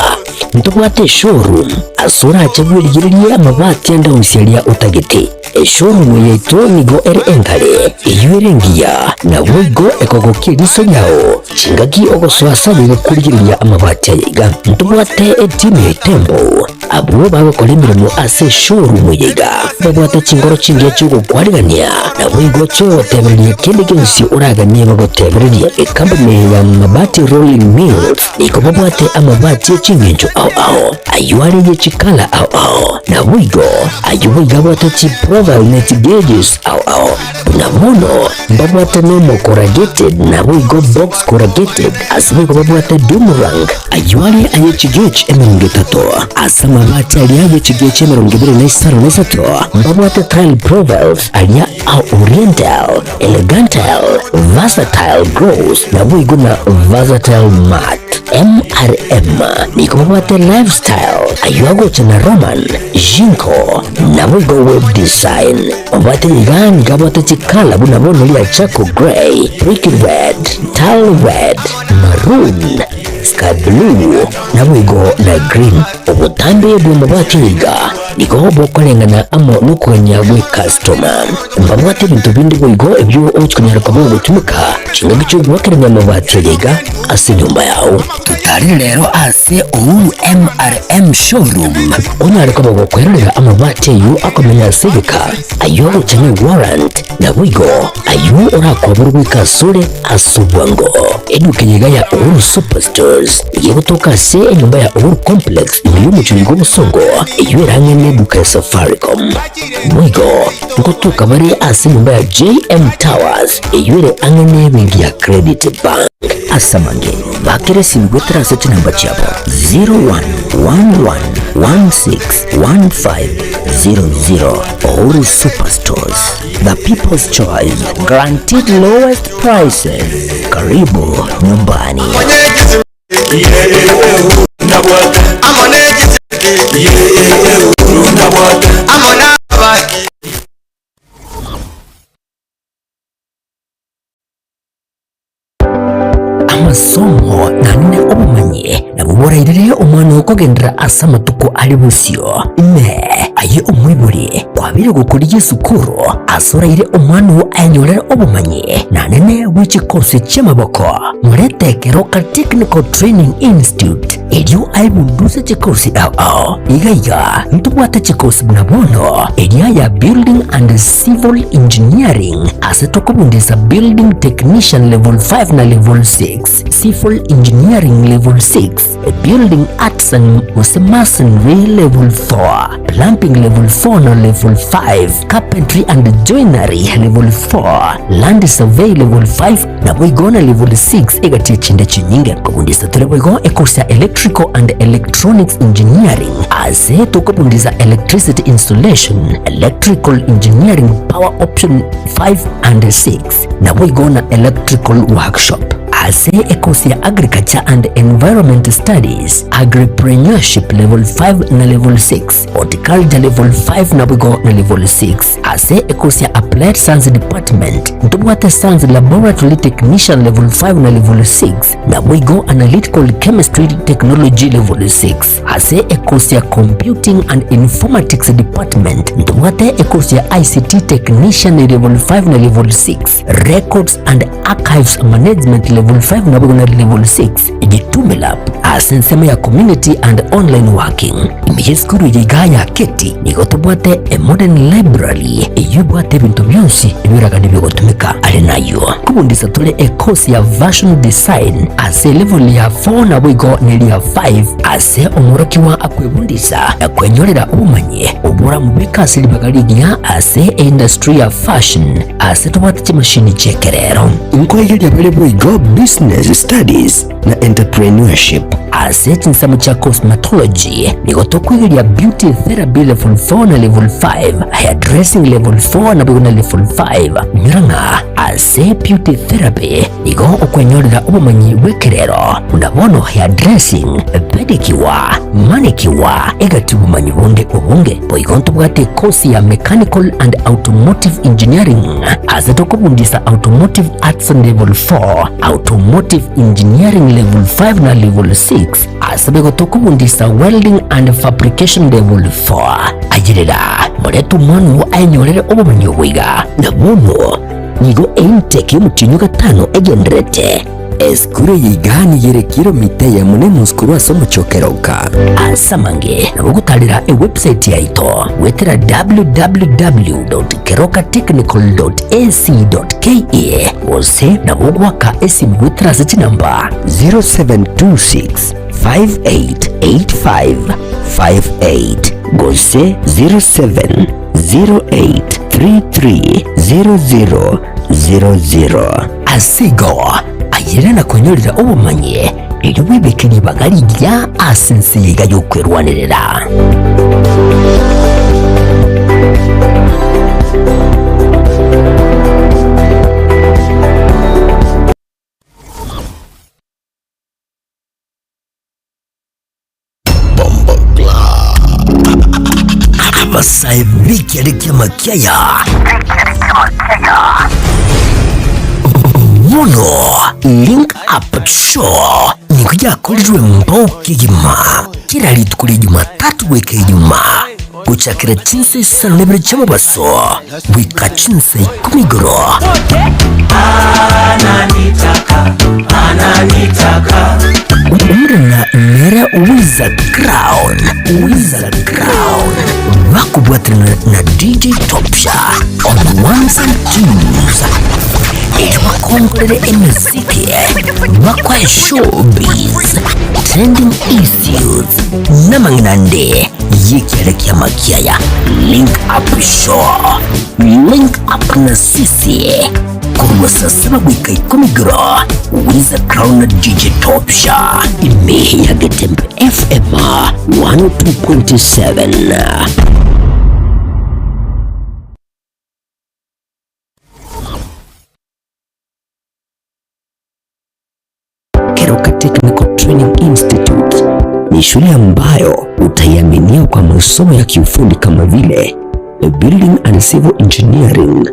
ntobwate eshowroom ase orache bwerigererie amabati ande onsi aria otagete. Eshowroom yaito nigo ere engare, eyio ere engiya, naboigo ekogokia eriso riao chingaki ogosoa ase aye gokorigereria amabati aya iga. Ntobwate etimu ya Itembo Abwo bagokora emeremo ase eshowroom eye iga babwate chingoro chingiya chi'ogokwarigania, naboigo chi'ogotebereria kende gionsi oraganie bagotebererie. Ecompany eye ya Mabati Rolling Mills nigo babwate amabati e chingencho ao ao, ayio are ye chikala ao ao, naboigo ayio boigo abwate chiprofile ne chigauges ao ao. Buna bono mbabwate normal corrugated naboigo box corrugated, ase boigo babwate doomerang, ayio are aye chigauge 30, ase amabati aria aye chigauge 23 mbabwate tile profiles aria a oriental, elegantal, versatile gloss naboigo na versatile matte. MRM nigo babwate lifestyle, ayio agocha na Roman, Jinko. Naboigo web design. Obwate iga nigo abwate chikala buna bono ria charcoal grey, brick red, dull red, maroon, sky blue, naboigo na green. Obotambe bw'amabati iga nigo bokoreng'ana amo nokogania gw'ecustoma. Mbabwate ebinto binde boigo ebio ogochi konyara koba ogotumeka chingaki chi'ogoakerania amabati aya iga ase enyomba yao. Totarire rero ase Uhuru MRM Showroom onyare koba gokwerorera amabati ayio akomenya ase egeka, ayio agocha ne warrant, naboigo ayio orakoaborwe goika asore ase obwango. Eduka eye iga ya Uhuru Superstores nigo egotoka ase enyomba ya Uhuru Complex ime y'omochie oyo bw'Obosongo, eyio ere ang'e neduka ya Safaricom. Boigo ngotoka bare ase enyomba ya JM Towers eyio ere ang'e nebenki ya Credit Bank. Ase amange, bakera esimi goetera ase chinamba chiabo 0111161500. Uhuru Superstores, the people's choice, guaranteed lowest prices. Karibu nyumbani. Amasomo naende obomanyi nabwo borairere omwana oo kogenderera ase amatuko are bosio. Inee! Aye omoibori, kwabeire gokorigia esukuru ase oraire omwana oo ayenyorere obomanyi naende bwe chikosi chi'amaboko? Morete Keroka Technical Training Institute erio aebunduse chikosi ao ao. Iga iga ntobwate chikosi buna bono eria ya Building and Civil Engineering ase tokobundisa Building Technician Level 5 na Level 6, Civil Engineering Level 6, Building Arts and gose Masonry Level 4, Plumbing Level 4 na Level 5, Carpentry and Joinery Level 4, Land Survey Level 5, Naboigo na level 6 egati echinde chinyinge. Kobundisa tore boigo ecourse ya Electrical and Electronics Engineering ase tokobundisa Electricity Installation, Electrical Engineering Power Option 5 and 6 naboigo na Electrical Workshop. Ase ecourse ya Agriculture and Environment Studies, Agripreneurship level 5 na level 6, Horticulture level 5 naboigo na level 6. Ase ekosi ya Applied Science Department, ntobwate Science Laboratory Technician Level 5 na Level 6, naboigo Analytical Chemistry Technology Level 6. Ase ekosi ya Computing and Informatics Department, ntobwate ekosi ya ICT Technician Level 5 na Level 6, Records and Archives Management Level 5 naboigo na Level 6. Gitume Lab ase ensemo ya Community and Online Working. Ime y'esukuru eye igaa ya Keti nigo tobwate a modern library eyio ebwate ebinto bionsi ebiragane biogotumeka. Are nayio nkobundisa tore e course ya Fashion Design ase elevel ya 4 naboigo neria 5 ase omworokigwa akwebundisa na kwenyorera obomanyi oboramobeke ase ribaga rigiya ase eindustry ya fashion ase tobwate chimashini chi'ekerero. Nkoigeria bare boigo Business Studies na Entrepreneurship. Ase chinsemo chia Cosmetology nigo tokoigeria Beauty Therapy Level 4 na Level 5, Hairdressing Level 4 naboigo na Level 5. Inyora ng'a ase Beauty Therapy nigo okwenyorera obomanyi bw'ekerero buna bono hairdressing, pedicure, manicure, egati obomanyi bonde obonge. Boigo ntobwate ekosi ya Mechanical and Automotive Engineering ase tokobundisa Automotive Arts Level 4, Automotive Engineering Level 5 na Level 6 ase boigo tokobundisa Welding and Fabrication Level 4. Ayerera, morete omwana oo aenyorere obomanyi obo iga. Na bono nigo eintake y'omotienyi o gatano egendererete. Esukuru eye iga nigo ere kilomita eyemo na enusu korwa ase omochie o Keroka. Ase amange nabo ogotarera ewebsite yaito goetera www.kerokatechnical.ac.ke gose nabo ogoaka esimu goetera ase chinamba 0726 588558 gose 0708330000. Ase igo, ayere na konyorera obomanyi, erio bwebeke ribaga rigiya ase ense eye iga y'okwerwanerera. Ebisae bi'ekiare ki'amakiaya bono Link Up Show nigo yakorirwe mbao kegima kera rituko ria Jumatatu goika Ijumaa gochakera chinsa isano na ibere chi'omobaso goika chinsa ikomi igoro. Omorena nere Wiza Crown, Wiza Crown, bakobwaterana na DJ Topsha on ones and twos. Erio bakongorere emeziki, bakoe showbiz, trending issues, namang'ina ande y'ekiare ki'amakiaya. Link Up Show, Link Up na sisi korwa saa saba goika ikomi igoro, Wiza Crown na DJ Topsha, ime ya Getembe FM 102.7. Keroka Technical Training Institute ni shule ambayo utaiaminia kwa masomo ya kiufundi kama vile Building and Civil Engineering,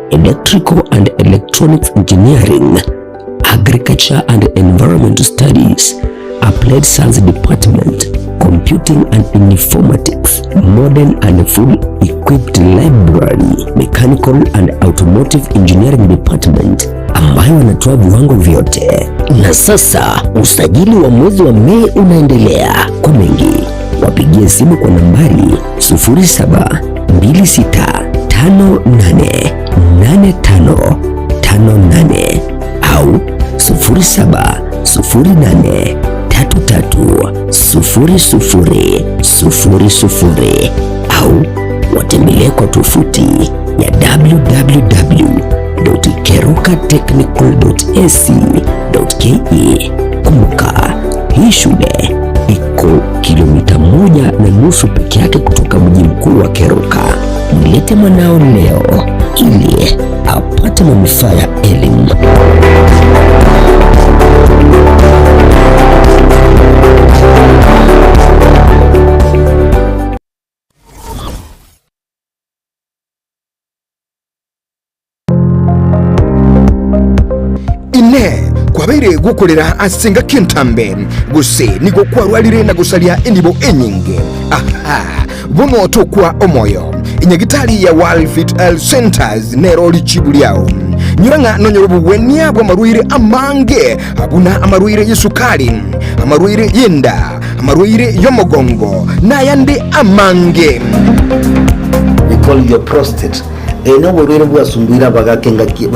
Electrical and Electronics Engineering, Agriculture and Environmental Studies, Applied Science Department, Computing and Informatics, Modern and Full Equipped Library, Mechanical and Automotive Engineering Department ambayo wanatoa viwango vyote. Na sasa usajili wa mwezi wa Mei unaendelea. Kwa mengi wapigie simu kwa nambari 0726588558 au 0708330000 au watembelee kwa tovuti ya www.kerokatechnical.ac.ke. Kumbuka, hii shule iko kilomita 1.5 peke yake kutoka mji mkuu wa Keroka. Mlete mwanao leo ili apate manufaa ya elimu. Inee! Kwabeire gokorera ase engaki entambe, gose nigo kwarwarire na gosaria enibo enyinge? Aha! Bono tokwa omoyo. Enyagitari ya World Fit Health Centers nero richibu riao. Nyora ng'a nonyore obogwenia bw'amarwaire amange buna amarwaire y'esukari, amarwaire y'enda, amarwaire y'omogongo, na ayande amange. We call your prostate. Eye noborwaire bwasumbuire abagaka engaki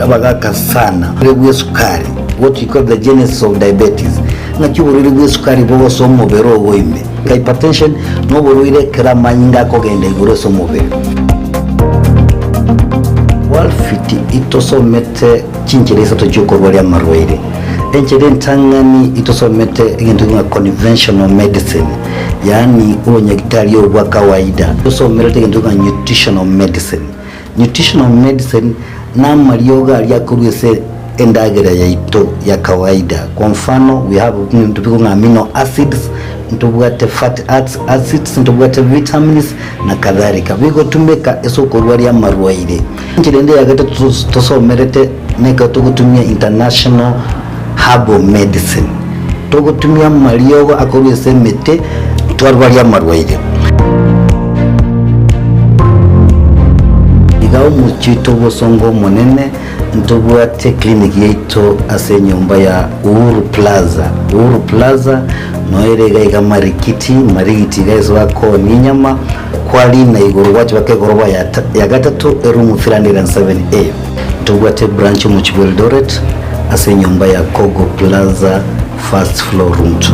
abagaka sana. Oborwaire bw'esukari, what we call the genesis of diabetes. Ng'aki oborwaire bw'esukari bogosoa omobere ogo ime. Hypertension noborwaire ekero amanyinga akogenda igoro ase omobere. Walfit itosomete chinchera isato chiokorwaria amarwaire. Enchera entang'ani itosomete egento ng'a conventional medicine, yaani obonyagitari obo bwa kawaida. Tosomerete egento ng'a nutritional medicine. Nutritional medicine namariogo aria akorwa ase endagera yaito ya kawaida. Kwa mfano we have ebinto bikong'a amino acids, ntobwate fatty acids, ntobwate vitamins na kadhalika. Bigotumeka ase okorwaria amarwaire. Enchera ende ya gatato tosomerete nekero togotumia international herbal medicine. Togotumia amariogo akorwa ase emete twarwaria amarwaire. Iga omochie oito obosongo omonene ntobwate clinic yaito ase enyomba ya Uhuru Plaza. Uhuru Plaza noyo ere iga iga Marikiti, Marigiti iga ase bakoonia enyama, kwarina igoro gwacha baka egoroba ya ya gatato eroom 307A. Ntobwate branch omochie bwa Eldoret ase enyomba ya Kogo Plaza first floor room 2.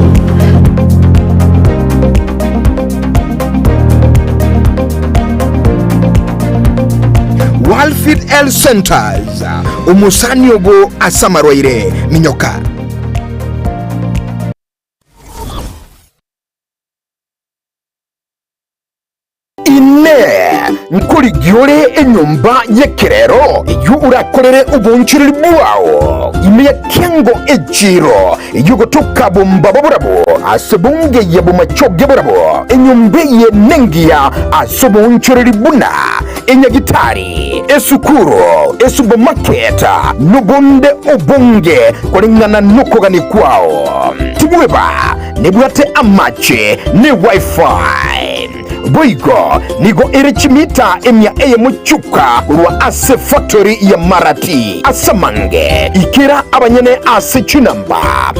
Walfit Health Centers, omosani obo ase amarwaire, minyoka. Inee! Nkorigia ore enyomba y'ekerero eyio orakorere oboonchoreri bwao ime ya kiango echiiro eyio gotoka bombaba borabwo ase bonge ya bomachoge borabwo? Enyomba eye nengiya ase oboonchoreri buna enyagitari, esukuru, esupamaketi, nobonde obonge koreng'ana nokogania kwao. Tibweba nebwate amache ne wifi. Boigo nigo ere chimita emia eyemo chioka korwa ase factory ya Marati. Ase amange, ikera abanyene ase chinamba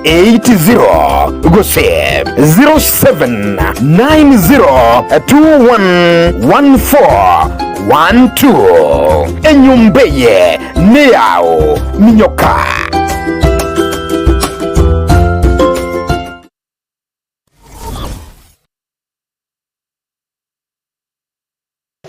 0721930180 gose 0790211412. Enyomba eye neyao, minyoka.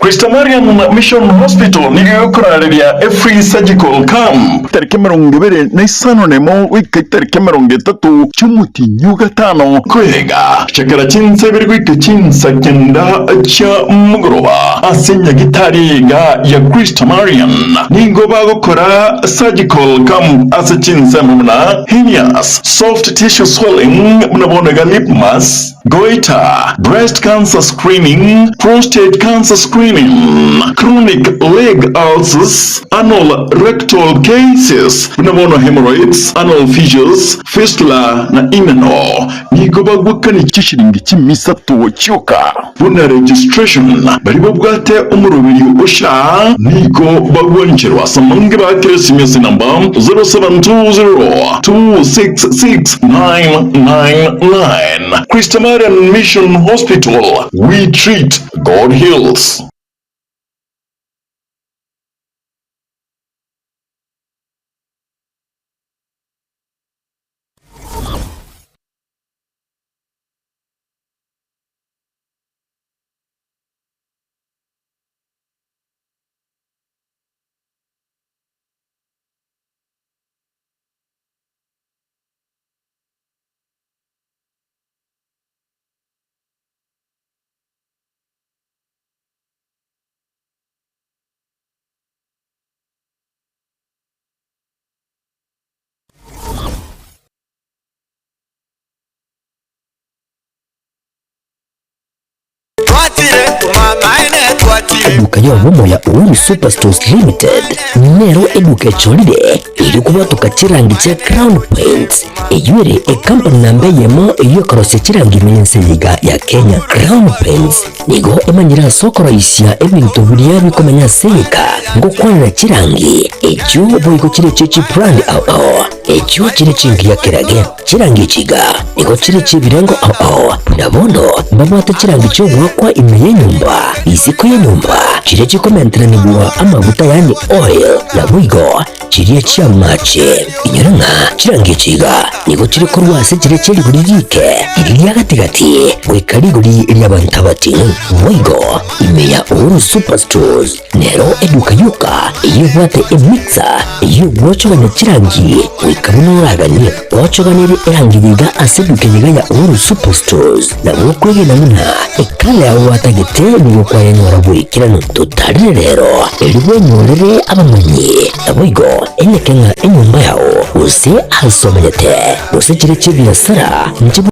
Christamarian Mission Hospital nigo egokorareria a free surgical camp tariki 25 nemo goika tariki 30 chi'omotienyi o gatano koega chakera chinsa ibere goika chinsa kenda chia mogoroba ase nyagitari iga ya Christamarian nigo bagokora surgical camp ase chinsemo buna hernias, soft tissue swelling buna bono iga lip mass, Goiter, breast cancer screening, prostate cancer screening, chronic leg ulcers, anal rectal cases buna bono hemorrhoids, anal fissures, fistula na imeno nigo bagwakani chishilingi chimisato chioka. Buna registration baria babwate omoroberio o SHA nigo bagwancherwa ase amange ba Keresimesi namba 0720 266 999. Christamarian Mission Hospital, we treat, God heals. Eduka y'obomo ya Uhuru Superstores Limited nero eduka echorire erio kobwatoka chirangi chia Crown Paints eyio ere ekampani namba eyemo eyio ekorosia chirangi ime y'ense eye iga ya Kenya. Crown Paints nigo emanyire ase okoroisia ebinto biria bikomenya ase egeka ngokwanera chirangi echio boigo chire echio chibrand ao ao echio chire chingiya kerage. Chirangi echi iga nigo chire chi'ebirengo ao ao, buna bono mbabwate chirangi chi'ogoakwa ime y'enyomba, isiko y'enyomba, chiria chikomenteranigwa amaguta yaani oil, naboigo chiria chi'amache. Inyora ng'a chirangi echi iga nigo chire korwa ase chiria chie rigori riike, riria ria gati-gati, goika rigori ri'abanto abating'u. Boigo ime ya Uhuru Superstores Nero eduka yoka eyio ebwate emixer eyio egwochogania chirangi goika buna oraganie. Gwochoganirie erangi iga ase eduka eye iga ya Uhuru Superstores nabo okwegena buna ekala yao gwatagete nigo kwayenyora boikeranu. Totarire rero erio bwenyorere abamanyi naboigo enyeke ng'a enyomba yao gose ase omanyete gose chire chi'ebiasara nchibwate.